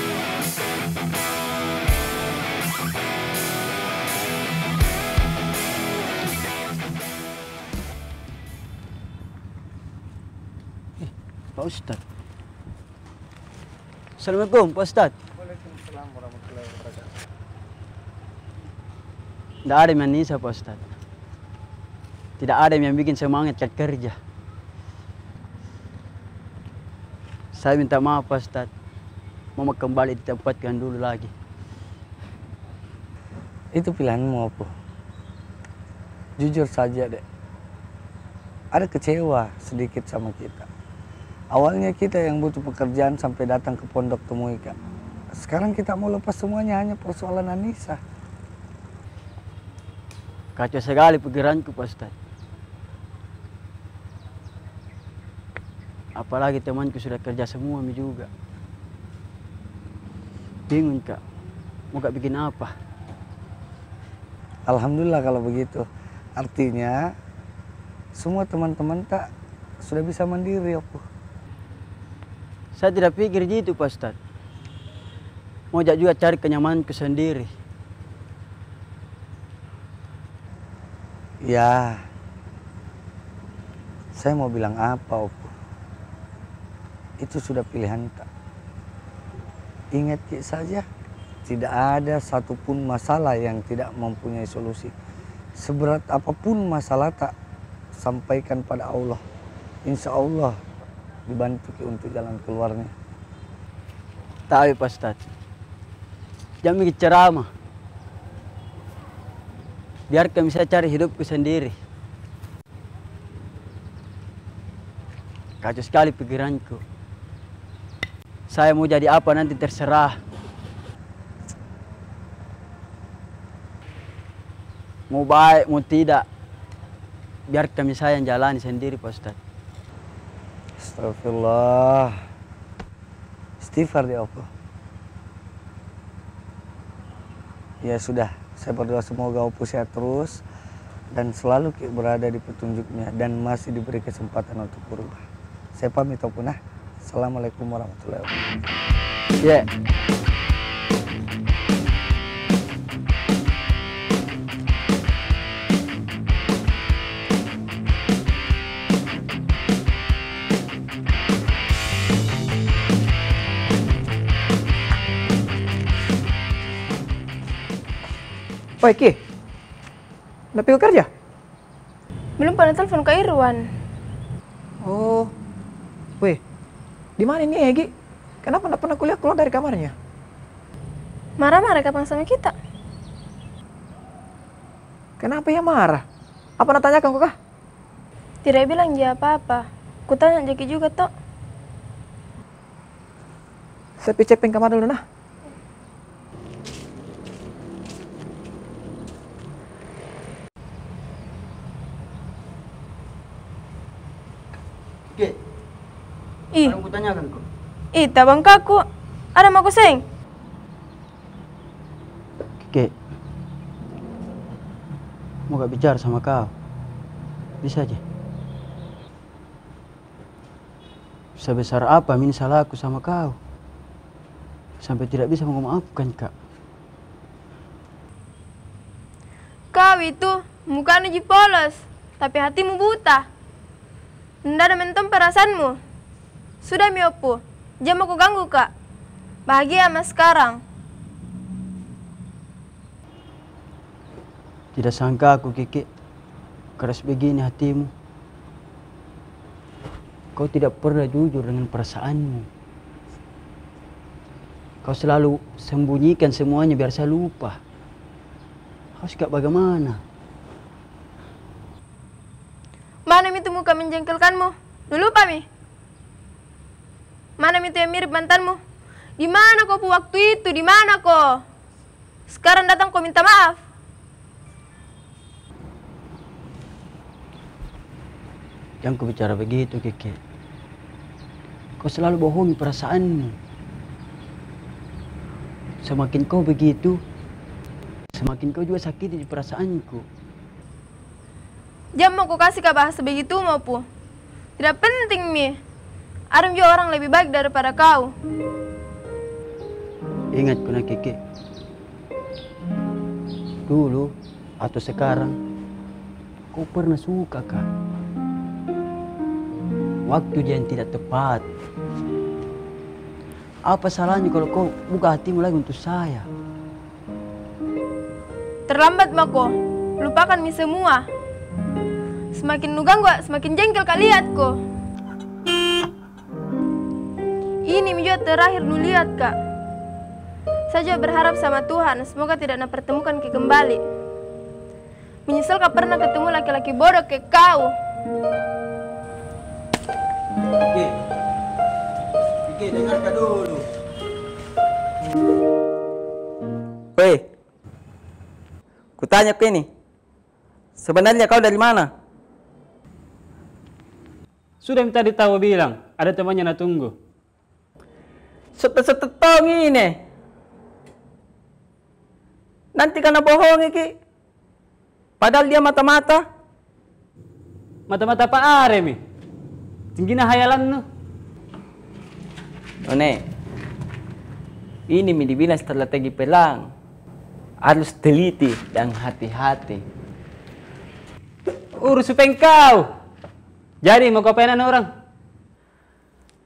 Eh, Pak Ustadz. Assalamualaikum, Pak Ustadz. Waalaikumsalam warahmatullahi wabarakatuh. Ndak ada yang bisa, Pak Ustadz. Tidak ada yang bikin semangat kat kerja. Saya minta maaf, Pak Ustadz. Mau kembali di tempat yang dulu lagi. Itu pilihanmu, Apu. Jujur saja, Dek. Ada kecewa sedikit sama kita. Awalnya kita yang butuh pekerjaan sampai datang ke pondok temui Kak. Sekarang kita mau lepas semuanya, hanya persoalan Anissa. Kacau sekali pikiranku, Pak Ustadz. Apalagi temanku sudah kerja semua mi juga. Bingung ka, mau ka bikin apa? Alhamdulillah kalau begitu. Artinya, semua teman-teman ta sudah bisa mandiri, Apu. Saya tidak pikir gitu, Pak Ustadz. Mau ja juga cari kenyamananku sendiri. Ya, saya mau bilang apa, Opo? Itu sudah pilihanta. Ingat ki saja, tidak ada satu pun masalah yang tidak mempunyai solusi. Seberat apapun masalahta, sampaikan pada Allah. Insya Allah dibantu ki untuk jalan keluarnya. Tapi, Pak Ustadz, jangan bikin ceramah. Biarkan saya cari hidupku sendiri. Kacau sekali pikiranku. Saya mau jadi apa nanti terserah. Mau baik, mau tidak, biarkan saya yang jalani sendiri, Pak Ustadz. Astagfirullah. Istighfar di Opo. Ya sudah, saya berdoa semoga Opo sehat terus dan selalu ki berada di petunjuknya dan masih diberi kesempatan untuk berubah. Saya pamit, Opo, nah. Assalamualaikum warahmatullahi wabarakatuh. Ya. Oi, Ki. Nda pi ko kerja? Belum, pa na telepon Kak Irwan. Oh. Weh, di mana ini Egi? Kenapa nda pernah kulihat keluar dari kamarnya? Marah-marah kapang sama kita. Kenapa ia marah? Apa na tanyakan ko kah? Tidak bilang ji apa-apa. Kutanya jaki juga toh. Saya pi cek peng kamar dulu nah. Kike. Ih. Ada yang kutanyakan ko. Ih, tabang kaku. Ada mako seng? Kike. Mau ka bicara sama kau. Bisa ji? Sebesar apa min salahku sama kau sampai tidak bisa memaafkan ka? Kau itu mukanu ji polos, tapi hatimu buta. Nda ada mentong perasaanmu. Sudah mi Opo, jang mako ganggu ka. Bahagia ma sekarang. Tidak sangka aku, Kiki, keras begini hatimu. Kau tidak pernah jujur dengan perasaanmu. Kau selalu sembunyikan semuanya biar saya lupa. Harus ka bagaimana? Mana mi itu muka menjengkelkanmu? Lu lupa mi? Mana mi itu yang mirip mantanmu? Di mana ko pu waktu itu? Di mana ko? Sekarang datang ko minta maaf. Jang ko bicara begitu, Kiki. Kau selalu bohongi perasaanmu. Semakin kau begitu, semakin kau juga sakiti perasaanku. Jang mako kasih ka bahasa begitu mo pu. Tidak penting mi. Ada mi juga orang lebih baik daripada kau. Ingat ko na, Kiki. Dulu atau sekarang, kau pernah suka ka. Waktu ji yang tidak tepat. Apa salahnya kalau kau buka hatimu lagi untuk saya? Terlambat mako, lupakan mi semua. Semakin nu ganggu, semakin jengkel ka lihat ko. Ini mi juga terakhir nu lihat ka. Saya juga berharap sama Tuhan, semoga tidak na pertemukan ki kembali. Menyesal ka pernah ketemu laki-laki bodoh kayak kau. Oke. Oke, dengar ka dulu. Weh, kutanya ko ini, sebenarnya kau dari mana? Sudah mi tadi tau bilang, ada temannya na tunggu. Sete-sete tong ini. Nanti ka na bohongi ki. Padahal dia mata-mata. Mata-mata pa are mi. Tinggi na hayalannu. None, ini mi dibilang strategi pelang. Harus teliti dan hati-hati. Urus supeng kau. Jadi mau kau penan orang.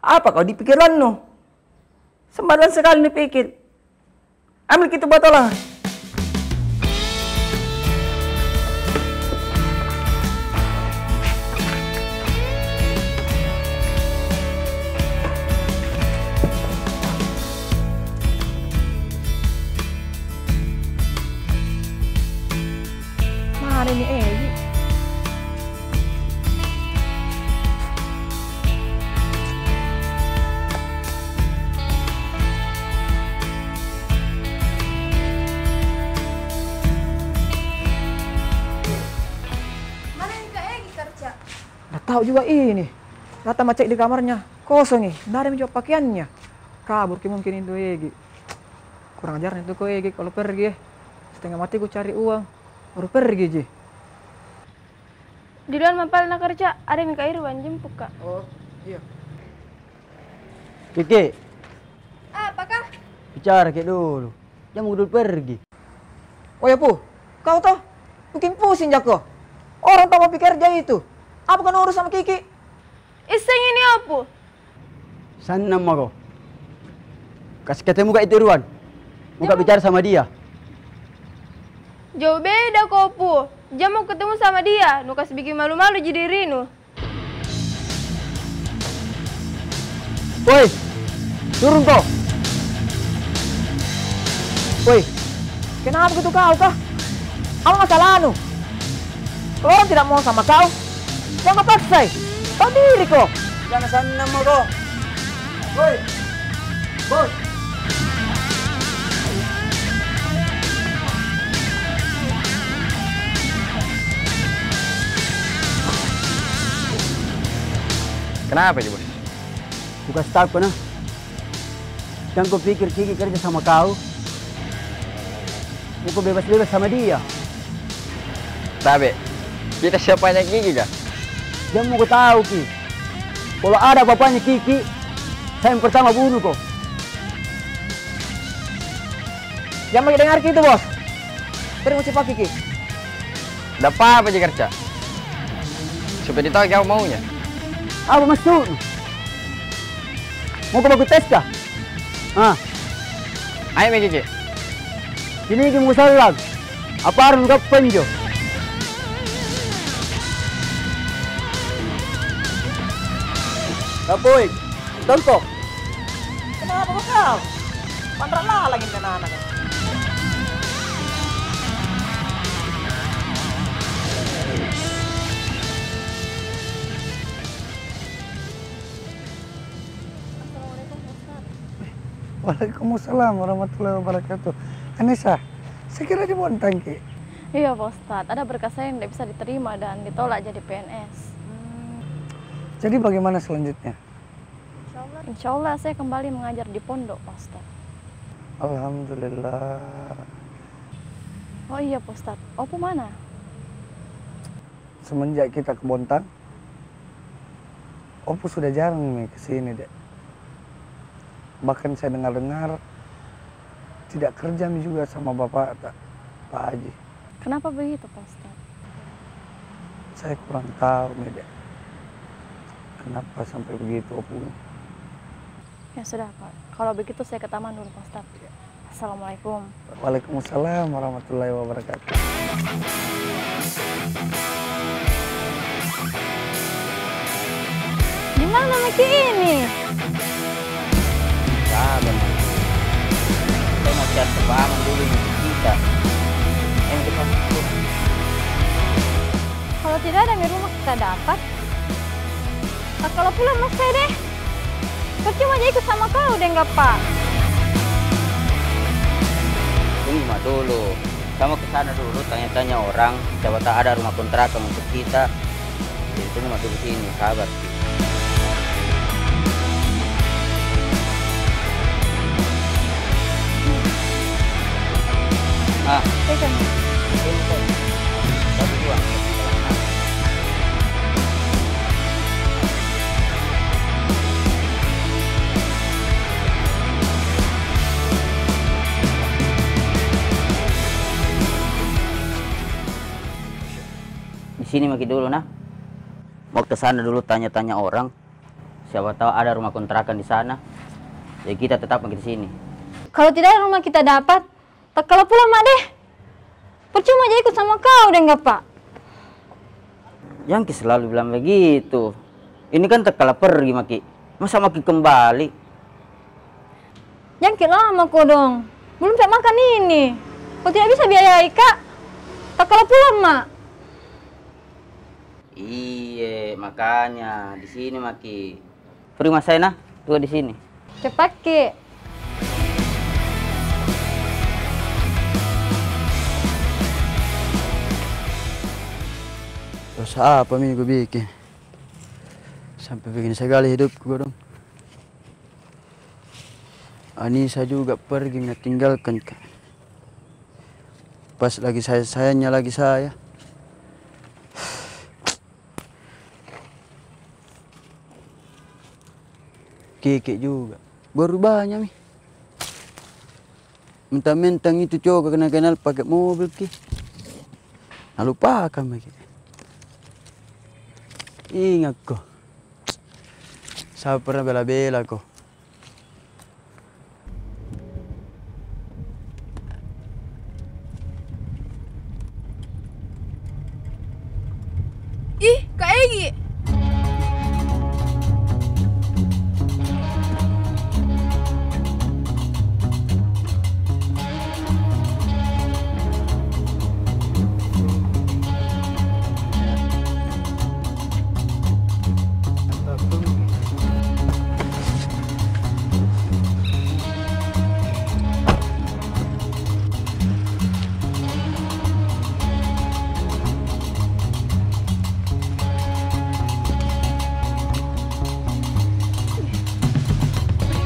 Apa kau di pikiranmu? Sembarang sekali ni pikir. Ambil ki itu botol ah. Mana ni Egi? Mana ni Kak Egi kerja? Nda tau juga ini. Datang ma cek di kamarnya, kosong i, nda ada mi juga pakeannya. Kabur ki mungkin itu Egi. Kurang ajarnya itu ko Egi, kalau pergi eh, setengah mati ku cari uang, baru pergi ji. Di luar ma pale na kerja, ada mi Kak Irwan jemput ka. Oh, iya. Kiki. Apakah? Bicara ki dulu. Jangan dulu pergi. Oh ya, Pu. Kau toh? Bikin pusing jako. Orang tau mau pi kerja itu. Apa kau urus sama Kiki? Iseng ini, Opu. Sannang mako. Kasih ketemu ka itu Irwan. Mau ka bicara sama dia. Jauh beda ko, Pu. Jang mau ketemu sama dia, nu kasih bikin malu-malu ji dirinu. Woi, turun ko. Woi, kenapa gitu kau kah? Apa masalahnu? Kalau orang tidak mau sama kau, jangan kau paksa i. Tahu diri ko. Jangan sannang mako. Woi, bos. Kenapa ji, Bos? Ku kasih tau ko nah. Jang ko pikir Kiki kerja sama kau, mau ko bebas-bebas sama dia. Tabe, kita siapanya Kiki kah? Jang mau ko tau ki. Kalau ada apa-apanya Kiki, saya yang pertama bunuh ko. Jang mau dengar ki itu, Bos. Pergi mau cepat Kiki. Nda apa-apa ji kerja. Supaya ditahu kau maunya. Apa maksudmu? Mau ko baku tes kah? Ah. Ayo mi Kiki. Sini ki musallang. Apa arung gak penjo? Kapui. Tongkok. Kenapa kau? Panrak lalang ini anak-anak. Assalamualaikum, Pak Ustadz. Waalaikumsalam warahmatullahi wabarakatuh. Anissa, saya kira di Bontang ki. Iya, Pak Ustadz. Ada berkas saya yang tidak bisa diterima dan ditolak jadi P N S. Hmm. Jadi bagaimana selanjutnya? Insya Allah, saya kembali mengajar di pondok, Pak Ustadz. Alhamdulillah. Oh iya, Pak Ustadz. Opu mana? Semenjak kita ke Bontang, Opu sudah jarang mi ke sini, Dek. Bahkan saya dengar-dengar, tidak kerja mi juga sama bapak ta, Pak Haji. Kenapa begitu, Pak Ustadz? Saya kurang tahu mi, Dek. Kenapa sampai begitu, Opu? Ya sudah, Pak. Kalau begitu saya ke taman dulu, Pak Ustadz. Assalamualaikum. Waalaikumsalam warahmatullahi wabarakatuh. Di mana maki ini? Sabar, Mak. Saya mau cari sumbangan dulu nih, kita. Ayo, kita. Kalau tidak ada di rumah kita dapat. Kalau pulang mas saya deh. Percuma aja ikut sama kau deh, nggak, Pak? Tunggu ma dulu. Kamu ke sana dulu, tanya-tanya orang. Siapa tahu ada rumah kontrakan untuk kita. Jadi tunggu ma dulu sini, sabar. Ah. Satu dua. Sini maki dulu, nah. Mau ke sana dulu tanya-tanya orang. Siapa tahu ada rumah kontrakan di sana. Jadi kita tetap maki di sini. Kalau tidak ada rumah kita dapat, takkala pulang ma deh. Percuma ja ikut sama kau deng Gappa. Jangki selalu bilang begitu. Ini kan takkala pergi maki. Masa maki kembali? Jangki lama kodong. Belum pe makan ini. Kau tidak bisa biayai ka? Takkala pulang ma. Iye, makanya di sini maki. Pergi ma saya, nah, dua di sini. Cepatki. Dosa apa mi kubikin? Sampai begini sekali hidupku kodong. Anissa juga pergi, na tinggalkan ka. Pas lagi sayang-sayangnya lagi saya. Kiki juga. Baru banyak mi. Mentang-mentang itu cowok kenal-kenal pakai mobil ki. Na lupakan maki. Ingat ko. Saya pernah bela-bela ko. Ih, Kak Egi!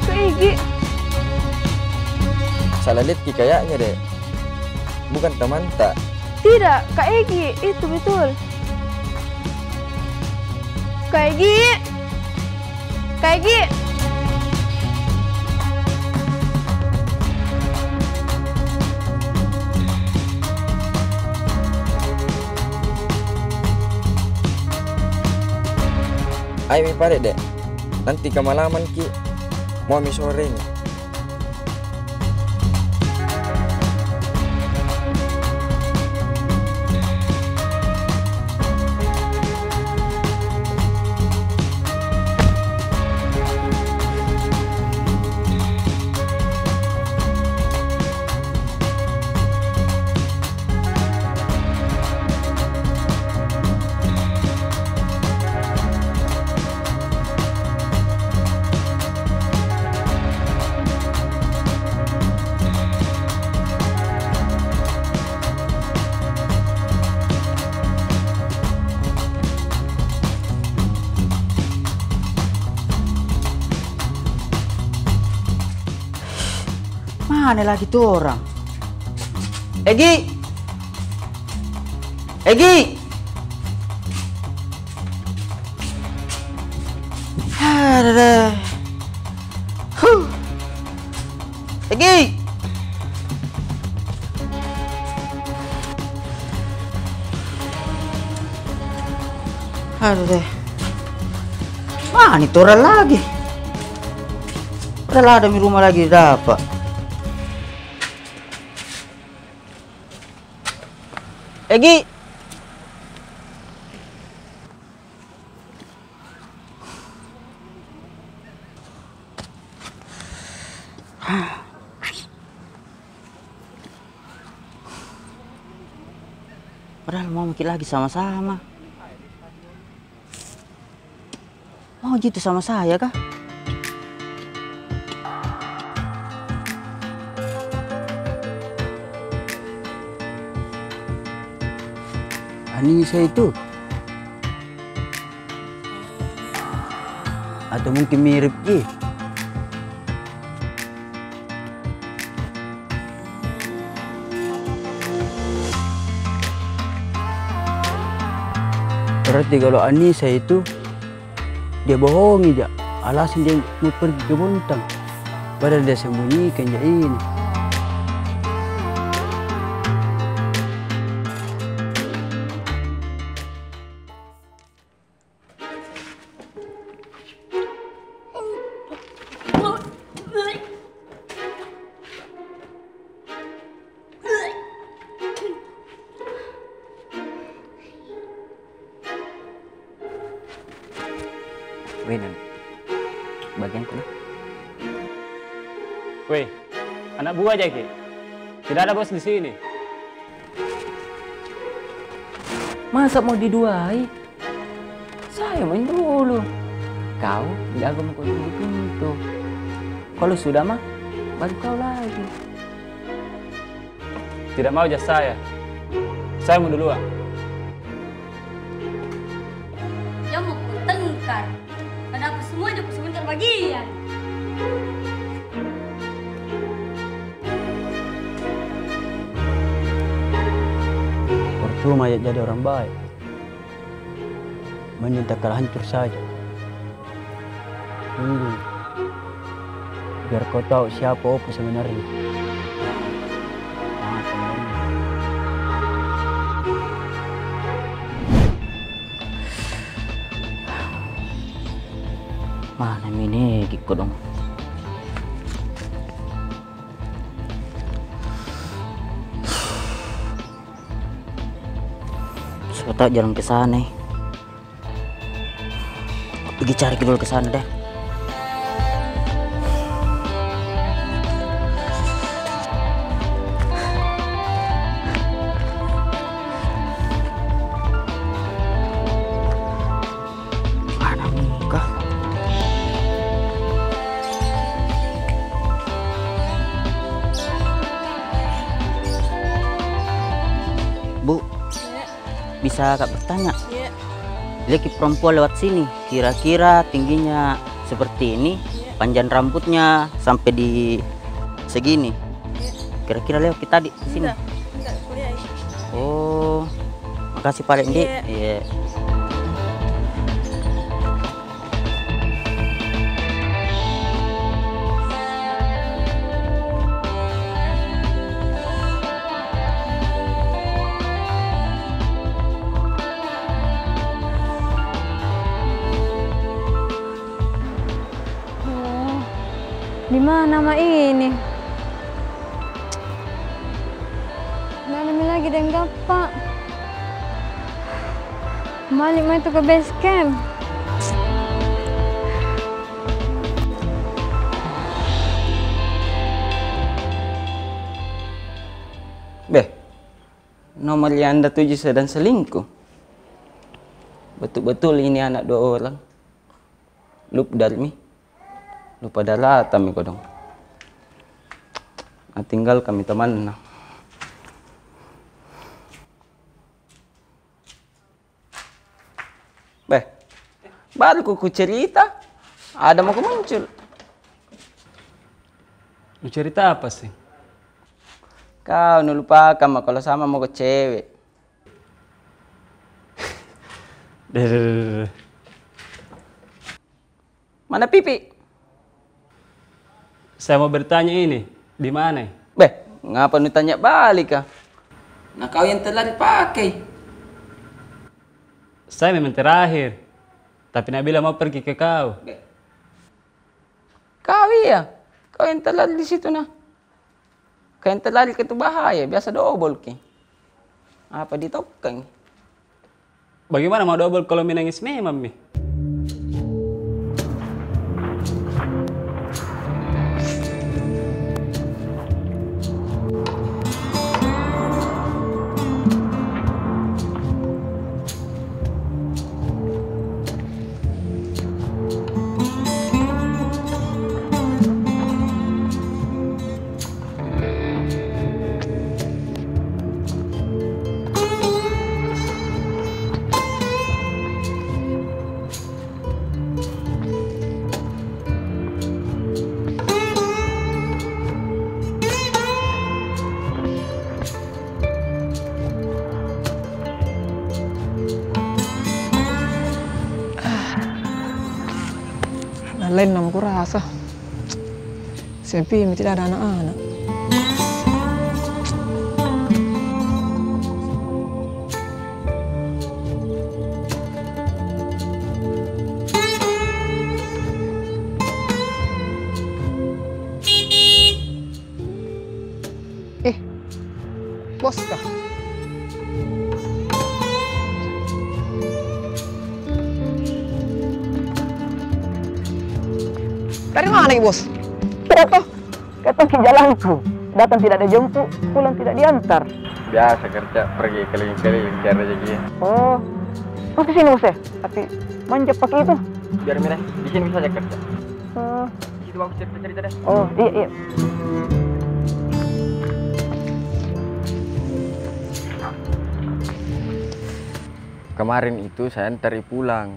Kak Egi. Salah lihat ki kayaknya, Dek. Bukan temanta. Tidak, Kak Egi, itu betul. Kak Egi! Kak Egi! Ayo mi pale, Dek. Nanti kamalaman ki, mau mi sore ni. Mana lagi tu orang? Egi! Egi! Aduh. Huh. Egi! Aduh deh. Mana ni tu orang lagi? Padahal ada mi rumah lagi dapat. Egi! Padahal mau maki lagi sama-sama. Mau ji tu sama saya kah? Anissa itu. Atau mungkin mirip ji. Berarti kalau Anissa itu, dia bohongi ja alasan dia mau pergi ke Bontang. Padahal dia sembunyikan ja ini. Weh, Nan. Bagianku, nah. Weh, anak buah jaki. Tidak ada bos di sini. Masa mau diduai? Saya main dulu. Kau jaga muka dulu pintu. Kalau sudah mah, baru kau lagi. Tidak mau jas saya. Saya mau duluan. Jangan mau tengkar. Ada apa semua juga sebentar bagian. Percuma ya jadi orang baik. Mending tak kalah hancur saja. Tunggu. Biar kau tahu siapa Opo sebenarnya. Ah, sebenarnya. Mana mi ini kodong? Siapa tahu jalan ke sana, eh. Pergi cari dulu ke sana deh. Mana muka? Bu, bisa kak bertanya? Iya. Lihat ki perempuan lewat sini, kira-kira tingginya seperti ini, iya, panjang rambutnya sampai di segini. Iya. Kira-kira lewat kita di sini? Enggak, enggak, kuliah. Oh, makasih Pak Lendi. Iya. Iya. Oh, di mana ma ini? Nggak ada mi lagi deng Gappa. Balik ma itu ke base camp. Beh, nomor yang Anda tuju sedang selingkuh. Betul-betul ini anak dua orang. Lupdal mi. Lupa daratan mi kodong. Ah, tinggalkan mi temanna. Beh, baru ku, ku cerita, ada mako muncul. Mau cerita apa sih? Kau nu lupakan ma kalau sama mako cewek. Deh, deh, deh, deh. Mana Pipi? Saya mau bertanya ini, di mana? Beh, ngapa nu tanya balik kah? Nah, kau yang telah dipakai. Saya memang terakhir, tapi Nabila mau pergi ke kau. Beh. Kau iya, kau yang telah di situ nah. Kau yang telah di situ bahaya, biasa dobol ki. Apa ditokeng? Bagaimana mau dobol kalau menangis memang mi? Lain nama kurasa. Sepi mi, tidak ada anak-anak. Eh, bos kah? Dari mana ki, Bos? Tidak toh. Katong ki jalanku. Datang tidak dijemput, pulang tidak diantar. Biasa kerja, pergi keliling-keliling cari rezeki. Oh, masuk sini, Bos, eh. Tapi manjat pake itu. Biar mi deh, di sini bisa saja kerja. Oh. Di situ bagus cerita-cerita deh. Oh, iya, iya. Kemarin itu saya antar i pulang.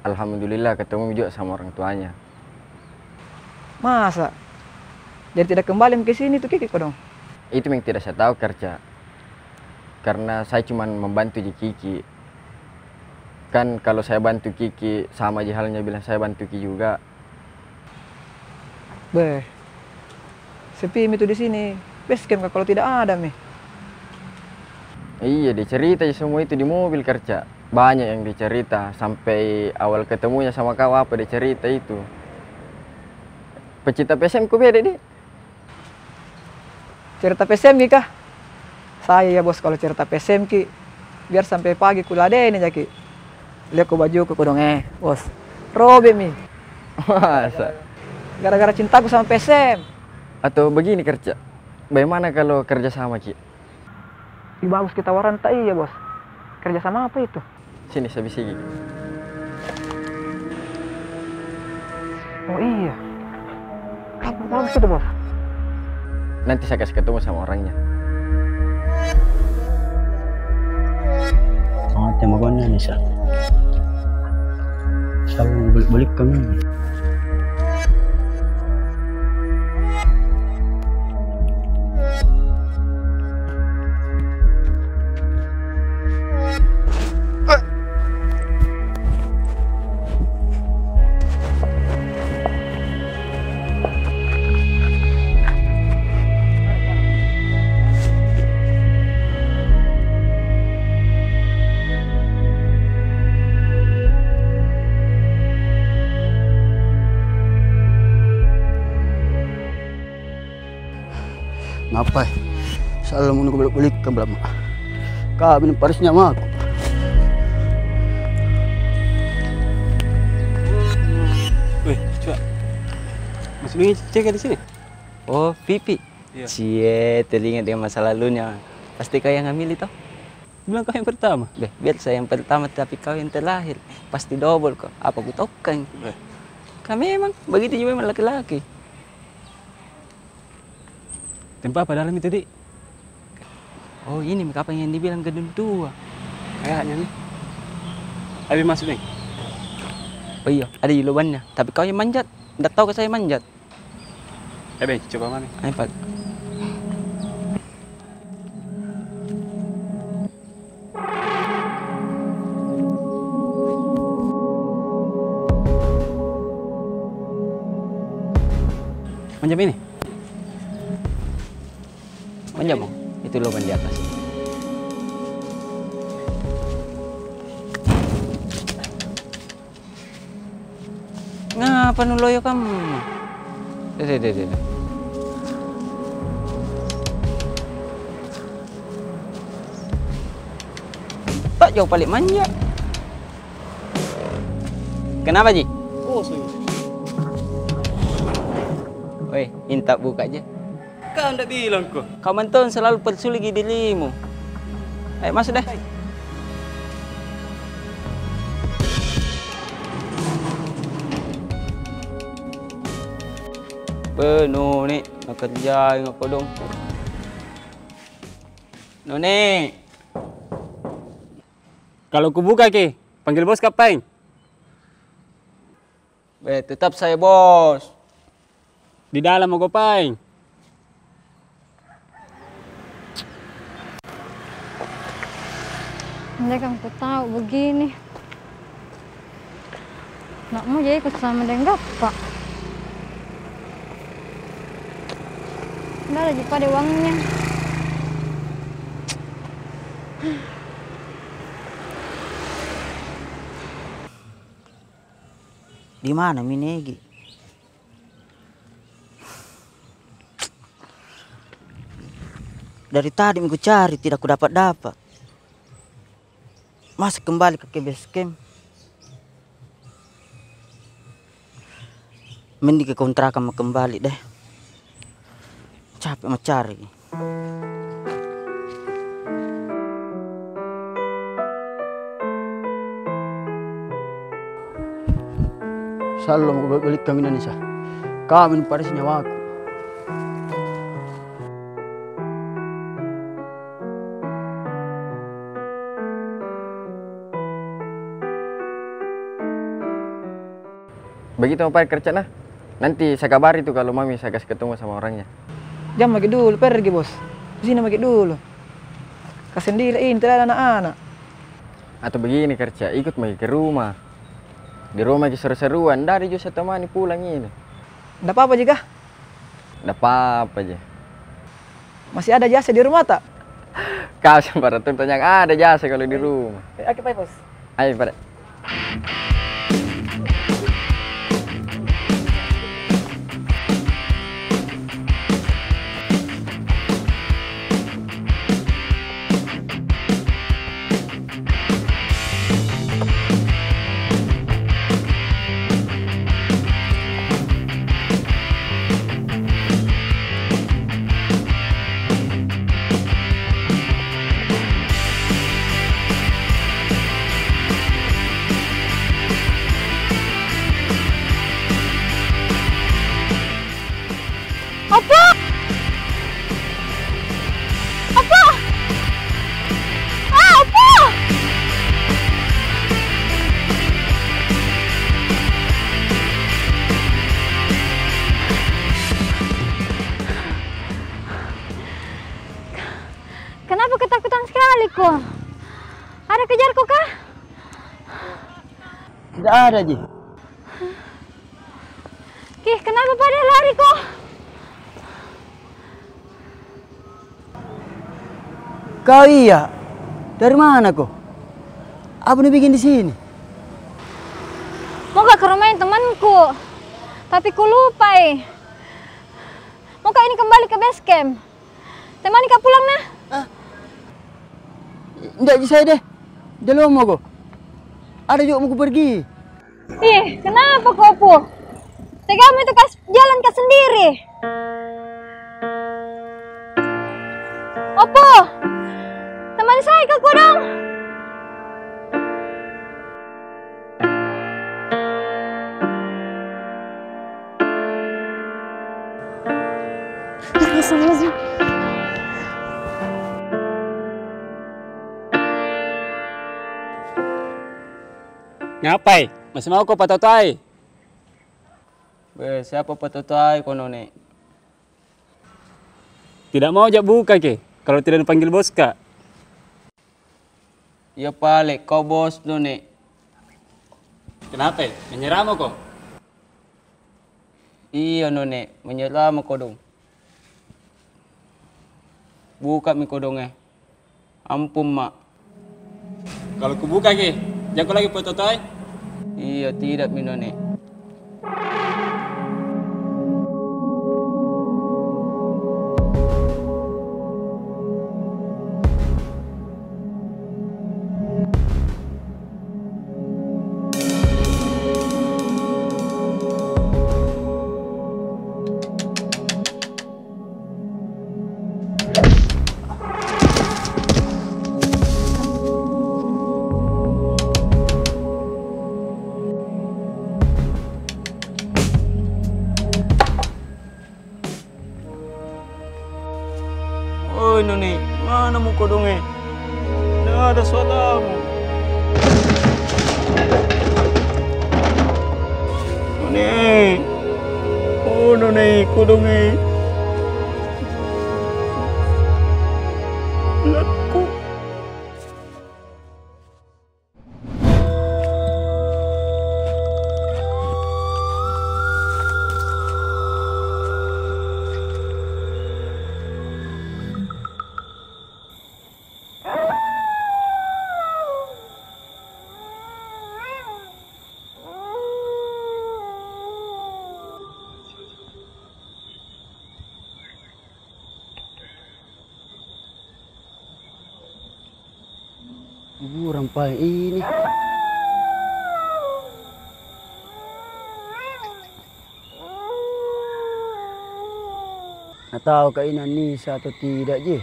Alhamdulillah, ketemu juga sama orang tuanya. Masa? Jadi tidak kembali ke sini tu Kiki kodong? Itu yang tidak saya tahu, kerja. Karena saya cuman membantu ji Kiki. Kan kalau saya bantu Kiki, sama ji halnya bilang saya bantu ki juga. Beh, sepi mi tu di sini. Base camp kah kalau tidak ada mi? Iya, dia cerita ji semua itu di mobil, kerja. Banyak yang dia cerita, sampai awal ketemunya sama kau, apa dia cerita itu. Pecinta P S M ko beda, di. Cerita P S M ki kah? Saya ya, Bos, kalau cerita P S M ki, biar sampai pagi kuladeni jaki. Lihat ko bajuku kodong, eh, Bos. Robek mi. Masa? Gara-gara cintaku sama P S M. Atau begini kerja. Bagaimana kalau kerja sama ki? Ih, bagus ki tawaran ta iya, Bos. Kerja sama apa itu? Sini, saya bisiki. Oh iya. Apa, apa itu, Bos? Nanti saya kasih ketemu sama orangnya. Mate magona ni sa. Selalu balik-balik kami. Ngapai? Salah munu ku balik-balik ke belama. Kami ni parisnya maku. Weh, coba. Masih ingin cek di sini? Oh, Pipi. Iya. Cie, teringat dengan masa lalunya. Pasti kau yang hamili toh? Bilang kau yang pertama. Beh, biar saya yang pertama, tapi kau yang terakhir. Pasti double kau. Apa ku tokang? Beh. Kau memang, begitu juga memang laki-laki. Tempat apa dalam itu, Dik? Oh, ini mi kapang yang dibilang gedung tua. Kayaknya nih. Ayo masuk, Dik. Oh iya, ada di lubangnya. Tapi kau yang manjat. Ndak tahu ke saya manjat? Eh, Beng, coba mami. Ayo, Pak. Manjat ini? Manjat mo. Itu lubang di atas. Ngapa nu loyo kam? Deh, deh, deh, deh, deh. Tak jauh paling manjat. Kenapa, Ji? Kosong. Weh, minta buka je. Kau ndak bilang ko. Kau mentong selalu persulit dirimu. Ayo, masuk deh. Beh, Nuni, nak kerja ingat kodong. Nuni. Kalau kubuka ki, panggil bos kapain? Beh, tetap saya bos. Di dalam mako paeng. Andai kan ku tahu begini. Nak mau jadi ikut sama dengan Gappa. Ndak ada ji pada uangnya. Di mana mi Negi? Dari tadi mi ku cari, tidak ku dapat-dapat. Masa kembali ke base camp? Mending ke kontrakan ma kembali deh. Capek ma cari. Selalu mako balik-balik kami, Nisa. Kami paras nyawaku. Begitu ma pada kerja nah. Nanti saya kabari tu kalau mami saya kasih ketemu sama orangnya. Jang maki dulu pergi, Bos. Di sini maki dulu. Ka sendiri ini, tidak ada anak-anak. Atau begini kerja, ikut maki ke rumah. Di rumah ki seru-seruan, ndak ada juga saya temani pulang ini. Ndak apa-apa ji kah? Ndak apa-apa ji. Masih ada jasa di rumah tak? Kau sembarang tanya, ada jasa kalau di rumah. Eh, oke, pai, Bos. Ayo, pada. Apa? Apa? Ah, apa? Kenapa ketakutan sekali ko? Ada kejar ko kah? Tidak ada ji. Ki, kenapa pada lari ko? Kau iya, dari mana ko? Apa nu bikin di sini? Mau ka ke rumah temanku, tapi ku lupa i. Mau ka ini kembali ke base camp. Temani ka pulang nah. Ah. Ndak ji saya deh. Jalo mako. Ada juga mau ku pergi. Ih, kenapa ko, Pu? Tega mi itu kas jalan ka sendiri. Opo, temani saya ka kodong. Ngapai? Masih mau ko patotoai? Be, siapa patotoai ko, None? Tidak mau ja buka ke, kalau tidak dipanggil bos ka. Iya pale, kau bos, None. Kenapa? Menyerah mako? Iya, None, menyerah mako dong. Buka mi kodong eh. Ampun, Mak. Kalau kubuka ki, jako lagi patotoai? Iya, tidak mi, None. Oi, None, mana mo kodong eh? Nda ada suaramu. None. Oh, None, kodong eh. Laku. Kuburan paling ini. Na tau ka ini Anissa atau tidak ji?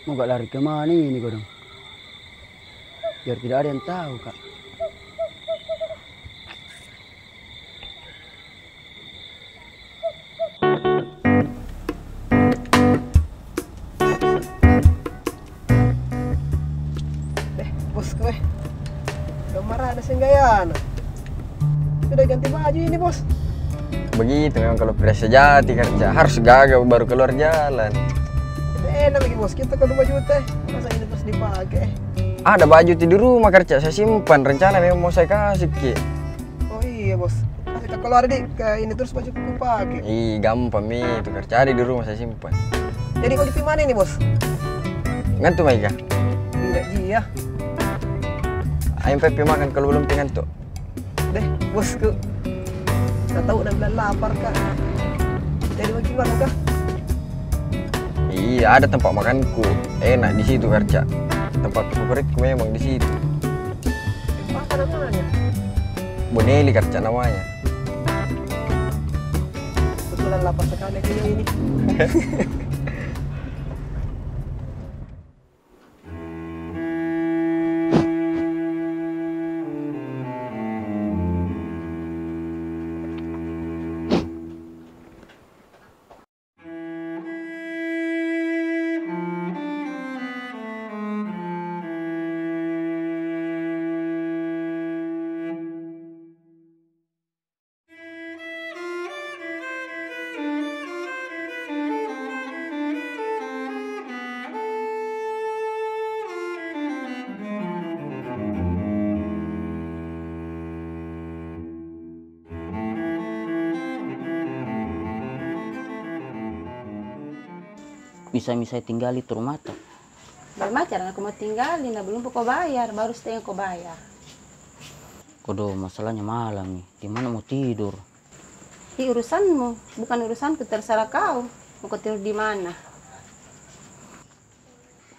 Mau ka lari ke mana ini kodong? Biar tidak ada yang tau ka. Eh, bosku, eh. Udah marah ada senggayana. Sudah ganti baju ini, Bos. Begitu memang kalau pria sejati, Karca. Harus gaga baru keluar jalan. Enak lagi, Bos. Kita kalau dua juta, masa ini terus dipakai? Ada baju ti di rumah, Karca. Saya simpan. Rencana memang mau saya kasih ki. Oh iya, Bos. Kasih ke keluar, Dik. Ke ini terus baju ku pakai. Ih, gampang mi itu, Karca. Ada di rumah saya simpan. Jadi, kau di mana ini, Bos? Ngantuk mai ka? Tidak ji, ya. Ayo, pi makan kalau belum pi ngantuk. Deh, bosku. Nda tau nda bilang lapar ka. Jadi mau gimana ka? Iya, ada tempat makanku. Enak di situ, Karca. Tempat favoritku memang di situ. Apa namanya? Bonelli, Karca, namanya. Kebetulan lapar sekali kayaknya ini. Bisa mi saya tinggali tu rumah ta? Bagaimana caranya ko mau tinggali, na belum ko bayar, baru setengah ko bayar. Kodo, masalahnya malam ni, di mana mau tidur? Ih, urusanmu, bukan urusanku, terserah kau. Mau ko tidur di mana?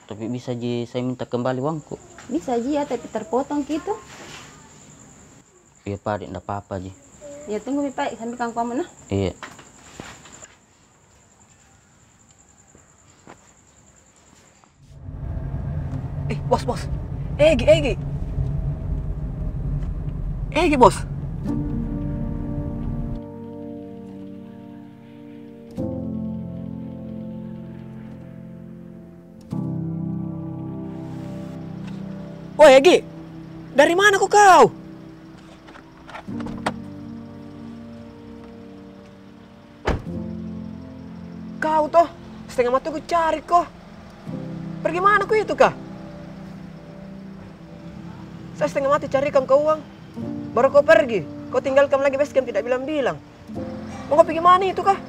Tapi bisa ji saya minta kembali uangku? Bisa ji ya, tapi terpotong ki tu. Iya, Pak, nda apa-apa ji. Iya, tunggu mi, Pak, sambil kangkuamu nah. Iya. Eh, bos, bos. Egi, Egi. Egi, bos. Woi, Egi. Dari mana ko kau? Kau toh, setengah mati ku cari ko. Pergi mana ko itu kah? Saya setengah mati carikan ko uang. Baru ko pergi. Ko tinggalkan lagi basecamp tidak bilang-bilang. Mau ko pergi mana itu kah?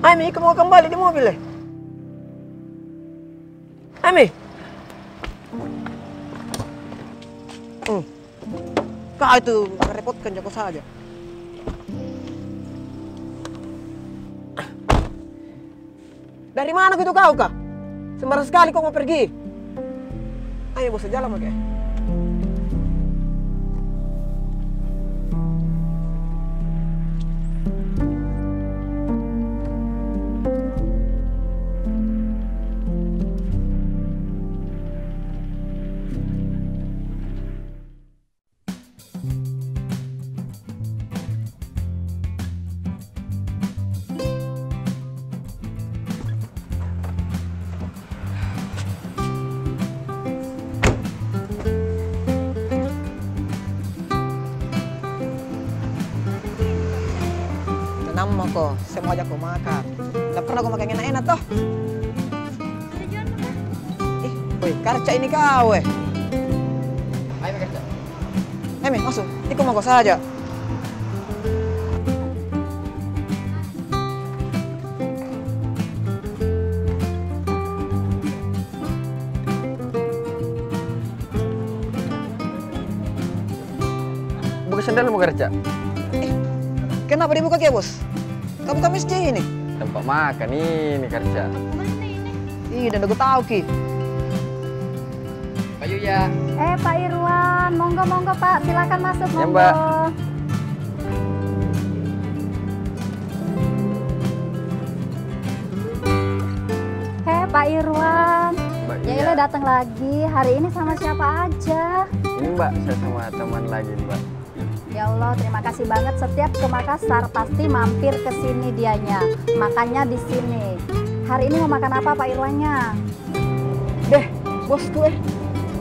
Ayo mi, ikut mau kembali di mobil eh. Ayo mi. Hmm. Kau itu merepotkan jako saja. Dari mana ko itu kau kah? Sembarang sekali ko mau pergi. Ayo, bos, jalan pakai. Tenang mako, saya mau ajak ko makan. Nda pernah ko makan enak-enak toh. Ih, woi, Karca ini kau eh. Ayo, Karca. Emi, masuk. Ikut mako saja. Buka sandalmu, Karca. Eh, kenapa dibuka ki, Bos? Kamu kan masjid ini. Tempat makan ini, Karca. Ih, nda ku tau ki. Pak Yuya. Eh, Pak Irwan, monggo, monggo, Pak, silakan masuk, ya, monggo. Mbak. Pak Irwan, Mbak, ya iya. Elah datang lagi. Hari ini sama siapa aja? Ini, Mbak, saya sama teman lagi, Mbak. Ya Allah, terima kasih banget. Setiap ke Makassar pasti mampir ke sini dianya. Makannya di sini. Hari ini mau makan apa, Pak Irwannya? Deh, bosku, eh.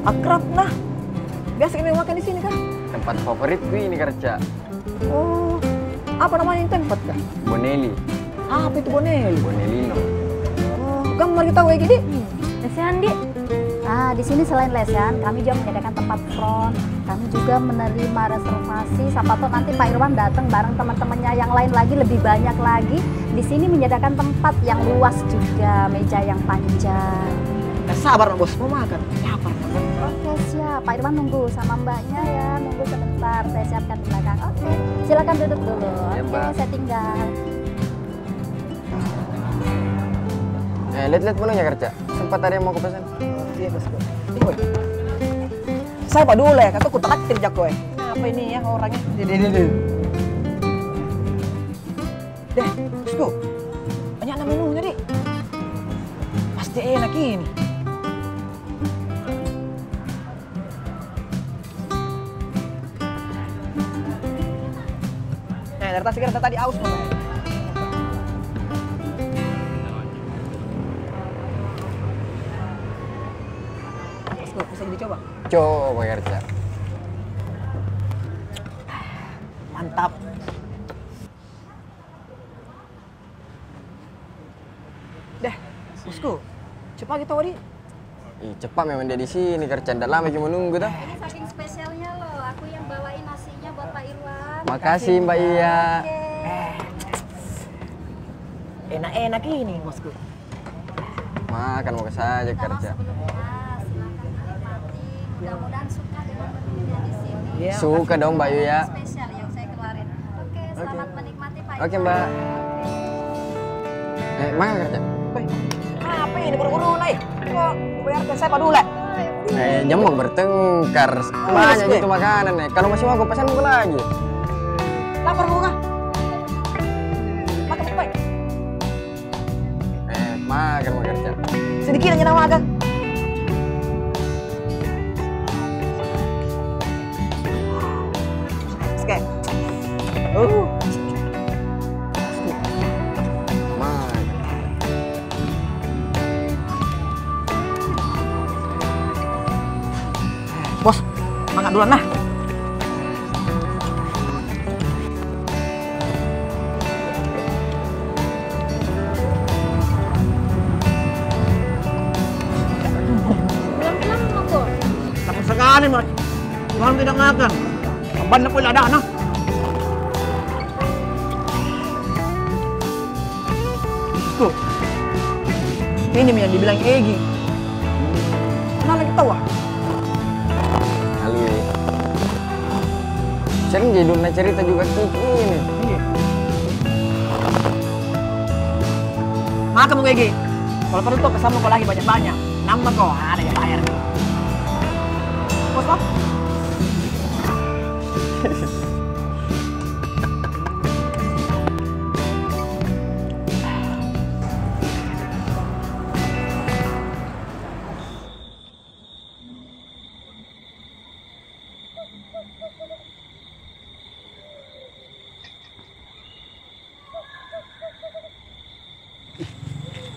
Akrab nah. Biasa kami makan di sini kah? Tempat favoritku ini, Kak Reca. Oh, apa namanya ini tempat kah? Bonelli. Apa itu Bonelli? Bonellino. Oh, kamu mari tahu ya, Gidi? Hmm, kasihan, Di. Ah, di sini selain lesehan, kami juga menyediakan tempat front. Kami juga menerima reservasi. Siapa tahu nanti Pak Irwan datang bareng teman-temannya yang lain lagi, lebih banyak lagi. Di sini menyediakan tempat yang luas juga, meja yang panjang. Nggak sabar, Bos, mau makan. Lapar. Oke, siap. Pak Irwan nunggu sama Mbaknya ya, nunggu sebentar. Saya siapkan di belakang. Oke, silakan duduk dulu. Ya, oke, Mbak. Saya tinggal. Eh, lihat-lihat menunya, Kak Reca. Sempat ada yang mau kupesan. Iya, Bos. Tunggu. Saya apa dulu ya, kata ku traktir jako, eh. Kenapa ini ya orangnya? Deh, deh, deh, deh. Deh, bosku. Banyak nama menunya, Di. Pasti enak ini. Nah, dari atas kira tadi aus, no. Bosku, bisa dicoba? Coba, Kak Reca. Mantap. Deh, bosku, cepat kita, Wadi. Ih, cepat memang dia di sini, Kak Reca, ndak lama cuma nunggu, toh. Ini saking spesialnya loh, aku yang bawain nasinya buat Pak Irwan. Makasih, Mbak Iya. Oke. Enak-enak ini, bosku. Makan mau saja, Kak Reca. Sebelumnya, silakan menikmati. Mudah-mudahan suka dengan menunya di sini. Iya, suka dong, Mbak Iya. Spesial yang saya keluarin. Oke, selamat menikmati. Oke, Mbak. Eh, mana kerja? Weh, apa ini buru-buru, Nay? Kok bayarkan saya padula? Eh, jangan mau bertengkar. Banyak gitu makanan nih. Kalau masih mau, aku pesan buku lagi. Lapar buka. Makan, makan, makan. Eh, makan, makan, Cak. Sedikit aja nama, Kak. Oke. Uh. Bos, makan duluan lah. Bilang-bilang apa? Lapar sekali, Mas. Malam tidak makan. Kapan aku ada, nah? Tuh. Ini yang dibilang Egi. Mana lagi tahu, ah? Kali. Sering jadi dulu cerita juga Kiki ini. Iya. Makan mau Egi. Kalau perlu tuh pesan mau kau lagi banyak-banyak. Nambah kau, ada yang bayar nih. Bos, Bos.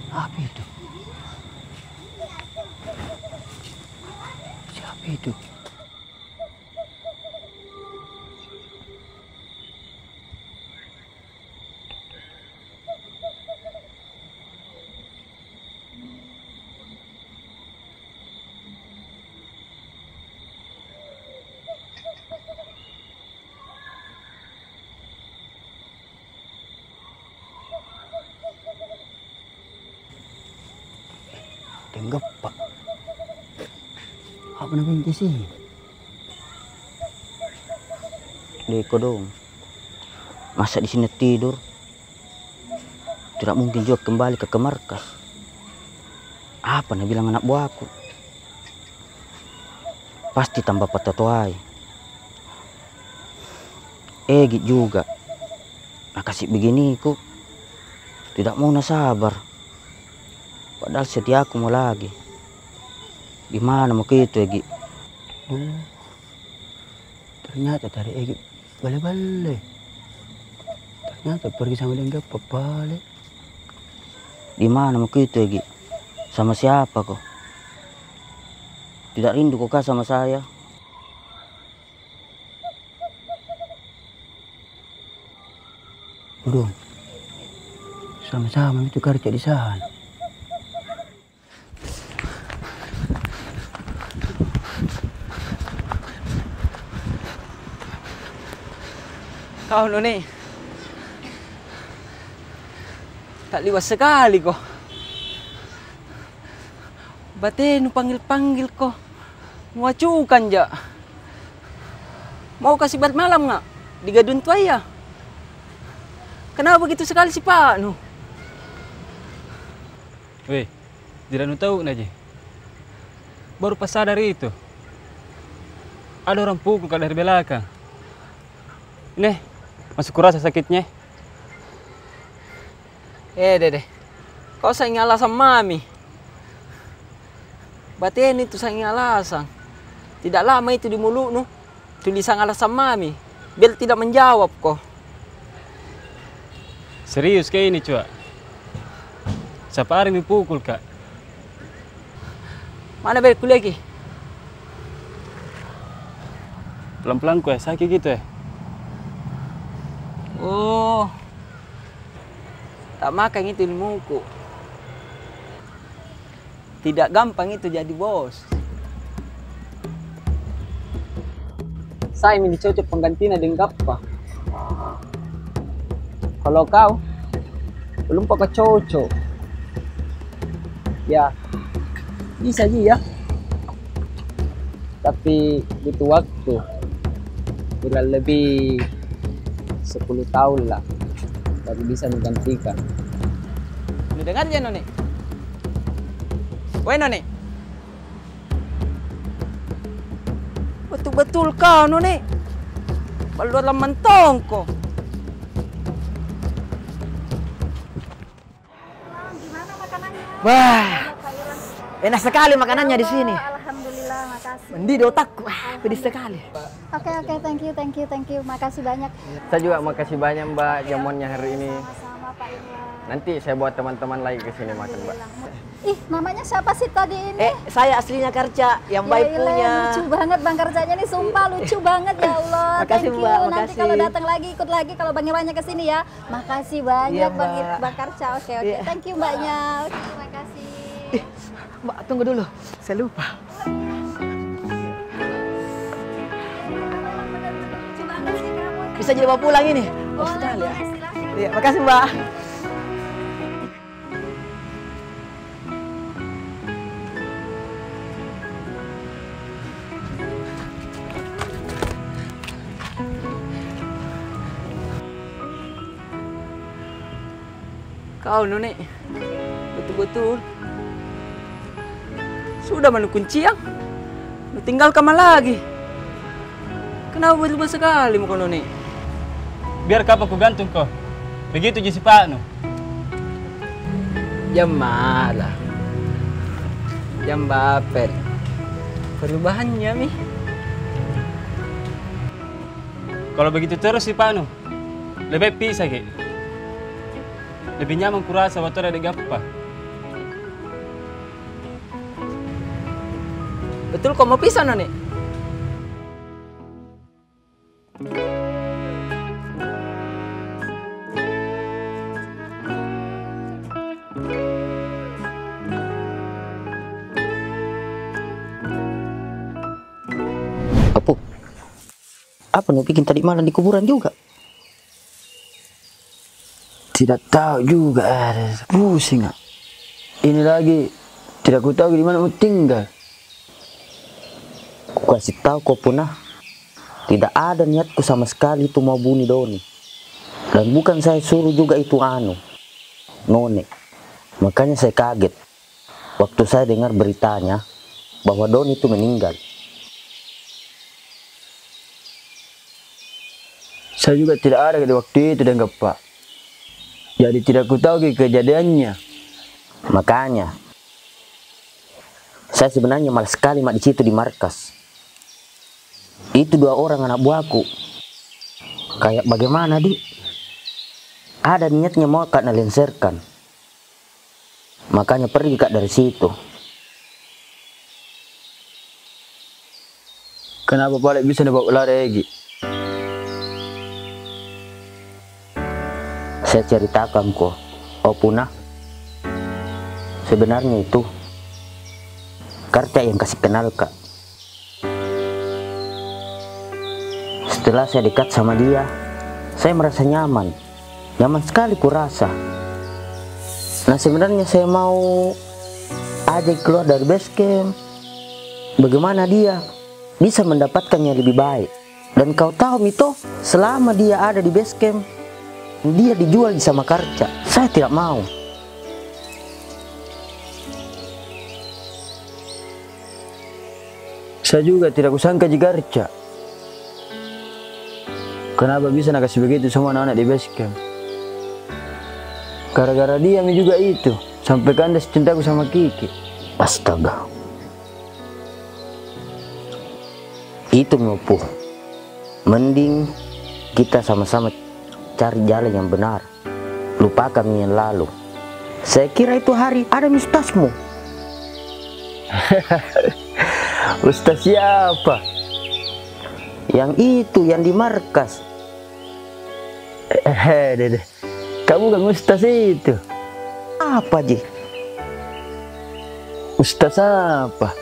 Apa itu? Siapa itu? Tenggepak. Apa namanya di sini? Deh, kodong. Masa di sini tidur? Tidak mungkin juga kembali ke, ke markas. Apa na bilang anak buahku? Pasti tambah patah toai. Egi juga. Na kasih beginiku. Tidak mau na sabar. Padahal setiaku mo lagi. Di mana mo ki itu Egi? Duh, ternyata tadi Egi bale-bale. Ternyata pergi sama deng Gappa bale. Di mana mo ki itu Egi? Sama siapa ko? Tidak rindu ko kah sama saya? Udah, sama-sama itu kerja di sana. Kau Noni, tak liwat sekali ko. Bate nu panggil-panggil ko, nu acukan ja. Mau kasi balik malam nga di gadun tuaya? Kenapa begitu sekali sipatnu? Weh, tidak nu tau na ji. Baru pas sadar itu, ada orang pukul ka dari belakang. Neh, masih kurasa sakitnya. Eh, dede. Kau sanging alasan mami. Bateni tu sanging alasan. Tidak lama itu di mulutnu, tulisan alasan mami. Bel tidak menjawab ko. Serius ka ini, Cua? Sapa hari mi pukul ka? Mana bel kuliah ki? Pelan-pelan ko ya, sakit gitu ya? Oh. Tak makan itu ilmuku. Tidak gampang itu jadi bos. Saya mi dicocok penggantina deng Gappa. Kalau kau, belum paka cocok. Ya, bisa ji ya. Tapi butuh waktu. Kurang lebih sepuluh tahun lah, baru bisa menggantikan. Nu dengar ja, Noni. Weh, Noni. Betul-betul kau, Noni. Baluar lamantong ko. Wah, enak sekali makanannya di sini. Alhamdulillah, makasih. Mendidih otakku, ah, pedis sekali. Oke, oke, thank you, thank you, thank you. Makasih banyak. Saya juga makasih banyak, Mbak, jamuannya hari ini. Sama-sama, Pak Irwan. Nanti saya bawa teman-teman lagi ke sini makan, Mbak. Alhamdulillah. Ih, namanya siapa sih tadi ini? Eh, saya aslinya Karca, yang baik punya. Lucu banget Bang Karcanya nih, sumpah lucu banget, ya Allah. Makasih, Mbak, makasih. Nanti kalau datang lagi, ikut lagi kalau Bang Irwannya ke sini ya. Makasih banyak, Bang Karca. Oke, oke. Thank you, Mbaknya. Oke, makasih. Ih, Mbak, tunggu dulu. Saya lupa. Bisa jadi bawa pulang ini? Boleh, boleh, silakan. Iya, makasih, Mbak. Kau, Noni, betul-betul sudah manu kunciang, nu tinggalkan ma lagi. Kenapa berubah sekali muka Noni? Biar kapa kugantung ko. Begitu ji sipatnu. Jang marah. Jang baper. Perubahannya mi. Kalau begitu terus sipatnu, lebih baik pisah ki. Lebih nyaman kurasa batodong deng Gappa. Betul ko mau pisah, Noni? Apu, apa nu bikin tadi malam di kuburan juga? Tidak tahu juga, ada pusing, ah. Ini lagi, tidak kutahu di mana mau tinggal. Kukasih tahu ko puna, tidak ada niatku sama sekali itu mau bunuh Doni. Dan bukan saya suruh juga itu anu, Noni. Makanya saya kaget waktu saya dengar beritanya bahwa Doni itu meninggal. Saya juga tidak ada di waktu itu deng Gappa. Jadi tidak kutahu ke kejadiannya. Makanya, Saya sebenarnya malas sekali ma di situ di markas. Itu dua orang anak buahku. Kayak bagaimana di? Ada niatnya mau ka nalengserkan. Makanya pergi ka dari situ. Kenapa pale bisa na bawa lari, Egi? Saya ceritakan ko, Opu nah. Sebenarnya itu, Karca yang kasih kenal ka. Setelah saya dekat sama dia, saya merasa nyaman. Nyaman sekali kurasa. Nah, sebenarnya saya mau ajak keluar dari base camp. Bagaimana dia bisa mendapatkan yang lebih baik? Dan kau tahu mi toh, selama dia ada di base camp, dia dijual sama Karca. Saya tidak mau. Saya juga tidak kusangka ji Karca. Kenapa bisa nakasih begitu semua anak-anak di base camp? Gara-gara dia mi juga itu, sampai kandas cintaku sama Kiki. Astaga. Itu mi, Opu. Mending kita sama-sama cari jalan yang benar. Lupakan mi yang lalu. Saya kira itu hari ada mi ustazmu. Ustaz siapa? Yang itu, yang di markas. Eh, deh, deh. Kau bukan ustaz itu. Apa ji? Ustaz apa?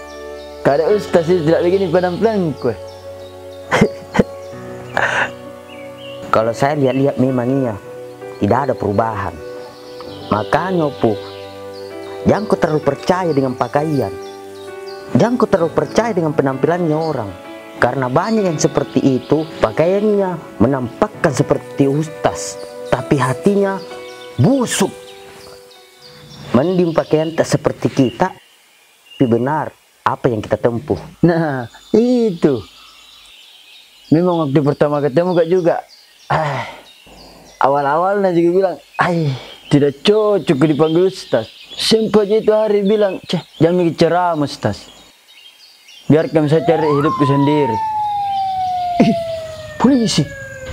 Kada ustaz itu, tidak begini penampilanku. Kalau saya lihat-lihat memang iya, tidak ada perubahan. Makanya, Opu, jangko terlalu percaya dengan pakaian. Jangko terlalu percaya dengan penampilannya orang. Karena banyak yang seperti itu, pakaiannya menampakkan seperti ustaz, tapi hatinya busuk. Mending pakaian tak seperti kita, tapi benar apa yang kita tempuh. Nah, itu. Memang waktu pertama ketemu ka juga, ah, awal-awalnya juga bilang, "Ai, tidak cocok dipanggil ustaz." Sempat ji itu hari bilang, "Ceh, jangan bikin ceramah, ustaz. Biarkan saya cari hidupku sendiri." Ih, polisi.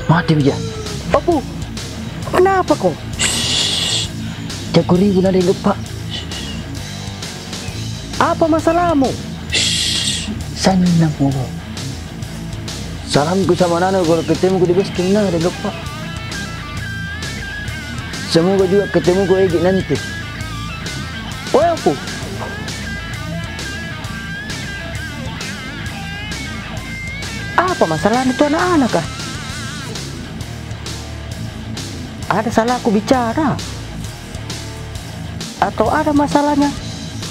Mati bija. Opu, kenapa ko? Shh, jago ribut na deng geppa. Apa masalahmu? Shh, sanna molo. Salamku sama nana kalau ketemuku di base camp na deng geppa. Semoga juga ketemuku Egi nanti. Weh, Opu. Apa masalahnya tu anak-anak kah? Ada salahku bicara? Atau ada masalahnya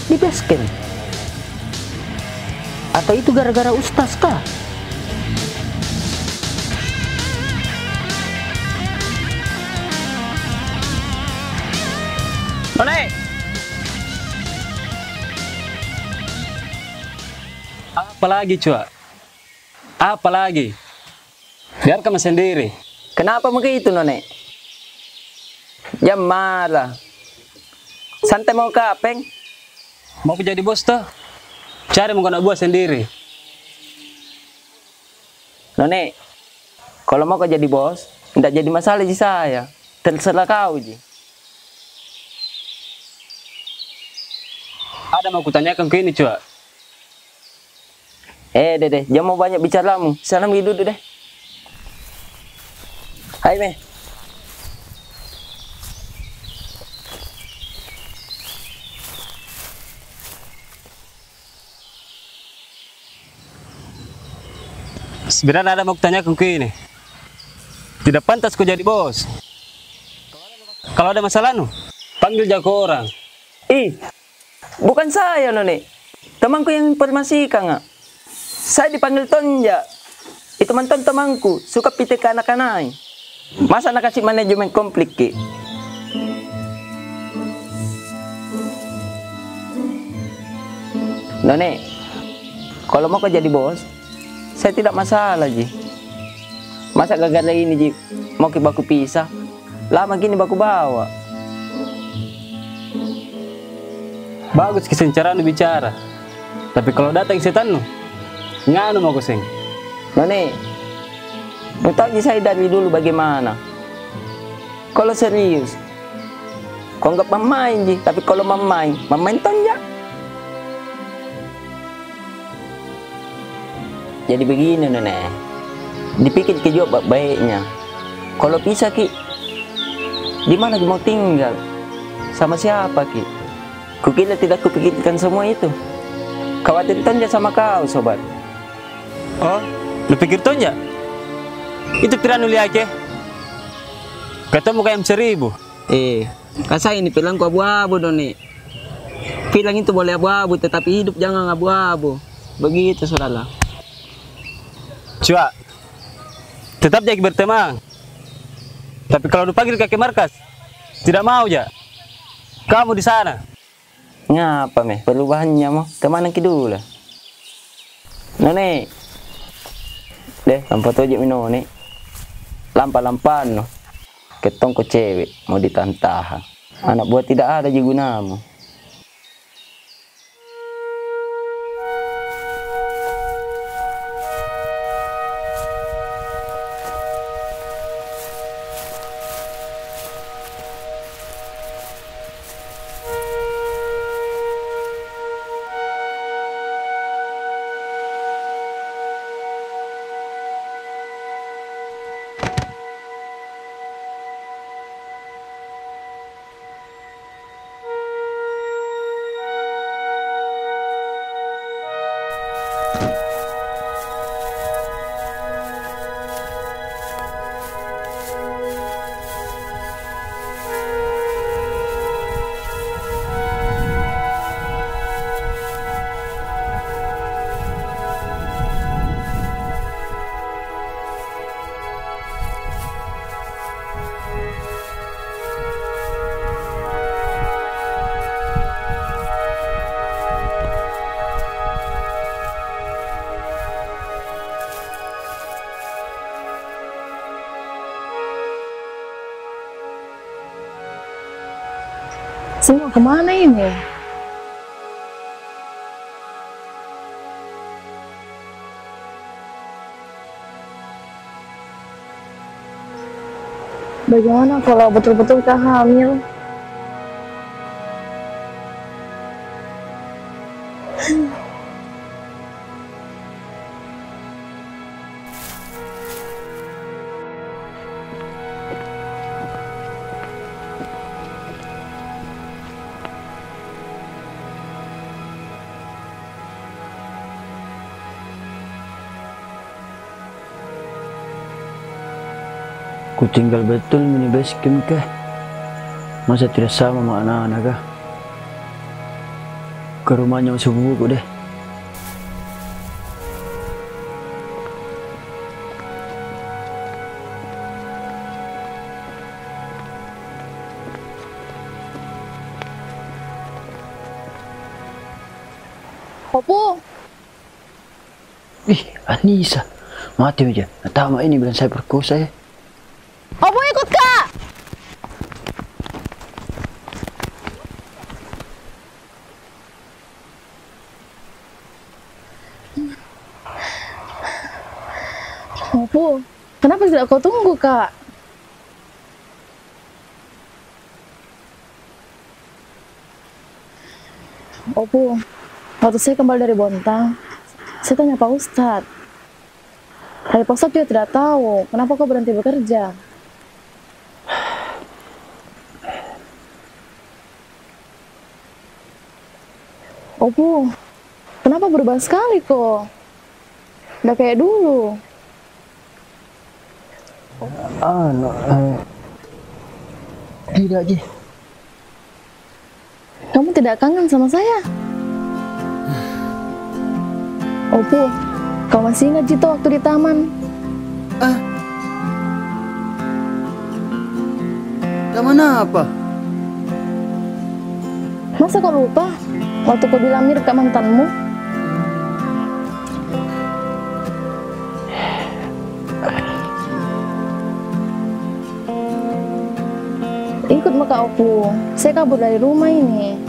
di base camp? Atau itu gara-gara ustaz kah? None! Apa lagi, Cua? Apa lagi? Biarkan ma sendiri. Kenapa begitu, None? Jang marah. Santai mau kapeng. Mau ku jadi bos toh? Cari mako anak buah sendiri. None, kalau mau ko jadi bos, ndak jadi masalah ji saya. Terserah kau ji. Ada mau kutanyakan ko ini, Cua. Eh, deh, deh, jangan mau banyak bicaramu. Sana mi duduk deh. Hai, meh. Sebenarnya ada mau kutanyakan ko ini. Tidak pantas ko jadi bos. Kalau ada masalah nu, panggil jako orang. Ih, bukan saya, None. Temanku yang informasikan, ah. Saya dipanggil Tonja. Itu manton temanku, suka pite ke anak-anak. Masa nakasih manajemen konflik ki? None, kalau mau ko jadi bos, saya tidak masalah ji. Masa gara-gara ini ji mau ki baku pisah? Lama gini baku bawa. Bagus ki sen caranu bicara. Tapi kalau datang setannu, nganu mako seng. None, nu tau ji saya dari dulu bagaimana. Kalau serius, ko anggap main-main ji, tapi kalau main-main, main-main tonja. Jadi begini, None. Dipikir ki juga baik-baiknya. Kalau pisah ki, di mana ki mau tinggal? Sama siapa ki? Kukira tidak kupikirkan semua itu. Khawatir tonja sama kau, sobat. Oh, lu pikir tonja? Itu pikiran nu liake. Ketemu kayak seribu. Eh, kasai ini pilangku abu-abu, None. Pilang itu boleh abu-abu, tetapi hidup jangan abu-abu. Begitu, saudara. Cua, tetap jaki berteman. Tapi kalau dipanggil ka ke markas, tidak mau ja. Kamu di sana. Ngapa me perubahannya mo? Temanang ki dulu. None. Deh, lampa tojek mi None. Lampa-lampa no. Ketong ko cewek, mau ditahan-tahan. Anak buah tidak ada ji gunamu. Semua kemana ini? Bagaimana kalau betul-betul kau hamil? Kutinggal betul mi ini base camp kah? Masa tidak sama ma anak-anak kah? Ke rumahnya ma sepupuku deh. Opu. Ih, Anissa. Mati mi ja. Natama ini bilang saya perkosa ya. Opu, ikut ka! Opu, kenapa tidak kau tunggu ka? Opu, waktu saya kembali dari Bontang, saya tanya Pak Ustadz. Tapi Pak Ustadz juga tidak tahu kenapa kau berhenti bekerja. Opu, kenapa berubah sekali ko? Ndak kayak dulu. Anu, eh, tidak ji. Kamu tidak kangen sama saya? Opu, kau masih ingat ji toh waktu di taman? Ah. Taman apa? Masa kau lupa? Waktu kau bilang mirip ka mantanmu. Ikut maka Opu, saya kabur dari rumah ini.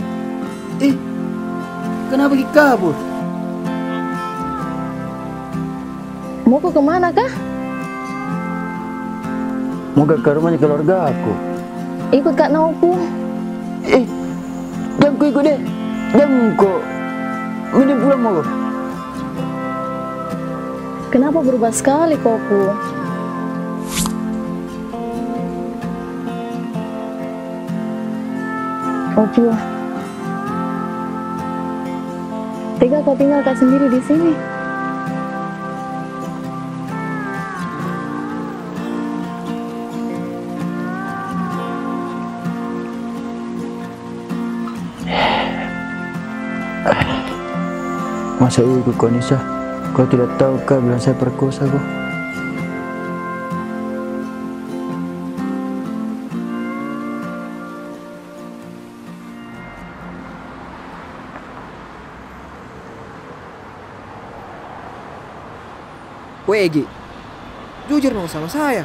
Eh, kenapa ki kabur? Moko kemana kah? Moko ke rumahnya keluarga aku. Ikut ka na, Opu. Eh, jangko ikut deh. Jangko. Mending pulang moko. Kenapa berubah sekali ko, Opu? Opu, tega ko tinggal ka sendiri di sini? Masa iya ikut ko, Nisa? Kau tidak tahu kah bilang saya perkosa ko? Weh, Egi, jujur mako sama saya.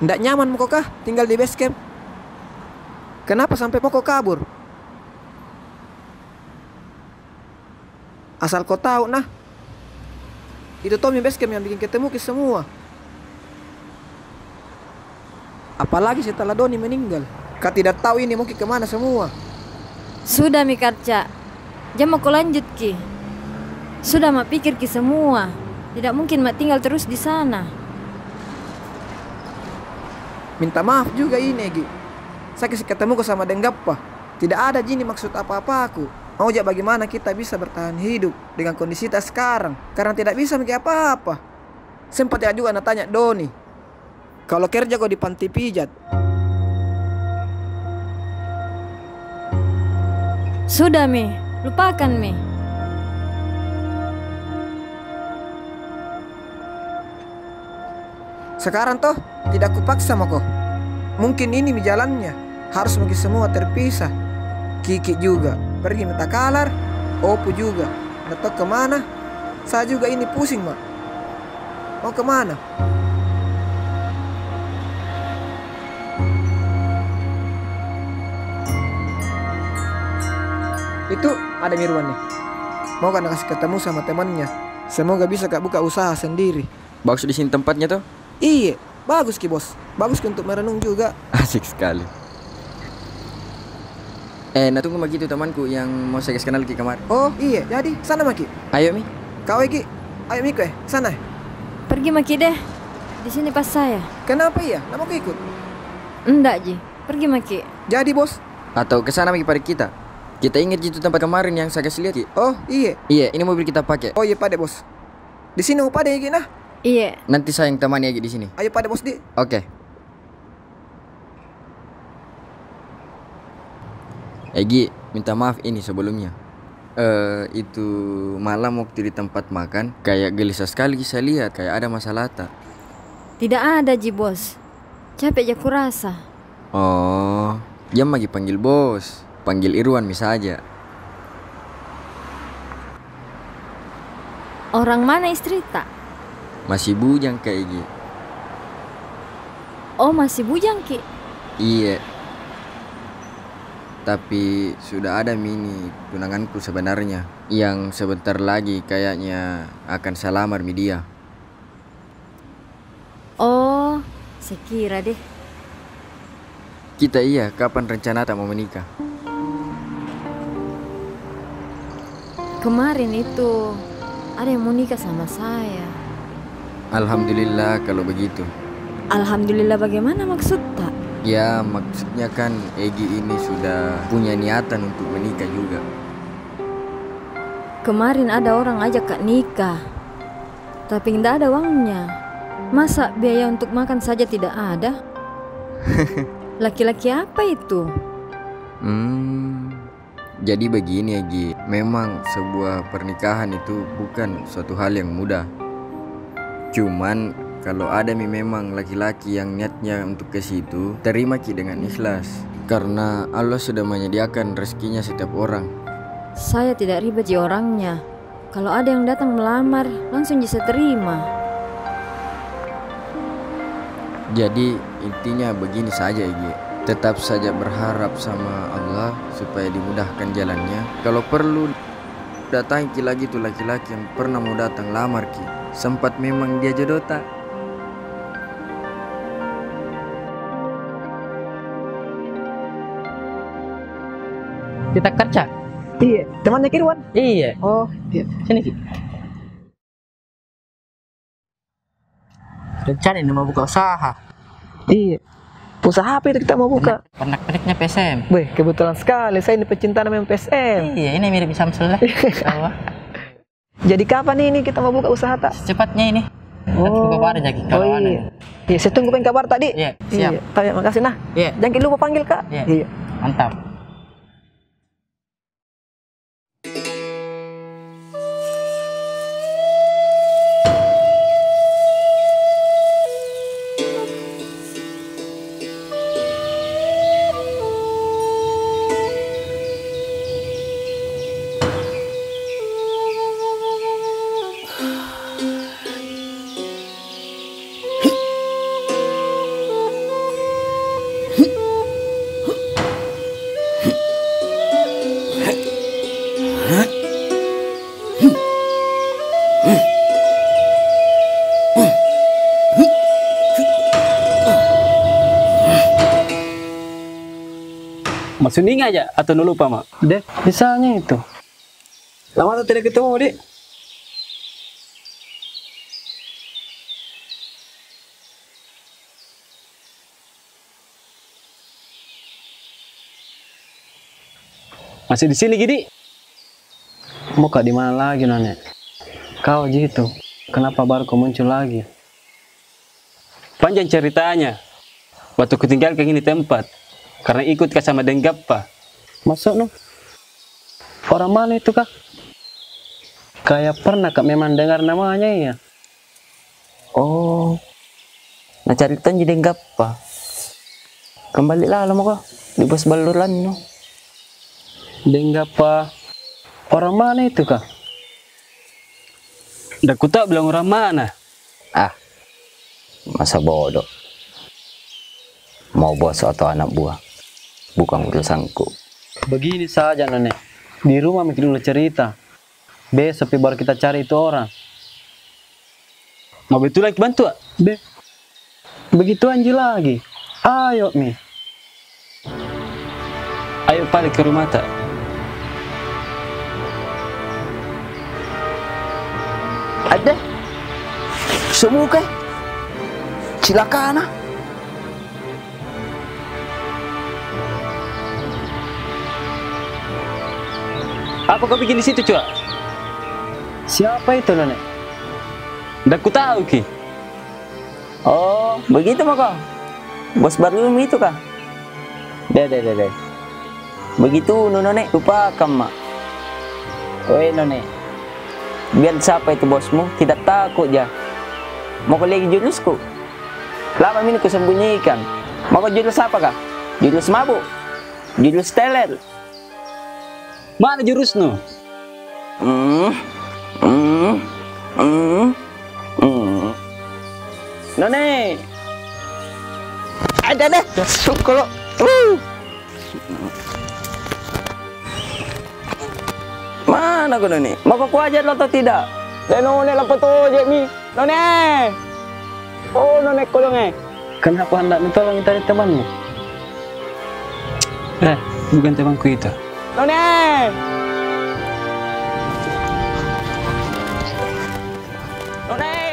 Ndak nyaman mako kah tinggal di base camp? Kenapa sampai mako kabur? Asal ko tahu nah, itu Tommy base camp yang bikin ketemu ki semua. Apalagi setelah Doni meninggal. Ka tidak tahu ini mau ki kemana semua. Sudah mi Karca, jang mako lanjut ki. Sudah ma pikir ki semua. Tidak mungkin ma tinggal terus di sana. Minta maaf juga ini, Egi. Saya kasih ketemu ko sama deng Gappa. Tidak ada ji ini maksud apa-apaku. Mau ja bagaimana kita bisa bertahan hidup dengan kondisi ta sekarang. Karena tidak bisa maki apa-apa. Sempat ya juga na tanya Doni, kalau kerja ko di panti pijat. Sudah mi, lupakan mi. Sekarang toh, tidak kupaksa mako. Mungkin ini mi jalannya. Harus maki semua terpisah. Kiki juga pergi mi takalar, Opu juga. Ndak tahu kemana. Saya juga ini pusing ma. Mau kemana? Itu ada mi Irwan nih. Mau ka na kasih ketemu sama temannya. Semoga bisa ka buka usaha sendiri. Bagus di sini tempatnya toh? Iye, bagus ki, Bos. Bagus ki untuk merenung juga. Asik sekali. Eh, na tunggu maki itu temanku yang mau saya kasih kenal ki kemarin. Oh, iye, jadi sana maki. Ayo mi. Kau Egi, ayo mi ko, eh, sana. Pergi maki deh. Di sini pas saya. Kenapa iya? Ndak mau ko ikut? Ndak ji. Pergi maki. Jadi, Bos. Atau ke sana maki pada kita. Kita ingat ji itu tempat kemarin yang saya kasih lihat ki. Oh, iye. Iye, ini mobil kita pakai. Oh, iye, pade, Bos. Di sini mau pade Egi nah. Iye. Nanti saya yang temani Egi di sini. Ayo pade, Bos di. Oke. Egi, minta maaf ini sebelumnya. Eh, itu malam waktu di tempat makan, kayak gelisah sekali saya lihat, kayak ada masalah ta. Tidak ada ji, Bos. Capek ja kurasa. Oh, jang maki panggil bos, panggil Irwan mi saja. Orang mana istri ta? Masih bujang ka Egi. Oh, masih bujang ki? Iye. Tapi sudah ada mi ini tunanganku sebenarnya, yang sebentar lagi kayaknya akan saya lamar mi dia. Oh, sekira deh. Kita iya, kapan rencana ta mau menikah? Kemarin itu ada yang mau nikah sama saya. Alhamdulillah kalau begitu. Alhamdulillah bagaimana maksud ta? Ya, maksudnya kan Egi ini sudah punya niatan untuk menikah juga. Kemarin ada orang ajak ka nikah. Tapi ndak ada uangnya. Masa biaya untuk makan saja tidak ada? Laki-laki apa itu? Hmm, jadi begini, Egi. Memang sebuah pernikahan itu bukan suatu hal yang mudah. Cuman, kalau ada mi memang laki-laki yang niatnya untuk ke situ, terima ki dengan ikhlas. Karena Allah sudah menyediakan rezekinya setiap orang. Saya tidak riba ji orangnya. Kalau ada yang datang melamar, langsung ji saya terima. Jadi, intinya begini saja, Egi. Tetap saja berharap sama Allah supaya dimudahkan jalannya. Kalau perlu, datangi ki lagi tu laki-laki yang pernah mau datang lamar ki. Sempat memang dia jodohta. Kita kerja? Iya, temannya Kirwan? Iya. Oh, iya. Sini ki. Rencana ini mau buka usaha. Iya. Usaha apa itu kita mau buka? Pernak-perniknya P S M. Weh, kebetulan sekali. Saya ini pecinta namanya P S M. Iya, ini mirip Samsul lah. Apa? Jadi kapan ini kita mau buka usaha, ta? Secepatnya ini. Kita tunggu kabar aja, kalau ada. Iya, saya tunggu peng kabar tadi. Iya, siap. Iya, tapi makasih, nah. Iya. Jangan lupa panggil, Kak. Iya. Iya. Mantap. Maksudnya ingat aja atau nu lupa ma? Deh, misalnya itu. Lama tak tidak ketemu, Dik. Masih di sini ki, Dik? Mau ka di mana lagi, None? Kau ji itu, kenapa baru kau muncul lagi? Panjang ceritanya. Waktu kutinggalkan ini tempat, karena ikut ka sama deng Gappa. Maksudnu? Orang mana itu kah? Kayak pernah ka memang dengar namanya, iya. Oh, na carita ji deng Gappa. Kembali lalo mako di bos ballurannu. Deng Gappa, orang mana itu kah? Ndak kutau bilang orang mana. Ah, masa bodoh. Mau bos atau anak buah, bukan urusanku. Begini saja, None. Di rumah maki dulu cerita. Besok pi baru kita cari itu orang. Mau betulan ki bantu, ah? Be, begituan ji lagi. Ayo mi. Ayo balik ke rumah ta. Ade, semua ke cilaka na. Apa kau bikin di situ, Cua? Siapa itu, None? Ndak kutau ki. Oh, begitu mako? Bos barumu itu kah? Deh, deh, deh, deh. Begitunu, None, lupakan ma. Weh, None. Biar siapa itu bosmu, tidak takut ja. Mako lagi jurusku. Lama mi ini kusembunyikan. Mako jurus apa kah? Jurus mabuk? Jurus teler? Mana jurusnu? Hmm, hmm, hmm, hmm. None. Ada deh. Syukur. Uh. Mana ko, None? Mako kuajar lo atau tidak? Deh, None, lampa tojek mi. None! Oh, None, kolong eh. Kenapa hendak menolong tadi temanmu? Eh, bukan temanku itu. None! None!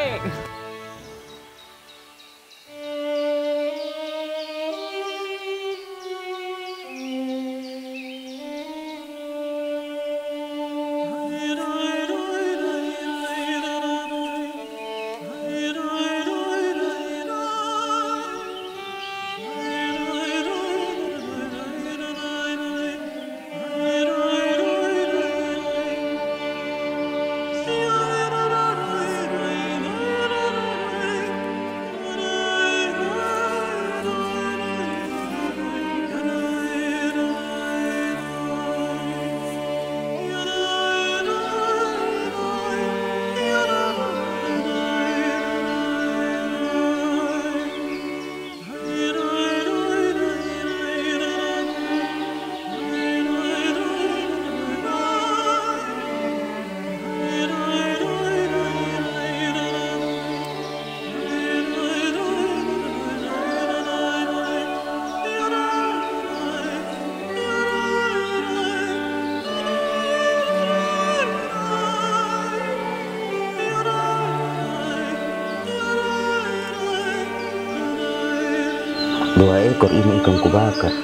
Dua ekor ini ikan kubakar.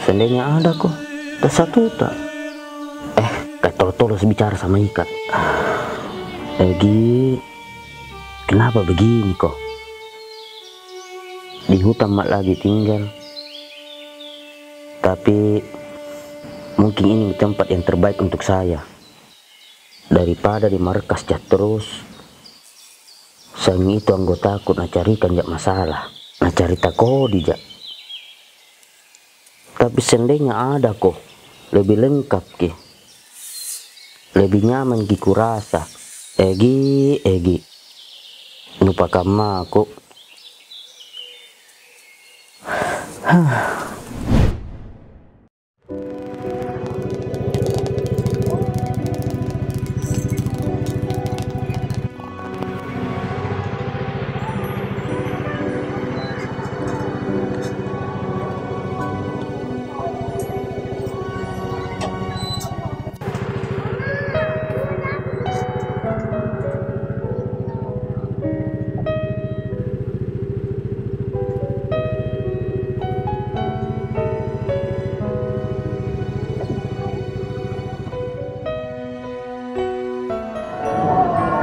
Seandainya ada ko, ta satu ta. Eh, katolo-tolo si bicara sama ikan. Egi, kenapa begini ko? Di hutan ma lagi tinggal. Tapi mungkin ini tempat yang terbaik untuk saya. Daripada di markas ja terus, sayang itu anggotaku na carikan ja masalah, na carita kodi ja. Tapi seandainya ada ko, lebih lengkap ki, lebih nyaman ki kurasa. Egi, Egi, lupakan ma aku.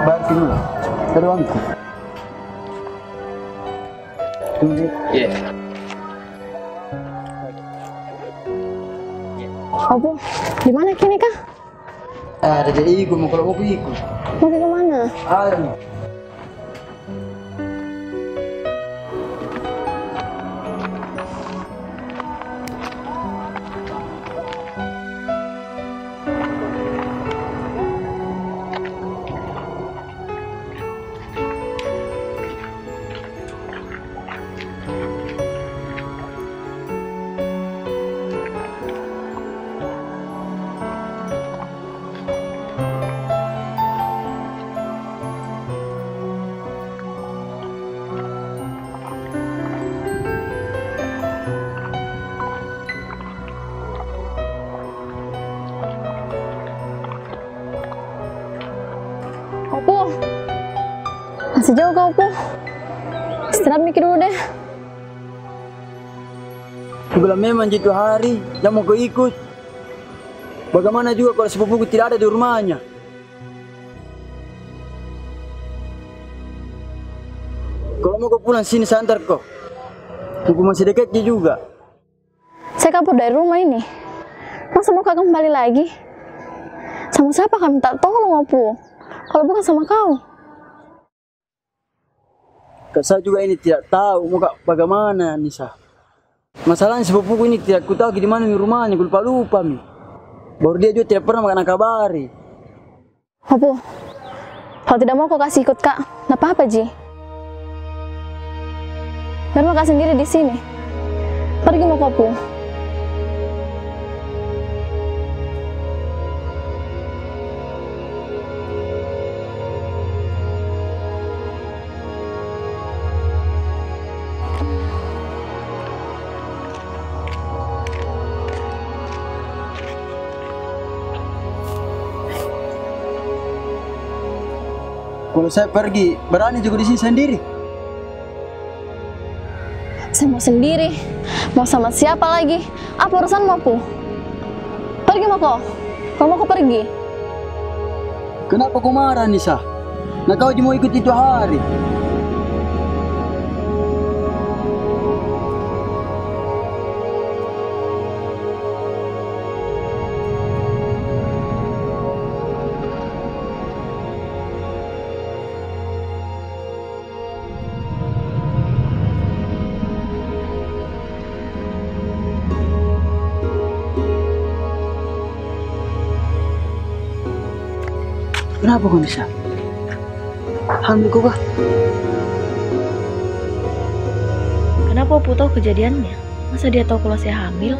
Bayar sini lah. Ada uangku. Iya. Apo, di mana kini kah? Ah, ada jadi ikut, mau kalau mau ikut. Mau ke mana? Ah, Opo, masih jauh kah, Opo? Istirahat miki dulu deh. Kubilang memang ji itu hari, jangan mau kau ikut. Bagaimana juga kalau sepupuku tidak ada di rumahnya? Kalau mau kau pulang sini, saya antar kau. Mumpung masih dekat ji juga. Saya kabur dari rumah ini. Masa mau kau kembali lagi? Sama siapa kau minta tolong, Opo? Kalau bukan sama kau. Kak, saya juga ini tidak tahu mau kak bagaimana, Nisa. Masalahnya sepupuku ini tidak kutahu di mana mi rumahnya, kulupa-lupa mi. Baru dia juga tidak pernah maka nakabari. Opo, kalau tidak mau kau kasih ikut kak, ndak apa-apa ji. Biar maka sendiri di sini. Pergi mako, Opo. Kalau saya pergi, berani juga di sini sendiri. Saya mau sendiri, mau sama siapa lagi? Apa urusanmu, Opo? Pergi mako, kalau mau kau pergi. Kenapa kau marah, Nisa? Nah, kau ji mau ikut itu hari. Kenapa kau, Nisa? Hamil kau kah? Kenapa Opo tahu kejadiannya? Masa dia tahu kalau saya hamil?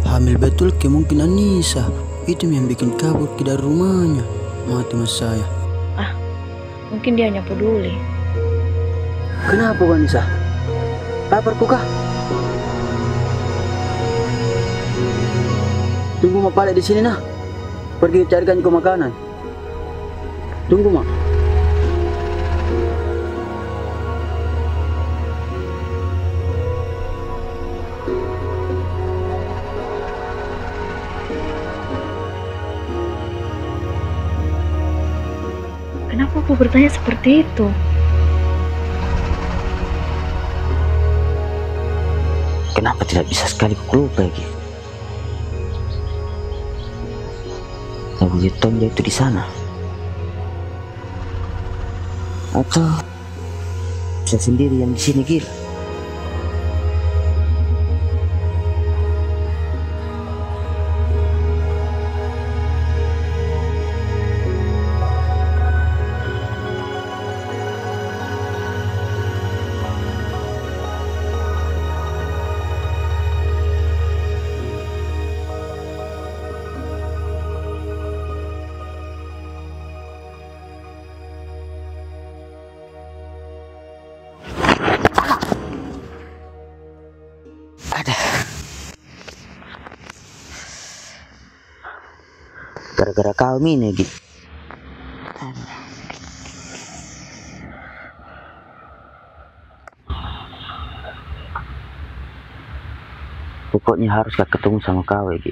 Hamil betul ki mungkin Anissa. Itu mi yang bikin kabur ki dari rumahnya. Mati ma saya. Ah, mungkin dia hanya peduli. Kenapa ko, Anissa? Lapar ko kah? Tunggu ma pale di sini nah. Pergi carikan ko makanan. Tunggu ma. Kenapa aku bertanya seperti itu? Kenapa tidak bisa sekali ku lupa lagi? Lagu Yeton dia itu di sana. Atau bisa sendiri yang di sini, gila. Ada. Gara-gara kau mi ini, Gi. Pokoknya harus ka ketemu sama kau, Gi.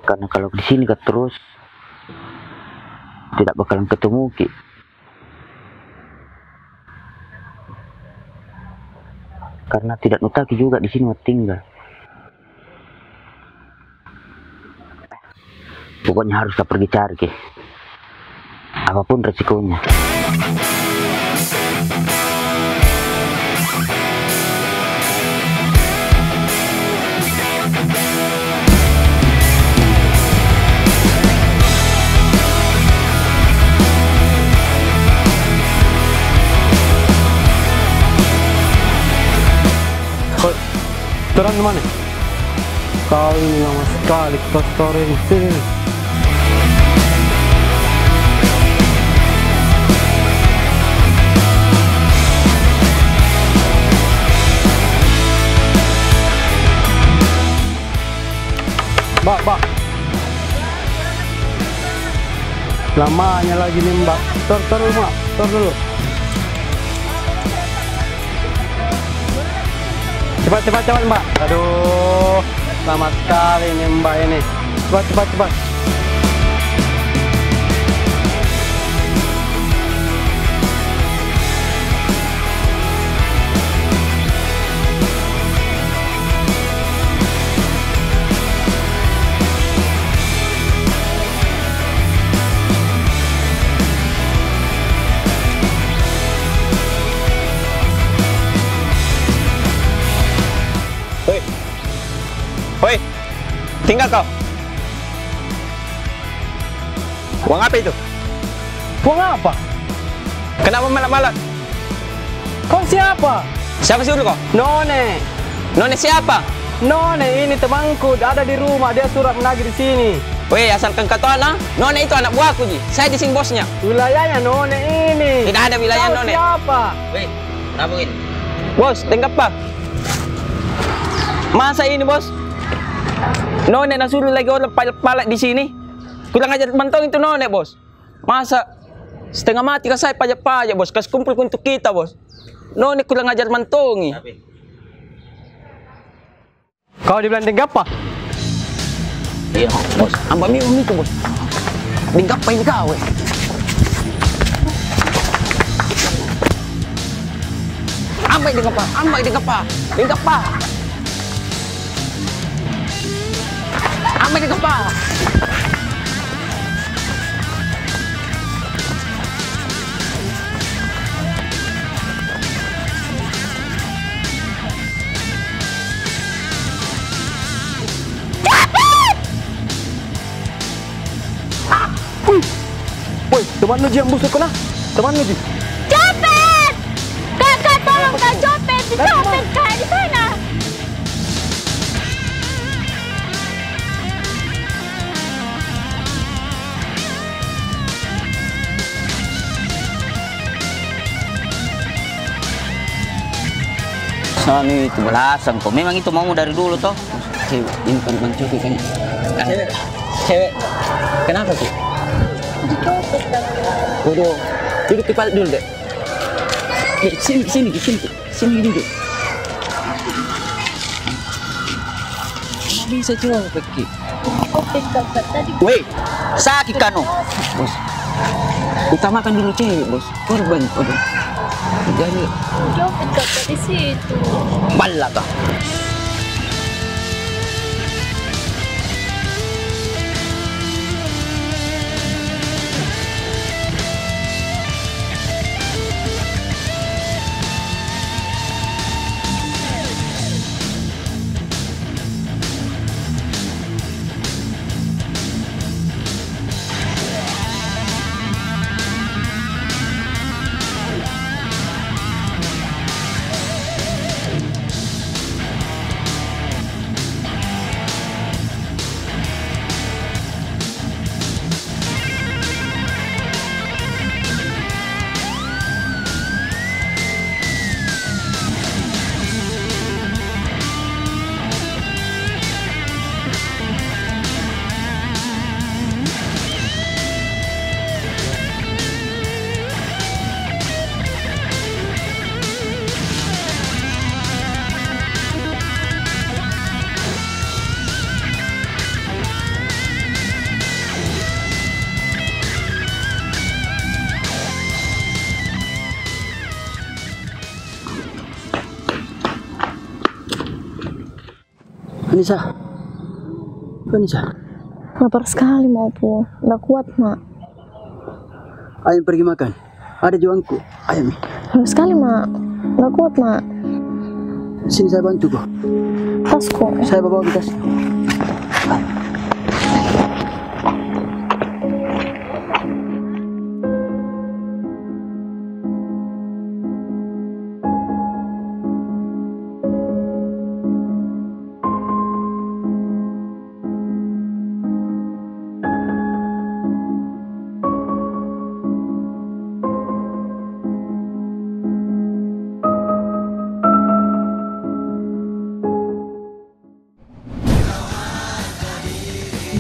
Karena kalau di sini ka terus, tidak bakalan ketemu ki. Karena tidak nutaki juga di sini mau tinggal. Pokoknya harus ka pergi cari ki. Apapun resikonya. Hoi, torang di mana? Kau ini lama sekali kau storing. Sini, sini. Mbak, Mbak. Lamanya lagi nih, Mbak. Tor, tor dulu, Mbak. Tor dulu. Cepat, cepat, cepat, Mbak. Aduh, lama sekali nih, Mbak, ini. Cepat, cepat, cepat. Hoi. Hoi. Tinggal kau. Uang apa itu? Uang apa? Kenapa malak-malak? Kau siapa? Siapa suruh kau? None. None siapa? None ini temanku, ada di rumah, dia suruh menagih di sini. Weh, asalkan kau tahu, nah. None itu anak buahku ji. Saya di sini bosnya. Wilayahnya None ini. Tidak ada wilayah None. Kau siapa? Weh, kenapa ini? Bos, dengar apa? Masa ini, Bos? None na suruh lagi orang palak-palak di sini. Kurang ajar mantong itu None, Bos. Masa setengah mati ka saya pajak-pajak, Bos. Kas kumpul untuk kita, Bos. None kurang ajar mantongi. Kau dibilang deng gappa? Iya, Bos. Ambil minum itu, Bos. Deng gappa ini kau, eh. Ambil deng gappa, ambil deng gappa. Deng gappa. Ambil deng gappa. Woi, teman nu ji yang busuk kena. Teman nu ji. Copet! Kakak, tolong, Kak, copet! Dicopet, Kak, di sana! Sana itu belasan ko. Memang itu maumu dari dulu toh. Cewek, ini kan bukan cewek kan? Cewek. Cewek. Kenapa sih? Waduh, duduk di paling dulu deh. Eh, sini, sini, sini. Sini duduk. Bisa coba pergi. Weh, Sakit kanu. Bos. Utamakan dulu cewek, Bos. Korban, waduh. Jadi. Joget kata di situ. Balla kah? Anissa. Anissa. Lapar sekali ma pu. Nda kuat ma. Ayo pergi makan. Ada juangku. Ayo mi. Lapar sekali ma. Nda kuat ma. Sini saya bantu ko. Tasku. Saya bawa ke tas. Ayo.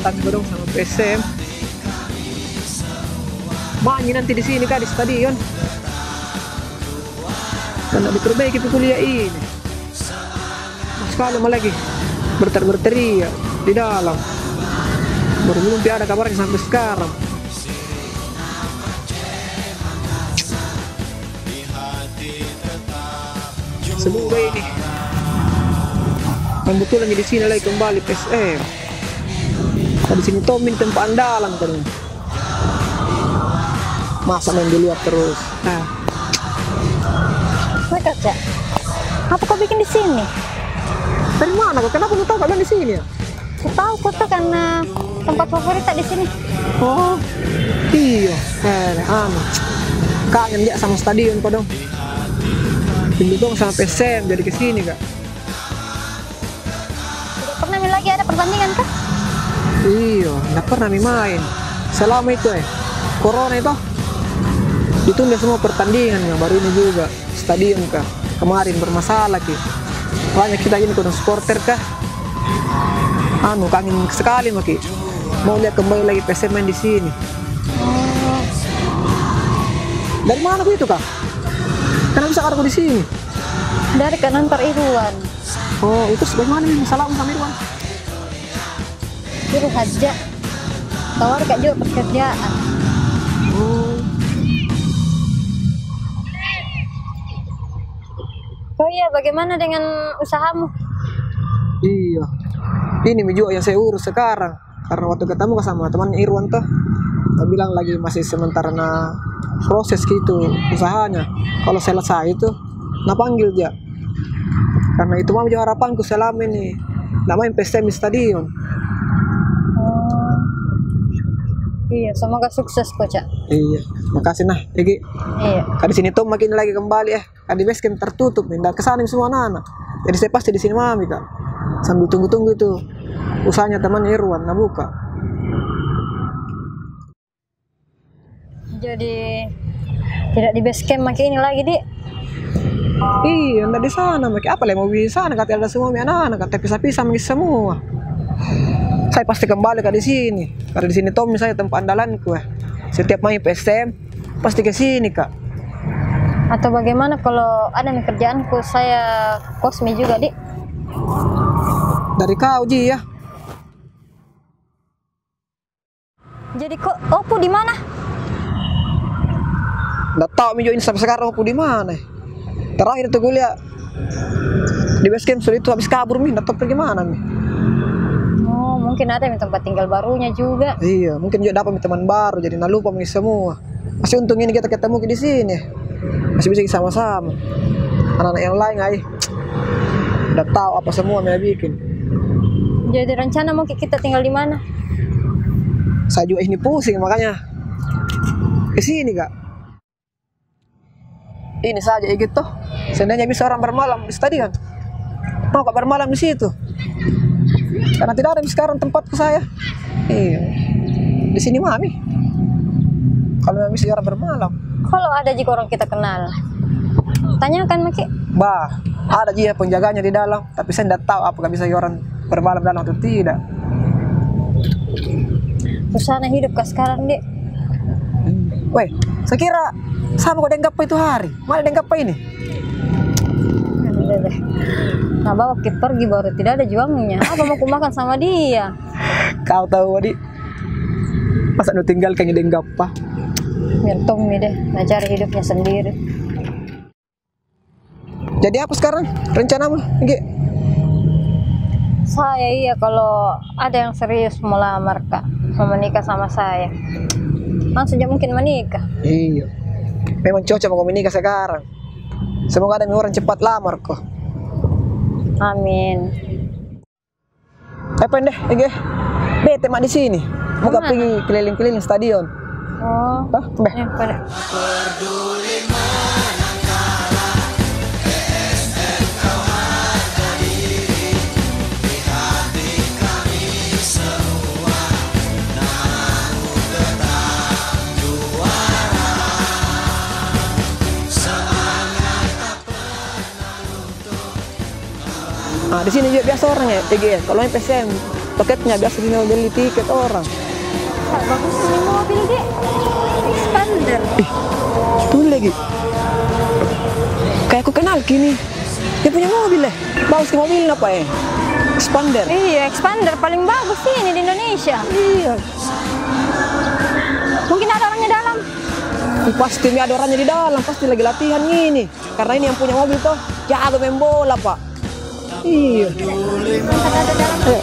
Tapi kodong sama P S M. Banyak nanti di sini kah, di stadion. Karena diperbaiki pi kuliah ini. Sekali ma lagi berter-, berteriak di dalam. Baru belum pi ada kabarnya sampai sekarang. Semoga ini kebetulan di sini lagi kembali P S M. Kalau di sini Tommy tempat andalan kan. Masa main di luar terus? Nah. Weh, Kaca, apa kau bikin di sini? Dari mana kau? Kenapa lu tahu kalau di sini ya? Ku tahu kau tuh karena tempat favorit tak di sini. Oh, iya. Eh, anu, kangen dia sama stadion kodong. Rindu dong sama P S M, jadi ke sini kak. Tidak pernah mi lagi ada pertandingan kah? Iyo, ndak pernah mi main. Selama itu, eh, corona itu, ditunda semua pertandingan, yang baru ini juga. Stadion kah? Kemarin bermasalah ki. Makanya kita ini kodong supporter kah? Anu, kangen sekali maki. Mau lihat kembali lagi P S M main di sini. Oh. Dari mana kau itu kah? Kenapa bisa ada kau di sini? Dari Kanantar Irwan. Oh, itu bagaimana nih masalahmu sama Irwan? Suruh haja. Tawar kak juga pekerjaan. Oh. Oh iya, bagaimana dengan usahamu? Iya. Ini mi juga yang saya urus sekarang. Karena waktu ketemu sama teman Irwan tuh, dia bilang lagi masih sementara na proses gitu usahanya. Kalau selesai itu, na panggil ja. Karena itu mah juga harapanku selama ini. Ndak main P S M di stadion. Oh. Iya, semoga sukses ko, Cak. Iya, makasih nah, Egi. Iya. Kak, di sini tuh makin lagi kembali, eh. Kak, di base camp tertutup nih, ndak ke sana semua anak-anak. Jadi saya pasti di sini mami, Kak. Sambil tunggu-tunggu itu usahanya teman Irwan na buka. Jadi, tidak di base camp maki ini lagi, Dik? Iya, ndak di sana maki. Apa lagi mau di sana? Kata ada semua mi anak-anak, kata pisah-pisah maki semua. Saya pasti kembali, Kak, di sini. Karena di sini Tommy saya tempat andalanku, eh. Setiap main P S M, pasti ke sini, Kak. Atau bagaimana kalau ada mi kerjaanku, saya kos mi juga, Dik? Dari kau ji, ya. Jadi ko, Opu di mana? Ndak tahu mi juga ini sampai sekarang Opu di mana. Terakhir itu kuliah di base camp, sudah itu habis kabur mi, ndak tahu pergi mana mi. Oh, mungkin ada mi tempat tinggal barunya juga. Iya, mungkin juga dapat mi teman baru, jadi na lupa mi semua. Masih untung ini kita ketemu di sini. Masih bisa sama-sama. Anak-anak yang lain, ai, ndak tahu apa semua mereka bikin. Jadi rencana mau kita tinggal di mana? Saya juga ini pusing, makanya ke sini, Kak. Ini saja, iya gitu. Seandainya bisa orang bermalam di stadion, mau ka bermalam di situ. Karena tidak ada sekarang tempatku saya. Iya. Di sini mami. Kalau memang bisa orang bermalam. Kalau ada juga orang kita kenal, tanyakan maki. Bah, ada juga penjaganya di dalam. Tapi saya ndak tahu apakah bisa orang bermalam dalam atau tidak. Susahnya hidup ka sekarang, Dek. Weh, saya kira sama ko deng Gappa itu hari. Mana deng Gappa ini? Udah deh. Nah, bawa ki pergi baru tidak ada juangnya. Apa mau ku makan sama dia? Kau tahu, Adi. Masa nu tinggalkan deng Gappa? Biar Tommy deh, na cari hidupnya sendiri. Jadi apa sekarang rencanamu, Gi? Saya, iya, kalau ada yang serius mau lamar ka, mau menikah sama saya, langsung ja mungkin menikah. Iya. Memang cocok mau menikah sekarang. Semoga ada orang cepat lamar ko. Amin. Eh, pendek, Ege. Bete mak di sini. Mau ka pergi keliling-keliling stadion. Oh. Toh, beh. Iya, boleh. Ah, di sini juga biasa orang ya, E G L. Kalau main P S M, paketnya biasa di sini beli tiket orang. Wah, bagus ini mobil, Dek. Xpander. Ih, itu lagi. Kayak aku kenal ki ini. Dia punya mobil, eh. Bagus ki mobil apa, eh? Xpander. Iya, Xpander paling bagus ini di Indonesia. Iya. Mungkin ada orangnya dalam. Pasti ada orangnya di dalam, pasti lagi latihan ini. Karena ini yang punya mobil toh, jago main bola, Pak. Iya. Ayo.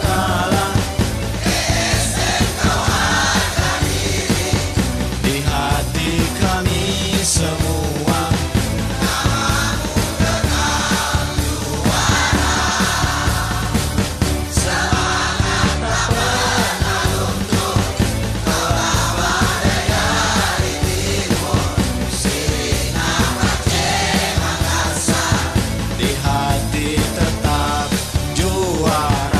Di hati tetap juara.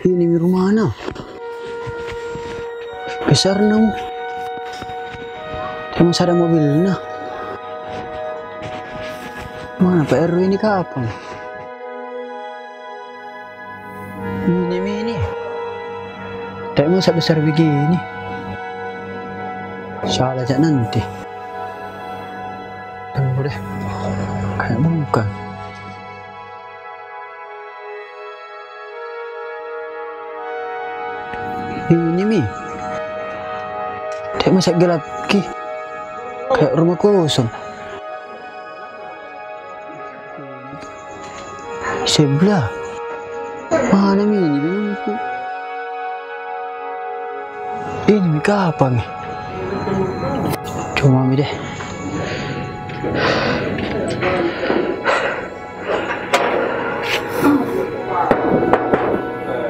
Ini mi rumahna. Besarna mo. Cuma ada mobilna. Mana Pak R W ini kapang? Ini mi ini. Tapi masa besar begini? Salah jak nanti. Tunggu deh. Kayak bukan. Ini mi. Dek, masa gelap ki? Kayak rumah kosong. Sebelah. Mana mi ini bengongku? Ini mi kapang mi? Cuma mi deh.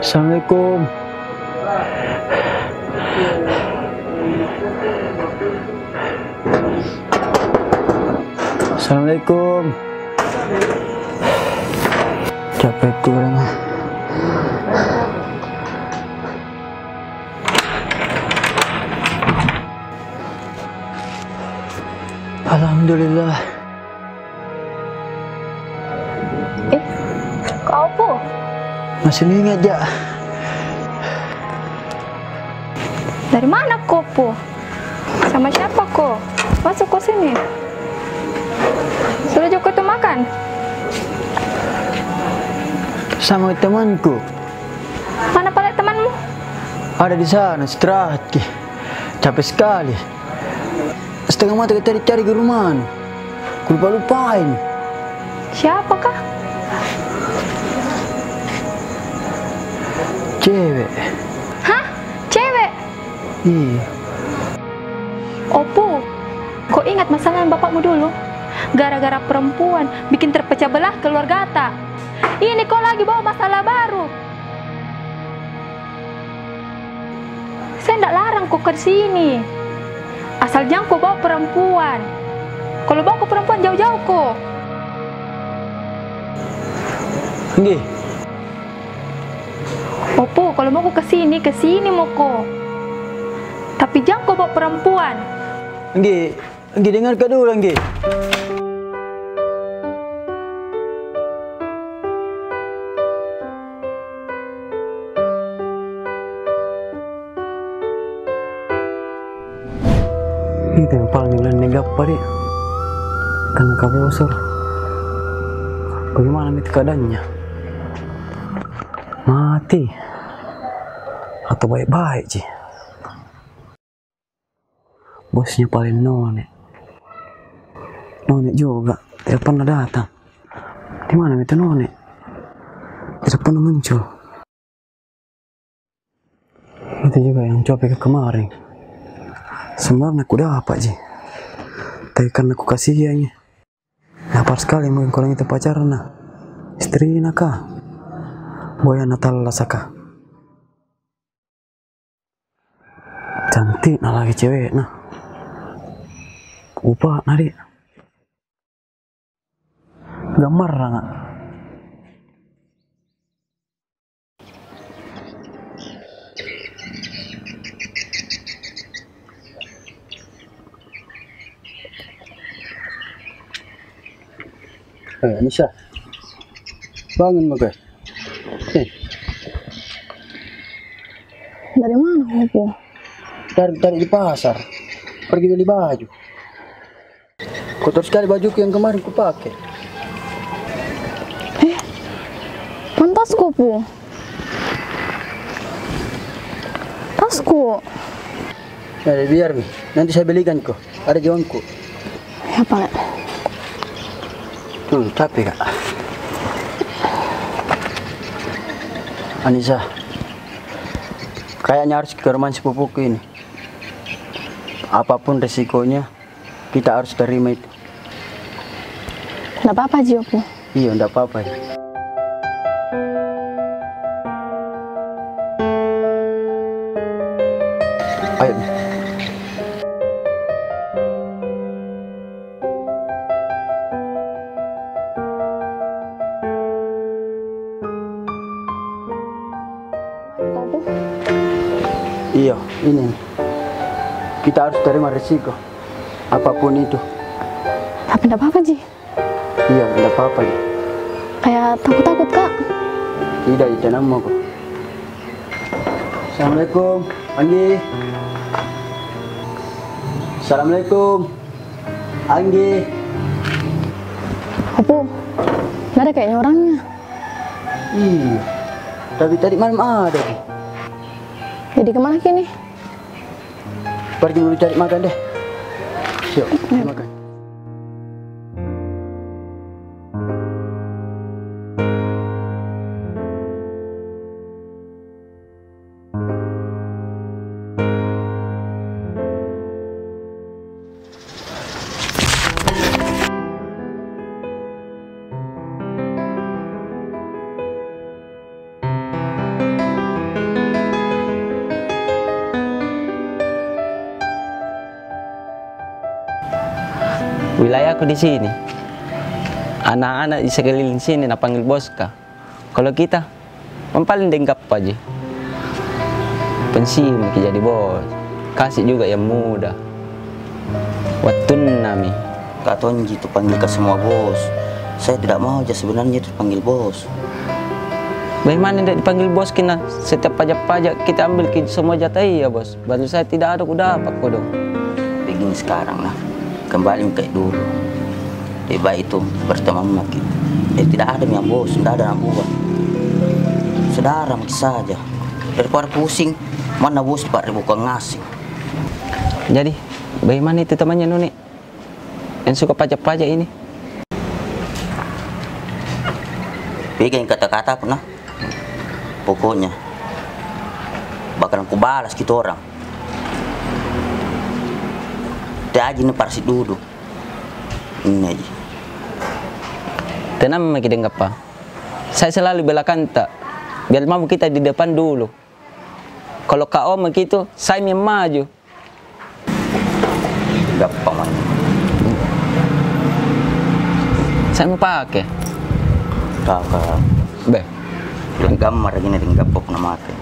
Assalamualaikum. Assalamualaikum. Capek kurang. Alhamdulillah. Eh, kau Pu? Masih ingat ja. Dari mana ko Pu? Sama siapa ko? Masuk ko sini. Sudah juga tu makan? Sama temanku. Mana pale temanmu? Ada di sana, istirahat ki. Capek sekali. Setengah mata kita dicari ke rumahmu. Kulupa-lupain. Siapakah? Cewek. Hah? Cewek? Iya. Opu, kau ingat masalah bapakmu dulu? Gara-gara perempuan bikin terpecah belah keluargata. Ini kau lagi bawa masalah baru. Saya ndak larang ko ke sini. Asal jang ko bawa perempuan. Kalau bawa ko perempuan, jauh-jauh ko. Nggih. Opu, kalau mau ko ke sini, ke sini moko. Tapi jang ko bawa perempuan. Nggih. Nggih, dengarka dulu, nggih. Ini tempat ni ulan negap pari. Karena kabosor. Bagaimana itu keadaannya? Mati. Atau baik-baik ji? Bosnya paling none. None juga, tidak pernah datang. Di mana itu none? Tidak pernah muncul. Itu juga yang copet ke kemarin. Sebenarnya ku dapat ji. Tapi karena ku kasihan ji. Lapar sekali mungkin kurang itu pacarna. Istrina kah? Boyana tallasa kah? Cantikna lagi cewekna. Upakna di. Gambarna nggak? Eh, Anissa. Bangun mako. Eh. Dari mana kau, Pu? Dari tadi di pasar. Pergi beli baju. Kotor sekali bajuku yang kemarin kupake. Eh, mana tasku, Pu? Tasku. Ada, biar mi. Nanti saya belikan ko. Ada di uangku. Ya, pale. Tuh, capek ka. Anissa, kayaknya harus ke rumah sepupuku ini. Apapun resikonya, kita harus terima itu. Ndak apa-apa ji, Opu. Iya, ndak apa-apa ji. Ayo. Iya, ini. Kita harus terima resiko. Apapun itu. Tapi ndak apa-apa ji. Iya, ndak apa-apa ji. Kayak takut-takut ka. Tidak, tenang mako. Assalamualaikum, Anggi. Assalamualaikum, Anggi. Opu, ndak ada kayaknya orangnya. Iya, tapi tadi malam ada ji. Jadi kemana kini? Pergi dulu cari makan deh. Yuk, cari makan. Wilayahku di sini. Anak-anak di sekeliling sini napanggil bos ka. Kalau kita, paling deng kappa ji. Pensiun ki jadi bos. Kasih juga yang muda. Wattunna mi. Ka tonji tu panggil ka semua bos. Saya tidak mau ja sebenarnya itu dipanggil bos. Bagaimana tidak dipanggil bos kina? Setiap pajak-pajak kita ambil ki semua jatah iya, bos. Baru saya tidak ada kudapat kodong. Begini sekarang, nah. Kembali kayak dulu. Lebih baik itu berteman maki. Eh, tidak ada yang bos, tidak ada anak buah. Saudara maki saja. Daripada pusing, mana bos empat ribu kau ngasih. Jadi, bagaimana itu temannya Nuni? Yang suka pajak-pajak ini? Pegang kata-kataku, nah. Pokoknya, bakalan kubalas kita orang. Te aji ni parsi duduk. Ini aji. Tenang maki deng kappa. Saya selalu belakang ta. Biar mau kita di depan dulu. Kalau K O maki tu, saya mi maju. Gappang mani. Saya mau pakai. Kakak. Beh. Bilang gambar gini dengan gappang na make.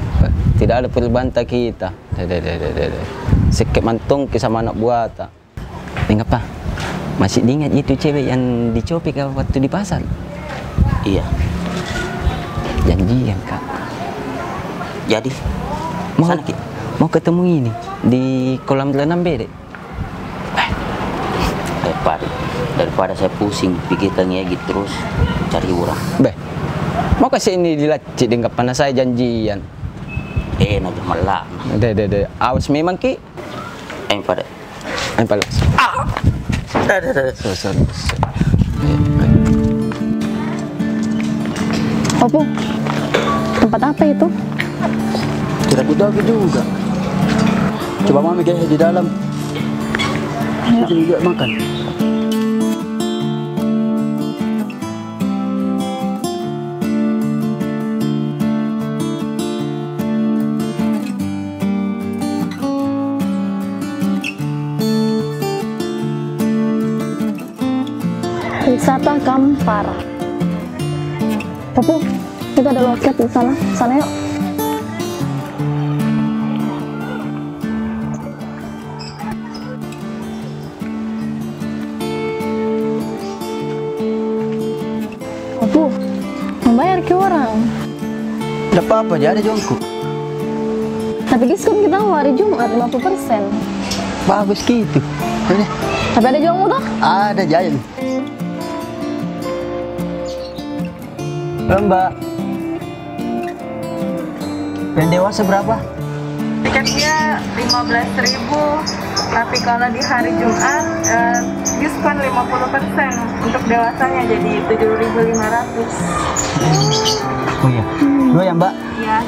Tidak ada perubahan ta kita. Deh, deh, deh, deh, deh, deh. Sikit mantong ki sama anak buah ta. Deng kappa, masih diingat itu cewek yang dicopet ka waktu di pasar? Iya. Janjian ka. Jadi, mau, sana ki? Mau ketemu ini di kolam renang bede. Daripada, daripada saya pusing pikirkan ya gitu terus cari orang. Beh, mau kasih ini dilacit deng kappa na saya janjian. Eh, na jamalak. Deh, deh, deh. Awas memang ki. Eh, pada. Ayo, Pak Lus. Ah! Dah, dah, dah. Sorry, sorry, sorry. Opu, tempat apa itu? Tidak ku tahu juga. Coba mami kayak di dalam. Ayo. Kita juga makan. Wisata Kampar. Opu, itu ada loket di sana. Sana yuk. Opu, membayar ki orang. Ndak apa-apa, jadi ada jongku. Tapi diskon kita hari Jumat lima puluh persen. Bagus ki itu. Ini. Tapi ada jongmu toh? Ada, jadi. Halo, Mbak. Yang dewasa berapa? Tiketnya lima belas ribu, tapi kalau di hari Jumat, eh, diskon lima puluh persen. Untuk dewasanya jadi tujuh ribu lima ratus. Oh iya. Dua ya, Mbak? Iya.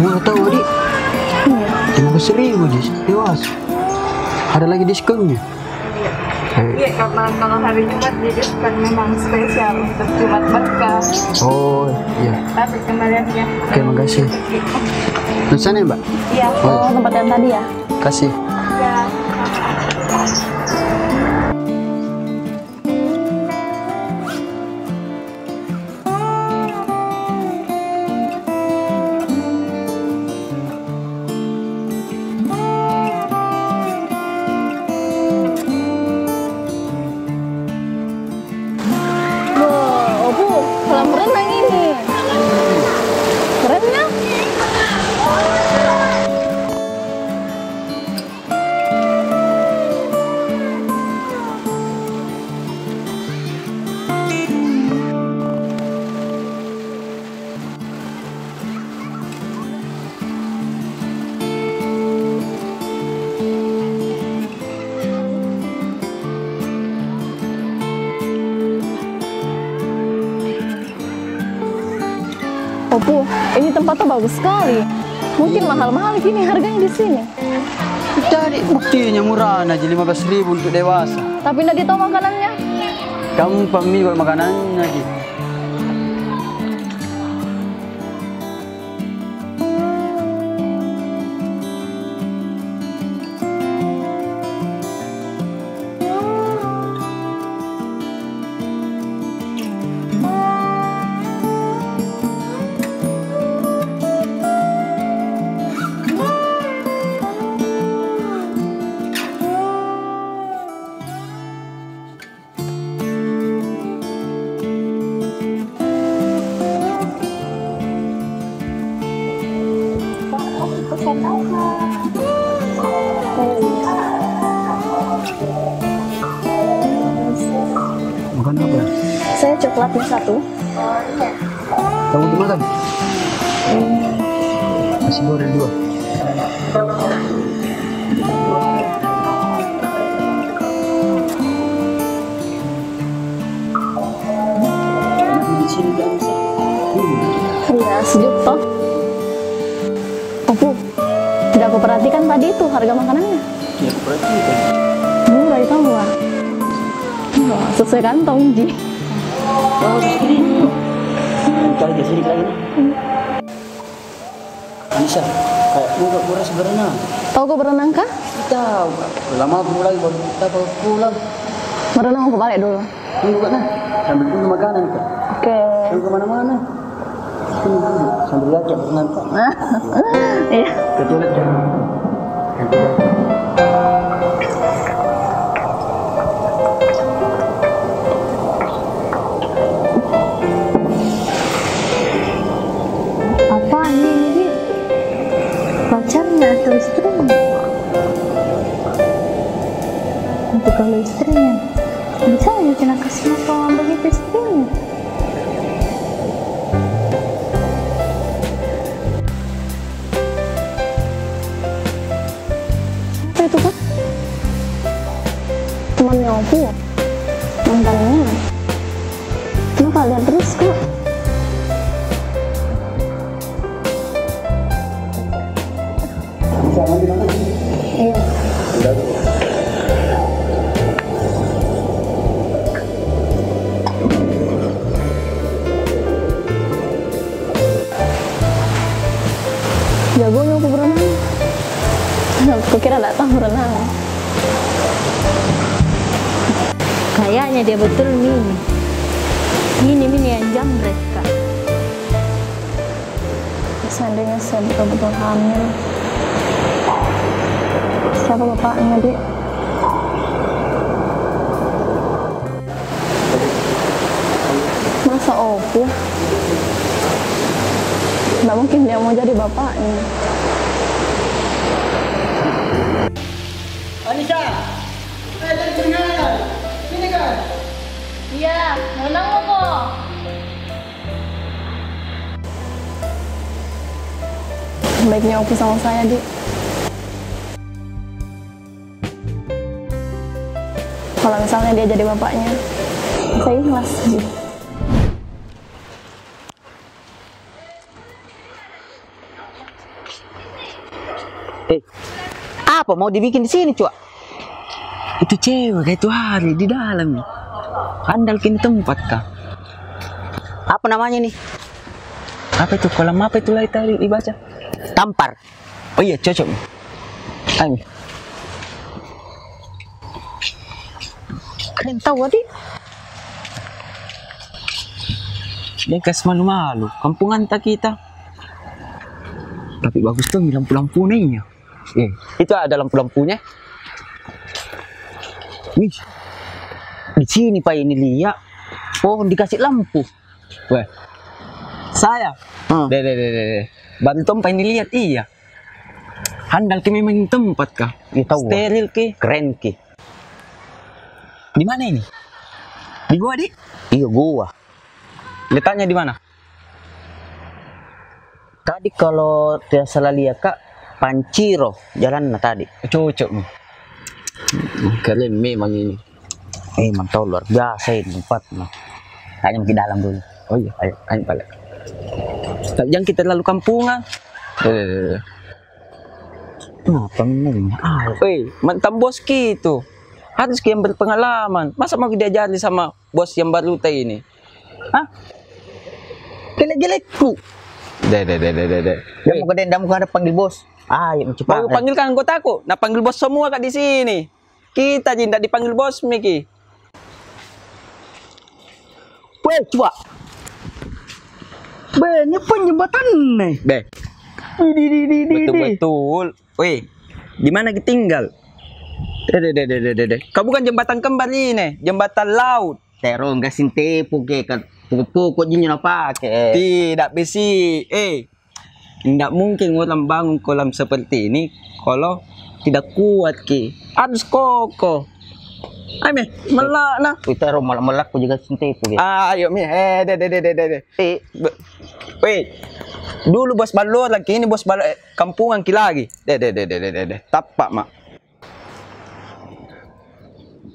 Mau tahu, Dik? Iya. Lima belas ribu, Dik, dewasa. Ada lagi diskonnya? Iya. Eh. Iya, karena kalau hari Jumat dia diskon memang spesial untuk Jumat berkah. Oh, iya. Tapi kembaliannya. Oke, makasih. Di sana ya, Mbak? Iya. Oh, tempat yang tadi ya? Kasih. Iya. Wah, Opu, kolam renang ini. Keren ya? Opu, ini tempat tuh bagus sekali. Mungkin mahal-mahal gini harganya di sini. Tadi buktinya murah aja, lima belas ribu untuk dewasa. Tapi ndak ditahu makanannya. Gampang mi kalau makanannya ji. Makan apa? Saya coklatnya satu. Kamu tuh makan? Nasi goreng dua. Iya, sejuk toh. Opu, tidak aku perhatikan tadi itu harga makanannya. Iya, aku perhatikan. Murah itu, murah. Wah, sesuai kantong ji. Oh, di sini. Cari di sini lagi. Anissa, kayak enggak kurang berenang. Tahu kau berenang kah? Tahu, Kak. Lama pulang, baru kita baru pulang. Berenang aku balik dulu. Tunggu, Kak, nah. Sambil tunggu makanan, Kak. Oke. Jangan kemana-mana. Tunggu dulu. Sambil lihat, Kak, berenang, Kak. Iya. Ke toilet, Kak. Apaan ini, Dik? Pacarnya atau istrinya? Itu kalau istrinya, bisa aja kena kasih makan begitu istrinya. Siapa itu, Kak? Temannya Opu? Mantannya? Kenapa lihat terus, Kak? Iya. Jagonya aku berenang. Kukira ndak tahu berenang. Kayaknya dia betul mi ini. Ini mi ini yang jambret, Kak. Seandainya saya betul-betul hamil, siapa bapaknya, Dik? Masa Opu? Nggak mungkin dia mau jadi bapaknya. Anissa! Eh, dari sini, sini, kan? Iya, menang lo kok. Baiknya Opu sama saya, Dik. Kalau misalnya dia jadi bapaknya, saya ikhlas ji. Eh, apa mau dibikin di sini, Cua? Itu cewek kah itu hari di dalam. Handal kini tempat kah? Apa namanya ini? Apa itu? Kolam apa itu lagi tadi dibaca? Tampar. Oh iya, cocok. Ayo. Keren tau, Adi. Bekas malu-malu, kampungan ta kita. Tapi bagus tuh lampu-lampunya. Eh, itu ada lampu-lampunya. Wih, di sini pa ini lihat pohon dikasih lampu. Weh, saya. Hmm. Deh, deh, deh, deh, deh. Bantu pa ini lihat, iya. Handal ki memang tempat kah? Iya, tahu. Steril ki. Keren ki. Di mana ini? Di gua, di? Iya, gua. Letaknya di mana? Tadi kalau tidak salah lihat, Kak, Panciro jalannya tadi. Cocok mi. Keren memang ini. Eh, mantap, luar biasa ini tempatnya. Kayaknya pergi dalam dulu. Oh iya, ayo, ayo balik. Tapi jangan kita terlalu kampungan. Eh. Apa ini? Ah, weh, mantan bos ki itu. Harus ki yang berpengalaman. Masa mau diajari sama bos yang baru ta ini? Hah? Gelek-gelekku. Deh, deh, deh, deh, deh, deh. Dia mau gede, dia mau ada panggil bos. Ah, ya, cepat. Mau panggilkan anggotaku. Nah, panggil bos semua ka di sini. Kita ji ndak dipanggil bos mi ki. Weh, coba. Beh, ni pun jembatan ni. Beh. Di, di, di, di, di, di. Betul-betul. Weh, di mana ki tinggal? Deh, deh, deh, deh, deh, deh. Kau bukan jembatan kembar ini, jembatan laut. Terong gasin tepu ke, kat pokok-pokok ji na pake. Tidak besi. Eh, ndak mungkin orang bangun kolam seperti ini kalau tidak kuat ki. Harus kokoh. Ai meh, melak nah. Wih, terong melak-melak ku juga gasin tepu ke. Ah, ayo meh. Eh, deh, deh, deh, deh, deh. Eh. Be-, weh, dulu bos Ballorang ki, ini bos Bal-, eh, kampungan ki lagi. Deh, deh, deh. Tapak mak.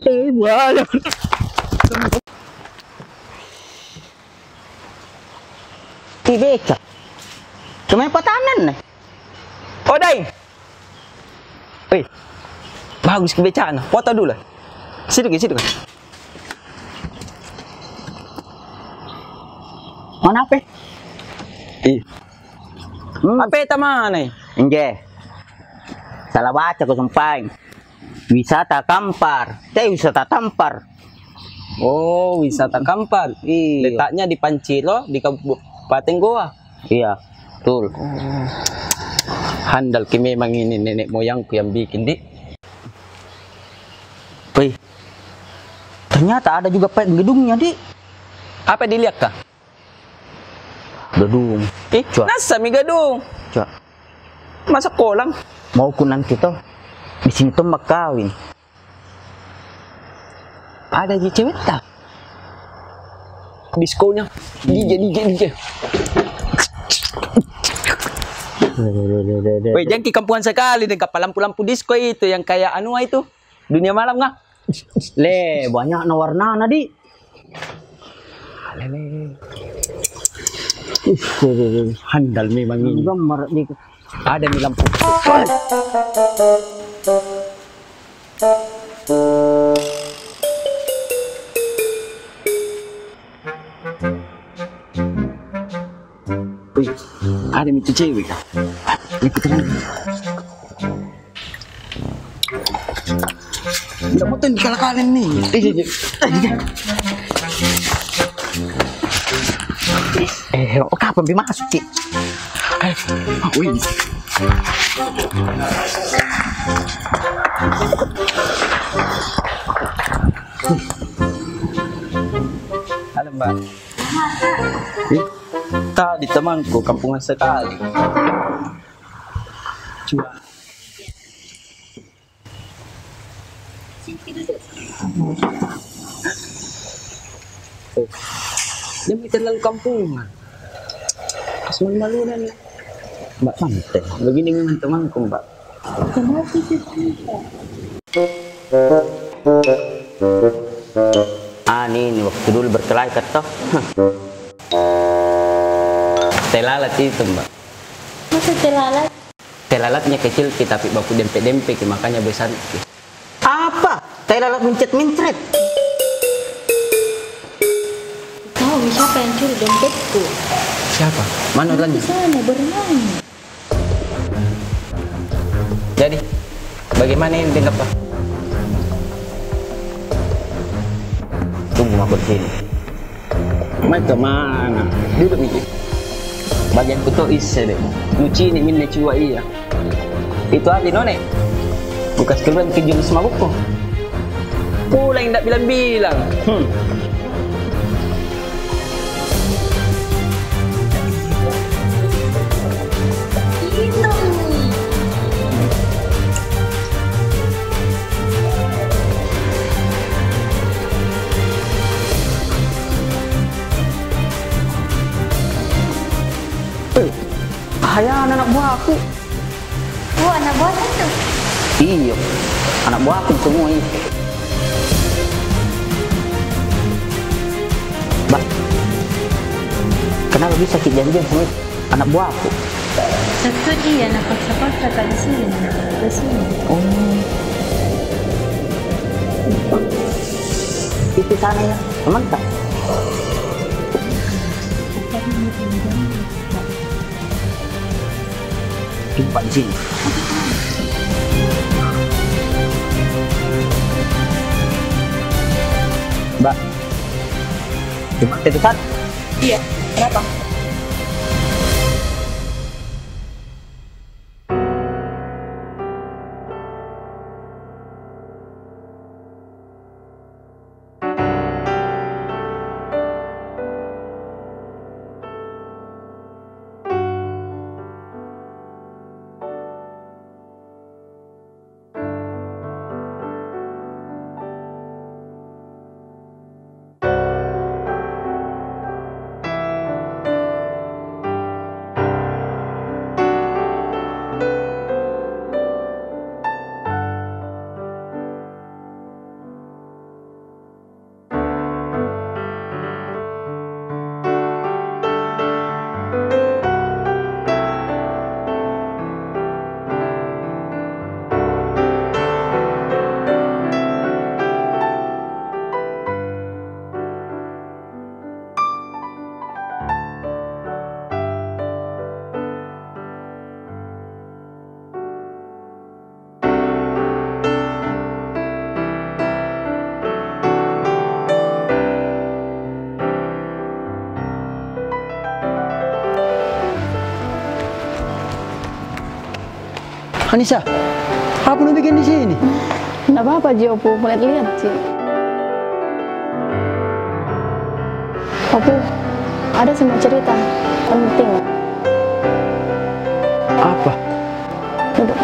Eh, buaya. Ih, beca. Cuma patanan nih. Oh, Dai. Weh, bagus ki beca na. Foto dulu lah. Situ ki, situ ki. Mana ape? Ih. Hmm. Ape ta mana? Inje. Salah baca ko sumpaeng. Wisata Kampar. Te wisata Tampar. Oh, wisata Kampar. Iya. Letaknya di Panciro, di Kabupaten Gowa. Iya, betul. Oh. Handal ki memang ini nenek moyangku yang bikin, Dik. Weh, ternyata ada juga paek gedungnya, Dik. Apa dilihat kah? Gedung. Eh, coba. Nasa mi gedung? Coba. Masa kolam? Mau ku nanti toh, di sini toh mak kawin. Ada ji cewek ta? Diskonya. D J, D J, D J. Weh, jangan ki kampungan sekali deh, kapa lampu-lampu disko itu yang kayak anu itu. Dunia malam kah? Le, banyak na warnana, Dik. Lele. Ih, handal memang ini. Gambar di. Ada mi lampu. Wih, ada mi tu cewek kah? Ikut terang. Ndak mau tuh dikala-kala nih. Iya, iya. Eh, iya. Eh, kapan bi masuk ki? Eh, wih. Halo, Mbak. Ih, tadi temanku kampungan sekali. Cuma Oh. Dia terlalu kampungan. Pas malu-malunan. Mbak santai. Begini memang temanku, Mbak. Kenapa sih kita? Ah, ini, ini waktu dulu berkelahi kata. Teh lalat itu, Mbak. Masa teh lalat? Teh lalatnya kecil ki, tapi baku dempe-dempe ki, makanya besar ki. Apa? Teh lalat mencret-mencret? Tahu mi siapa yang curi dompetku? Siapa? Mana orangnya? Di sana bermain. Jadi, bagaimana ini dengan apa? Tunggu mako di sini. Mai kemana? Duduk mi. Bagianku to isse deh. Nucini minne cua iya. Itu aja none. Bukas keluar bikin jurus mabukku. Pulang ndak bilang-bilang. Hmm. Eh, bahaya anak buahku. Oh, anak buahnya tuh? Iyo, anak buahku semua itu. Bah, kenapa bisa ki janjian sama itu? Anak buahku. Itu iya, nak paksa-paksa tak di sini, di sini. Oh. Itu sana ya, teman tak? Jumpa di sini. Mbak, jumpa di sana. Iya, kenapa? Anissa, apa nu bikin di sini? Ndak apa-apa ji, Opu, kulihat-lihat ji. Opu, ada semua cerita penting. Apa? Duduk.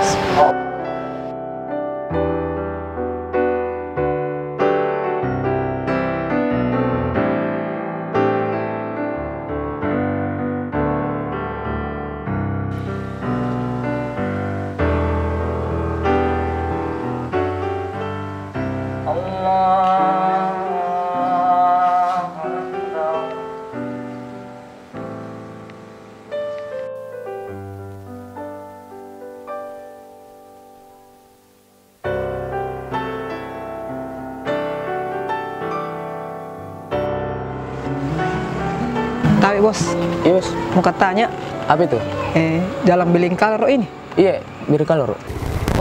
Tapi, Bos. Iya, Bos. Mau katanya. Apa itu? Eh, dalam biring kaloro ini? Iya, biring kaloro.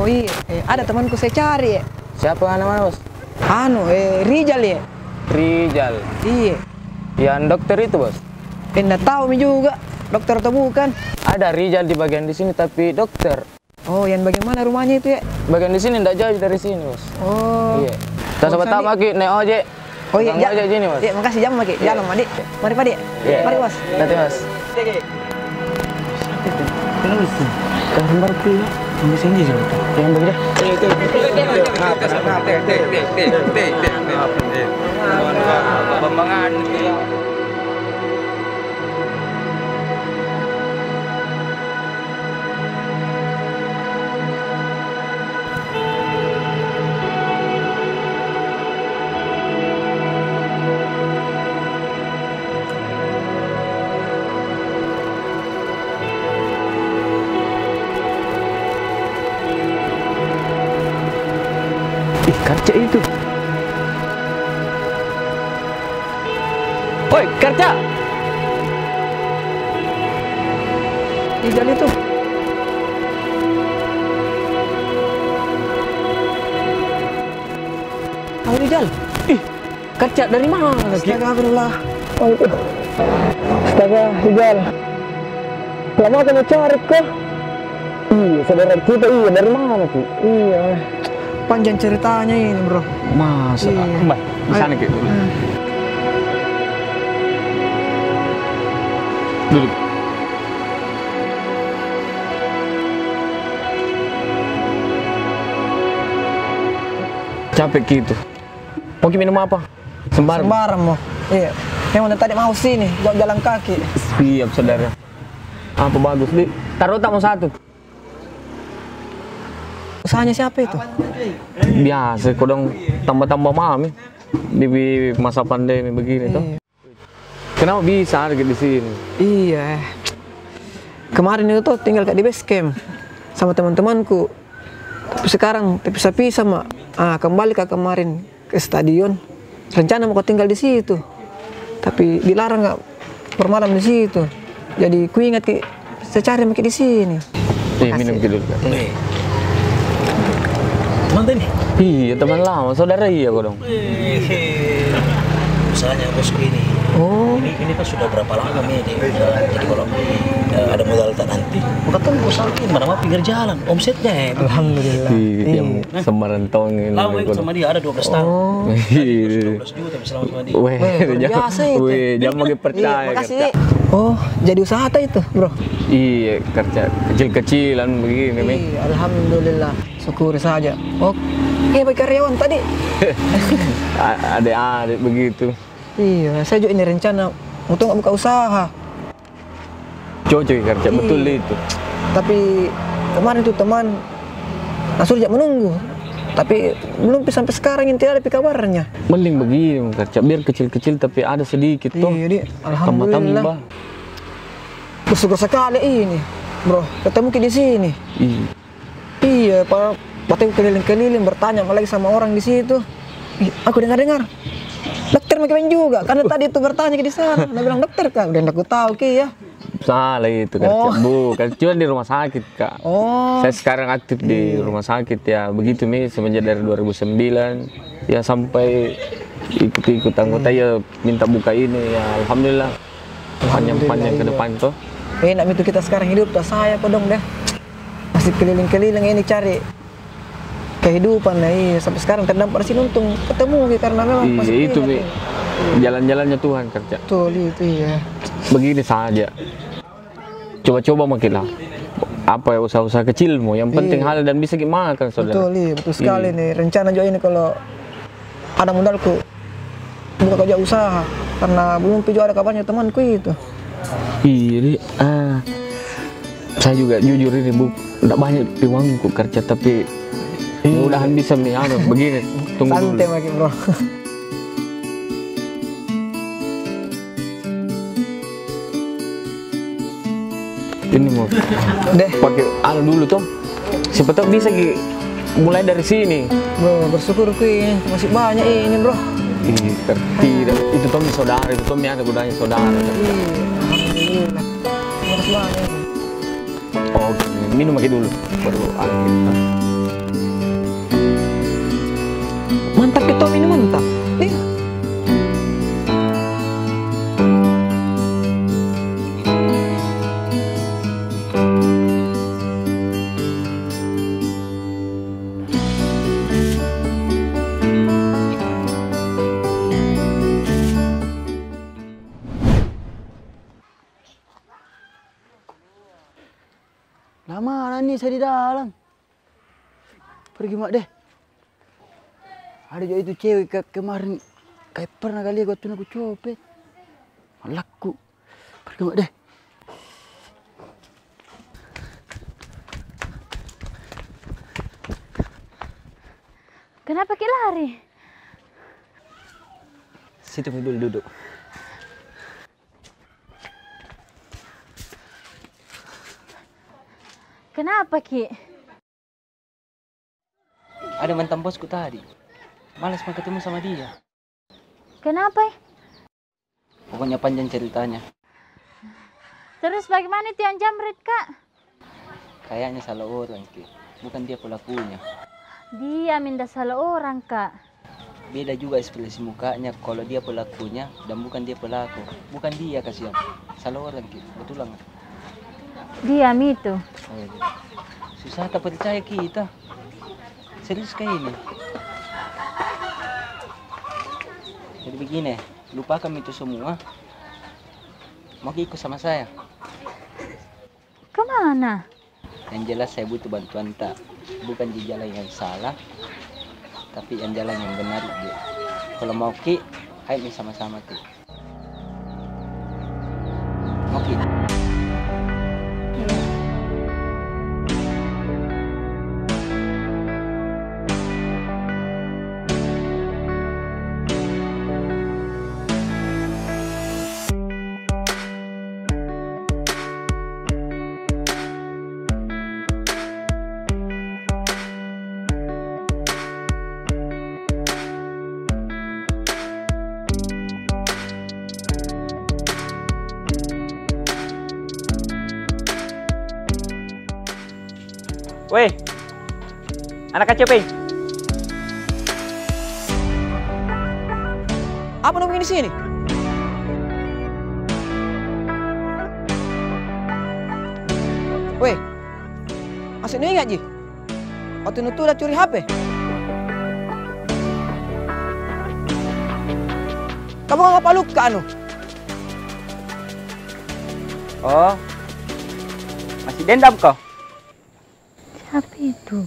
Oh iya, eh, ada temanku saya cari, eh. Siapa namanya, Bos? Anu, eh, Rijal, eh. Rijal. Iya. Yang dokter itu, Bos? Eh, ndak tahu mi juga, dokter atau bukan. Ada Rijal di bagian di sini, tapi dokter. Oh, yang bagian mana rumahnya itu, ya? Bagian di sini, ndak jauh dari sini, Bos. Oh. Iya. Kita coba tahu maki naik ojek. Oh, iya, makasih jam maki. Jalan maki. Mari, Pak Dik. Iya. Mari, Bos. Nanti, Bos. Siapa itu? Kenapa sih? Kan kembar tuh, ya. Yang di sini juga. Yang begini. Pembangan. Ih, kaca itu. Oi, kerja! Ih, Jal itu. Apa, Jal? Ih, kerja dari mana ki? Astagfirullah. Astaga, Jal. Lama kena cari kah? Iya, saudara kita, iya, dari mana ki? Iya. Panjang ceritanya ini, Bro. Masa? Iya. Mbak, di sana ki dulu. Hmm. Duduk. Capek ki itu. Mau ki minum apa? Sembarang. Sembarang mo. Iya. Memang tadi mau sini, jalan kaki. Siap, saudara. Apa bagus, Dik? Taruh tak mau satu? Usahanya siapa itu? Biasa, kodong tambah-tambah mami. Di masa pandemi begini, toh. Iya. Kenapa bisa ada di sini? Iya. Kemarin itu tuh tinggal ka di base camp sama teman-temanku. Tapi sekarang terpisah-pisah ma. Ah, kembali ka kemarin ke stadion. Rencana mau ka tinggal di situ. Tapi dilarang ka bermalam di situ. Jadi kuingat ki, saya cari maki di sini. Eh, minum dulu, Kak. Eh. Teman tadi? Iya, teman lama, saudara iya kodong. Eh, usahanya bosku ini. Oh. Ini, ini kan sudah berapa lama mi di, jadi kalau, eh, ada modal tak nanti. Bukan tuh, usaha ini mana mau pinggir jalan, omsetnya, eh. Alhamdulillah. Iya. Semarang tong ini. Lama ikut sama dia, ada dua belas tahun. Oh. Iya. Dua belas juta selama sama dia. Weh, weh, jangan lagi percaya. Iya, makasih. Oh, jadi usaha ta itu, bro? Iya, kerja kecil-kecilan begini mi. Iya, alhamdulillah. Syukur saja. Oh, iya, bagi karyawan tadi. Adik-adik begitu. Iya, saya juga ini rencana mau buka usaha. Cocok ya, kerja betul itu. Tapi kemarin tuh teman, nah, suruh jak menunggu. Tapi belum pi sampai sekarang ini tidak ada pi kabarnya. Mending begini, kerja biar kecil-kecil tapi ada sedikit toh. Iya, di, alhamdulillah. Tambah-tambah. Bersyukur sekali ini, bro. Ketemu ki di sini. Iya. Iya, pa-, patengku keliling-keliling bertanya lagi sama orang di situ. Ih, aku dengar-dengar dokter maki main juga, karena tadi itu bertanya ki di sana. Dia bilang dokter kah? Udah ndak ku tahu ki ya. Salah itu, kerja. Oh. Bukan, cuma di rumah sakit, Kak. Oh. Saya sekarang aktif di rumah sakit ya. Begitu mi semenjak dari dua ribu sembilan ya, sampai ikut-ikut anggota ya, minta buka ini ya. Alhamdulillah. Panjang-panjang ke depan toh. Enak mi itu kita sekarang hidup, tak saya kodong deh. Masih keliling-keliling ini cari kehidupan, nah, iya, sampai sekarang terdampak di sini, untung ketemu ki, karena memang masih itu mi. Jalan-jalannya Tuhan kerja. Betul itu, iya. Begini saja. Coba-coba maki lah. Apa ya, usaha-usaha kecilmu, yang penting halal dan bisa ki makan, saudara. Betul, iya, betul sekali nih. Rencana juga ini kalau ada modalku buka kerja usaha, karena belum pi juga ada kabarnya temanku itu. Iya, di, ah, saya juga jujur ini, Bu, ndak banyak pi uangku kerja, tapi mudahan bisa mi, anu, begini, tunggu dulu. Santai lagi, bro. Ini mau pakai anu dulu toh. Siapa tahu bisa ki mulai dari sini. Bro, bersyukur ki masih banyak ini, bro. Ih, tidak. Itu toh mi saudara, itu toh mi ada gunanya saudara. Iya, alhamdulillah. Makasih banyak. Oke, minum lagi dulu. Baru anu kita. Mantap itu minum, mantap. Iya. Lama nani saya di dalam. Pergi mak deh. Ada juga itu cewek ke-, kemarin, kayak pernah kali waktu aku copet. Malakku. Pergi mak deh. Kenapa ki lari? Situ dulu duduk. Kenapa ki? Ada mantan bosku tadi. Malas mau ketemu sama dia. Kenapa? Pokoknya panjang ceritanya. Terus bagaimana itu yang jamret, Kak? Kayaknya salah orang ki. Bukan dia pelakunya. Dia minta salah orang, Kak. Beda juga ekspresi mukanya kalau dia pelakunya dan bukan dia pelaku. Bukan dia, kasihan. Salah orang ki. Betul nggak? Diam itu. Oh, iya. Susah tak percaya kita. Serius kayak ini. Jadi begini, lupakan itu semua. Mau ikut sama saya? Kemana? Yang jelas saya butuh bantuan ta. Bukan di jalan yang salah, tapi yang jalan yang benar ji. Kalau mau ki, ayo mi sama-sama ki. Oke. Weh, anak kecil, Peng. Apa nu bikin di sini? Weh, masih nu ingat ji? Waktu nu tuda curi H P. Kamu ngapa luka anu? Oh, masih dendam kau? Siapa itu?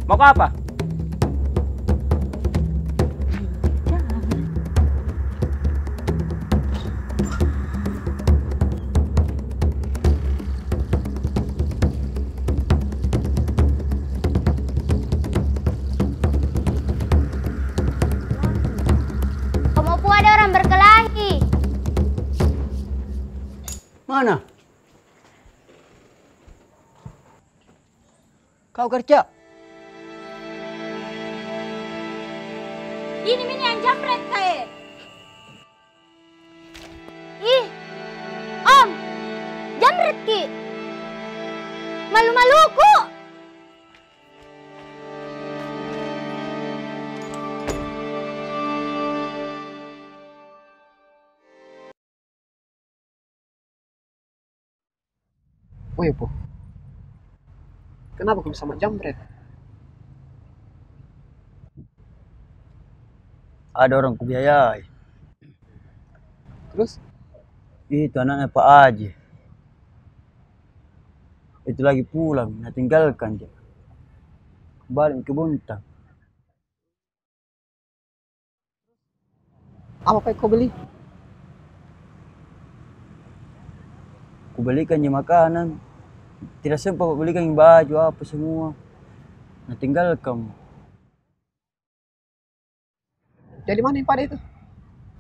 Mau kau apa? Jangan. Kamu pu ada orang berkelahi. Mana? Kau kerja? Ini mini yang jamret kae. Ih, Om, jamret ki. Malu-maluku. Weh, Pu. Kenapa kau bisa majamret? Ada orang kubiayai. Terus? Itu anaknya Pak Haji. Itu lagi pulang, na tinggalkan ja. Balik ke Bontang. Apa pai kau beli? Kubelikan ji makanan. Tidak sempat belikan baju apa semua. Na tinggalkan. Jadi mana yang pada itu?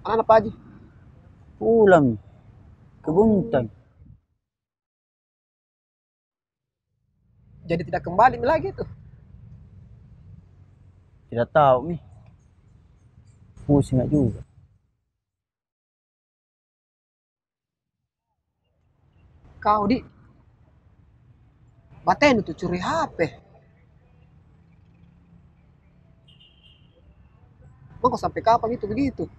Anak-anak Pak Haji? Pulang ke Bontang. Jadi tidak kembali mi lagi tu? Tidak tahu mi. Pusing juga. Kau, Dik. Batenu tu curi H P. Mau kau sampai kapan itu begitu?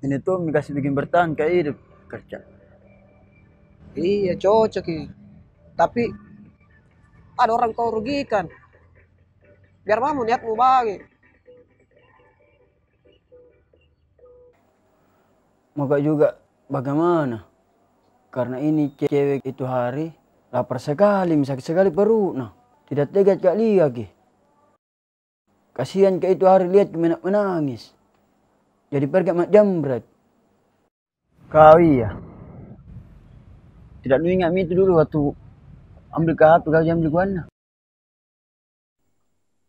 Ini tu mi kasih bikin bertahan ka hidup kerja. Iya, cocok i. Tapi ada orang kau rugikan. Biar mau niatmu baik. Maka juga bagaimana? Karena ini cewek itu hari lapar sekali, sakit sekali perutna. Tidak tega ka lihat ki. Kasihan ka itu hari lihat ki menangis. Jadi pergi majamret. Kau iya. Tidak nu ingat mi itu dulu waktu ambil ka H P kau jam di guanna.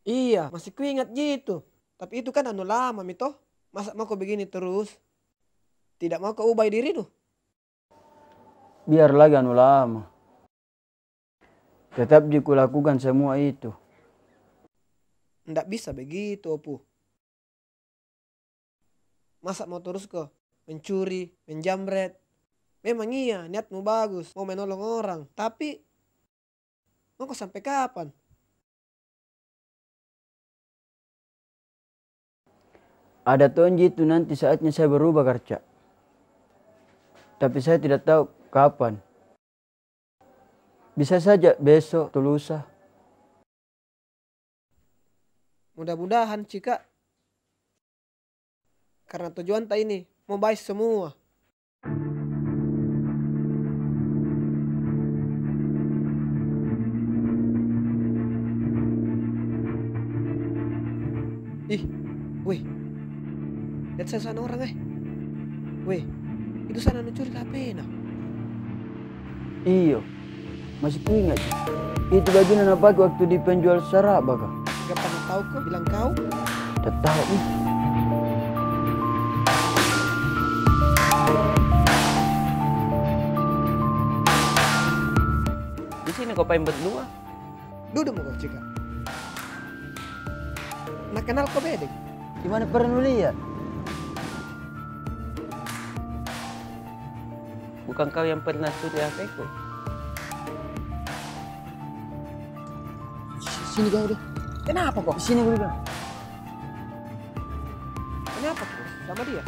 Iya, masih kuingat ji itu. Tapi itu kan anu lama mi toh. Masa mau ko begini terus? Tidak mau ko ubah diri nu? Biar lagi anu lama. Tetap ji kulakukan semua itu. Ndak bisa begitu, Opu. Masa mau terus ko mencuri, menjamret? Memang iya, niatmu bagus, mau menolong orang. Tapi, mau ko sampai kapan? Ada tonji itu nanti saatnya saya berubah kerja. Tapi saya tidak tahu kapan. Bisa saja besok atau lusa. Mudah-mudahan, Cika. Karena tujuanta ini mau baik semua. Ih, weh. Lihat sana, sana orang, eh. Weh, itu sana nu curi H P-na. Iyo, masih kuingat. Itu bajunya na pake waktu di penjual saraba ka. Gak pernah tahu ko, bilang kau. Tak tahu mi. Di sini ko paling berdua. Duduk mo ko, Cika. Na kenal ko bede? Di mana pernah nu lihat? Bukan kau yang pernah curi H P-ku? Sini kau deh. Kenapa kau? Sini dulu kau. Kenapa kau sama dia?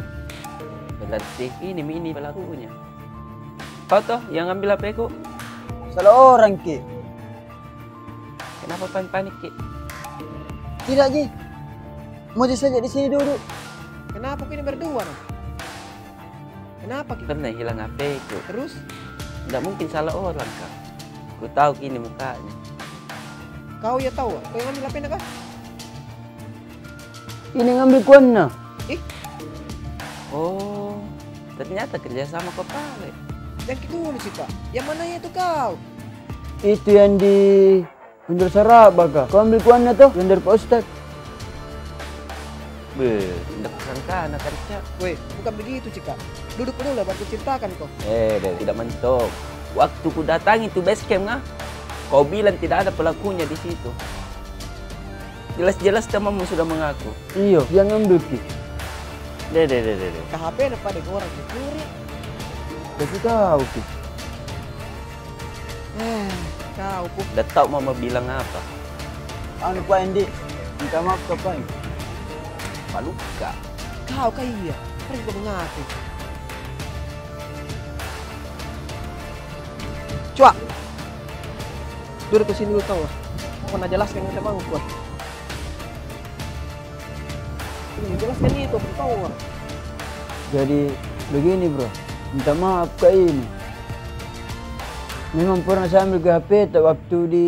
Berarti ini, ini pelakunya. Kau toh yang ambil H P-ku? Salah orang ki. Kenapa panik-panik ki? Tidak ji. Mau saja di sini duduk. Kenapa kau ini berdua, nah? Kenapa ki? Pernah hilang H P-ku. Terus? Ndak mungkin salah orang kah? Ku tahu kini mukanya. Kau ya tahu, kau yang ambil H P-na kah? Ini ngambil kuanna. Ih. Oh, ternyata kerja sama kau pale. Jangan gitu dulu, Cika. Yang mana itu kau? Itu yang di Penjual saraba kah? Kau ambil kuanna toh, yang dari Pak Ustadz? Beh, ndak kusangka anak kerja. Weh, bukan begitu, Cika. Duduk dulu lah, baru kuceritakan kau. Eh, deh, tidak mentok. Waktu ku datangi tu base camp, ah, kau bilang tidak ada pelakunya di situ. Jelas-jelas temanmu sudah mengaku. Iyo, yang ambil ki. Deh, deh, deh, deh, deh. K H P na pada orang curi. Kasih tahu ki. Eh, kau pun. Dah tahu mama bilang apa? Anu, Pak Endi. Minta maaf ke, Pak? Paluka. Kau kah iya? Pergi kau mengaku. Cua. Duduk ke sini dulu, tahu. Aku nak jelaskan ke temanku. Iya, jelaskan itu, aku tahu. Jadi, begini, bro. Minta maaf ka ini. Memang pernah saya ambil ka H P ta waktu di,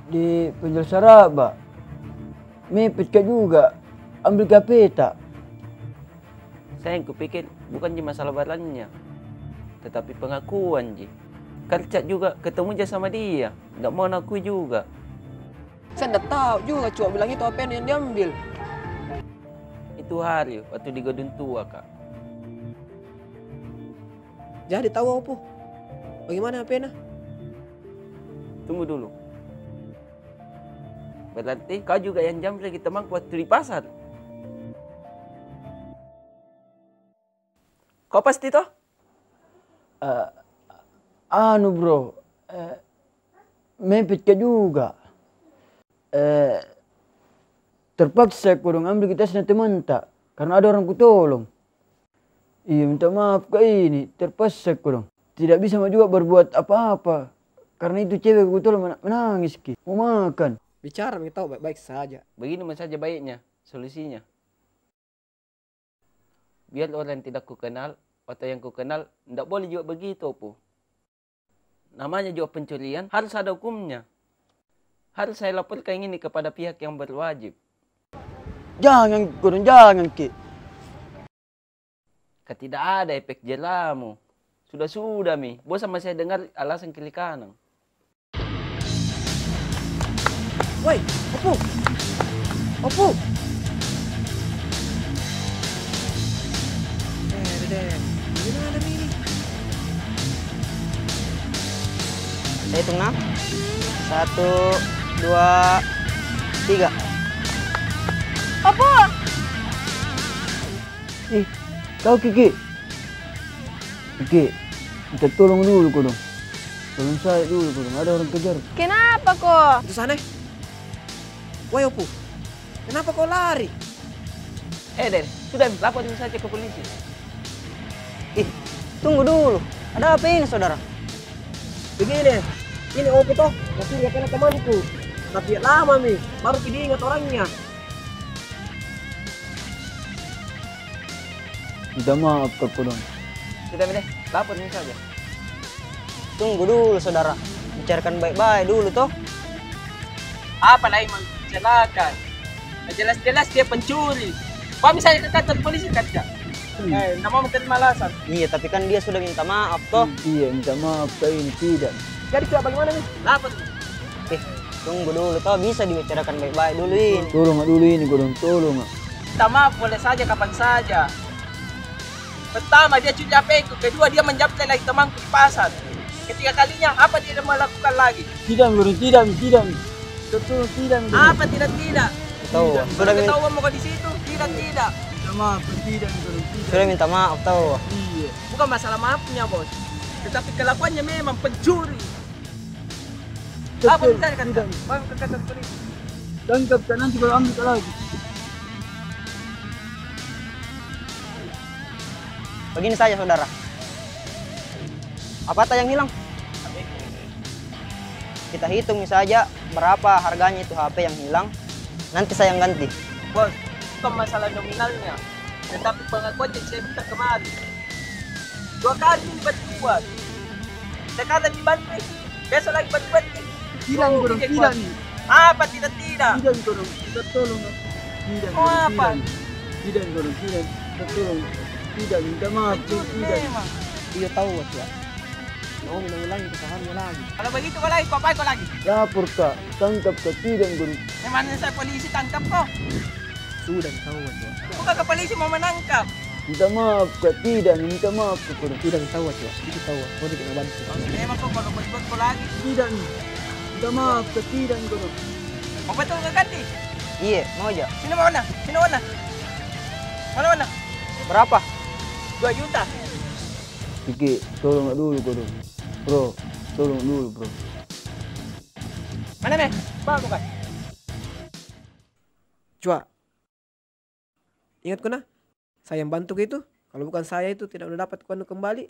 di penjual saraba. Mepet ka juga. Ambil ka H P ta. Sayang, kupikir bukan ji masalah barangnya, tetapi pengakuan ji. Kerja juga ketemu ja sama dia, ndak mau nakui juga. Saya ndak tahu juga, cuma bilang itu H P yang diambil. Itu hari waktu di gedung tua, Kak. Jadi tahu apa? Bagaimana H P-na? Tunggu dulu. Berarti kau juga yang jambret ki temanku waktu di pasar? Kau pasti toh? Eh, anu, bro, eh, mepet ka juga. Eh, terpaksa kodong ambil ki tasna temanta, karena ada orang kutolong. Iya, minta maaf ka ini, terpaksa kodong. Tidak bisa ma juga berbuat apa-apa, karena itu cewek kutolong mena-, menangis ki, mau makan. Bicara mi tau baik-baik saja. Begini ma saja baiknya solusinya. Biar orang tidak kukenal atau yang kukenal, ndak boleh juga begitu, Opo. Namanya juga pencurian, harus ada hukumnya. Harus saya laporkan ini kepada pihak yang berwajib. Jangan, kodong, jangan ki. Ka tidak ada efek jeramu. Sudah-sudah mi. Bosan ma saya dengar alasan kiri kanan. Woi, Opo! Opo! Eh, deh, deh. Gimana mi ini? Saya hitung, nah. Satu, dua, tiga. Opo! Ih, kau, Kiki. Kiki, minta tolong dulu kodong. Tolong saya dulu kodong, ada orang kejar. Kenapa ko? Itu sana. Woi, Opo. Kenapa kau lari? Eh, Dek, sudah, lapor saja ke polisi. Ih, tunggu dulu. Ada apa ini, saudara? Begini, ini Opo toh, masih ingat kena temanku. Tapi lama mi, baru ki diingat orangnya. Minta maaf ka kodong. Sudah mi deh, lapor mi saja. Tunggu dulu, saudara. Bicarakan baik-baik dulu, toh. Apa lagi mau bicarakan? Jelas-jelas dia pencuri. Bawa mi saja ke kantor polisi, kerja. Hmm. Eh, ndak mau mencari alasan. Iya, tapi kan dia sudah minta maaf, toh. Hmm, iya, minta maaf ka ini, tidak. Jadi coba bagaimana mi? Lapor. Eh, tunggu dulu, toh, bisa dibicarakan baik-baik dulu ini. Tolong dulu ini, kodong, tolong. Minta maaf boleh saja, kapan saja. Pertama, dia curi H P-ku. Kedua, dia menjambret lagi temanku di pasar. Ketiga kalinya, apa dia melakukan lagi? Tidak, kodong, tidak, tidak. Betul, tidak, kodong. Apa tidak, tidak? Tahu. Tidak. Sudah ketahuan mau di situ? Tidak, tidak. Minta maaf, tidak, kodong, tidak. Sudah minta maaf, tahu. Iya. Bukan masalah maafnya, Bos. Tetapi kelakuannya memang pencuri. Apa betul, minta kata? Tidak. Bawa ke kantor polisi. Tangkap ka, nanti baru ambil ka lagi. Begini saja, saudara. Apa ta yang hilang? Kita hitung saja berapa harganya itu H P yang hilang. Nanti saya yang ganti. Bos, bukan masalah nominalnya, tetapi pengakuannya saya minta kemari. Dua kali ini bantuan. Sekarang dibantu, besok lagi bantuan. Tidak, oh, kurang tidak, tidak, Bos. Apa tidak, tidak? Tidak, kurang. Minta tolong, Bos. Tidak, mau kurang, apa? Tidak. Tidak, kurang, tidak. Minta tolong. Tidak, minta maaf, Bos. Tidak. Memang. Iya, tahu, Bos, ya. Kau ulang-ulangi kesalahanmu lagi. Kalau begitu kau lagi, kau apa kau lagi? Lapor ka, tangkap ka, tidak, kurang. Memangnya saya polisi tangkap kau? Sudah tahu, Bos. Bukan ke polisi mau menangkap. Minta maaf ka, tidak, minta maaf ka, kurang. Sudah tahu, Bos. Itu tahu, Bos. Kau tidak bantu. Memang kau kalau buat-buat kau lagi. Tidak, minta maaf ka, tidak, kurang. Mau betul ke ganti? Iya, mau aja. Sini, mana? Sini, mana? Mana, mana? Berapa? Dua juta. Kiki, tolong dulu, kurang. Bro, tolong dulu, bro. Mana, meh? Bawa bukan? Cua. Ingat ko nah, saya yang bantu ko itu. Kalau bukan saya itu, tidak udah dapat ko anu kembali.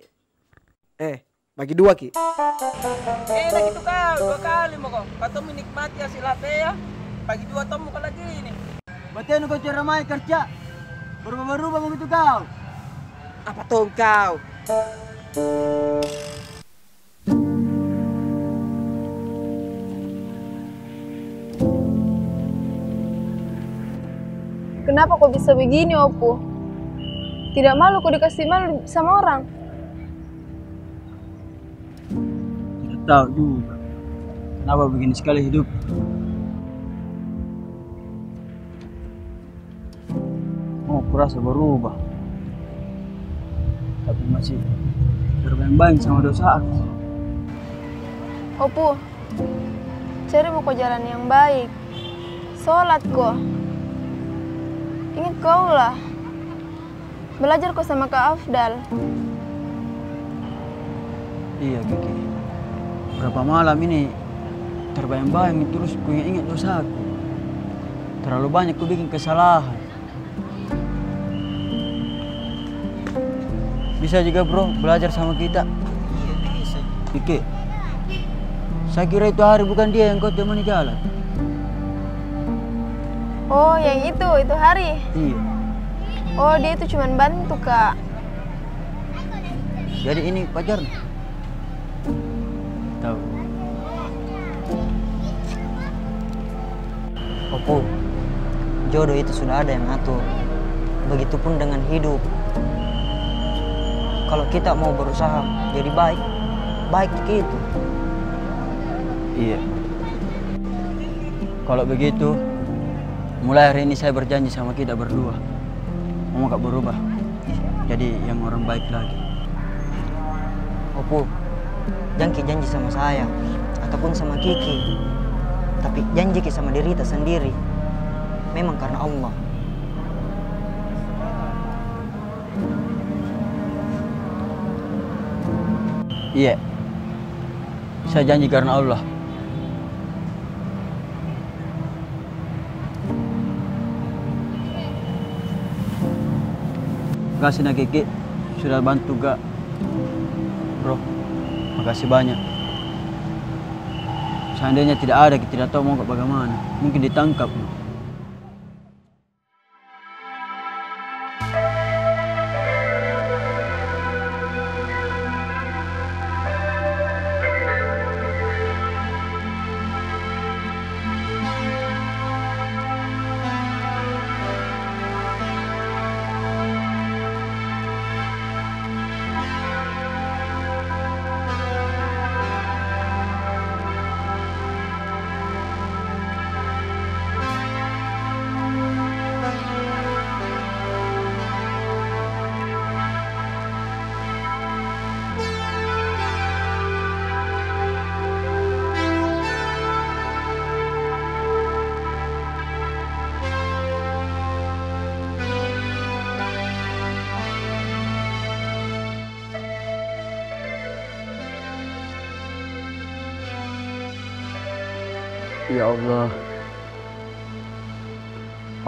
Eh, bagi dua ki. Eh, lagi tu kau, dua kali mo ko. Kau tu menikmati hasil H P ya. Bagi dua tong mo ko lagi ini. Batenu kau cara mai kerja. Berubah-berubah begitu kau. Apa tong kau? Kenapa kau bisa begini, Opu? Tidak malu kau dikasih malu sama orang? Tidak tahu juga kenapa begini sekali hidup. Oh, kurasa berubah. Tapi masih terbayang-bayang sama dosa aku. Opu, cari mo ko jalan yang baik. Sholat ko. Ingat ko Allah. Belajar ko sama Kak Afdal. Iya, Kiki. Berapa malam ini terbayang-bayang terus ku ingat-ingat dosaku. Terlalu banyak ku bikin kesalahan. Bisa juga, bro, belajar sama kita. Iya, bisa. Oke. Saya kira itu hari bukan dia yang kau temani jalan. Oh, yang itu, itu hari? Iya. Oh, dia itu cuman bantu, Kak. Jadi ini pacarnya? Tahu. Opu, jodoh itu sudah ada yang atur. Begitupun dengan hidup. Kalau kita mau berusaha jadi baik, baik itu. Iya. Kalau begitu, mulai hari ini saya berjanji sama kita berdua. Mau nggak berubah? Jadi yang orang baik lagi. Opu, jangki janji sama saya ataupun sama Kiki, tapi janji ki sama dirita sendiri. Memang karena Allah. Iya. Saya janji karena Allah. Makasih na Kiki sudah bantu ga, bro. Makasih banyak. Seandainya tidak ada, kita tidak tahu mau bagaimana. Mungkin ditangkap. Ya Allah,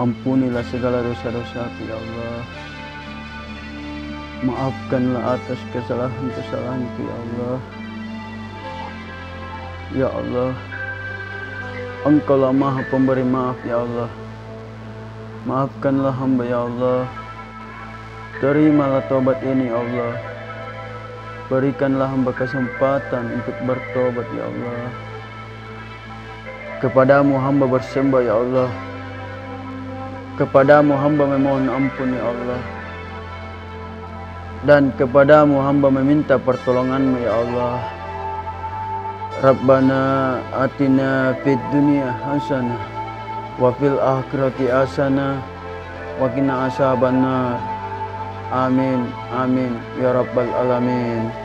ampunilah segala dosa-dosaku, ya Allah. Maafkanlah atas kesalahan-kesalahanku, ya Allah. Ya Allah, Engkaulah Maha Pemberi Maaf, ya Allah. Maafkanlah hamba, ya Allah. Terimalah tobat ini, ya Allah. Berikanlah hamba kesempatan untuk bertobat, ya Allah. Kepadamu hamba bersembah, ya Allah. Kepadamu hamba memohon ampun, ya Allah. Dan kepadamu hamba meminta pertolonganmu, ya Allah. Rabbana atina fid dunya hasanah wa fil akhirati hasanah wa qina azabannar. Amin, amin, ya rabbal alamin.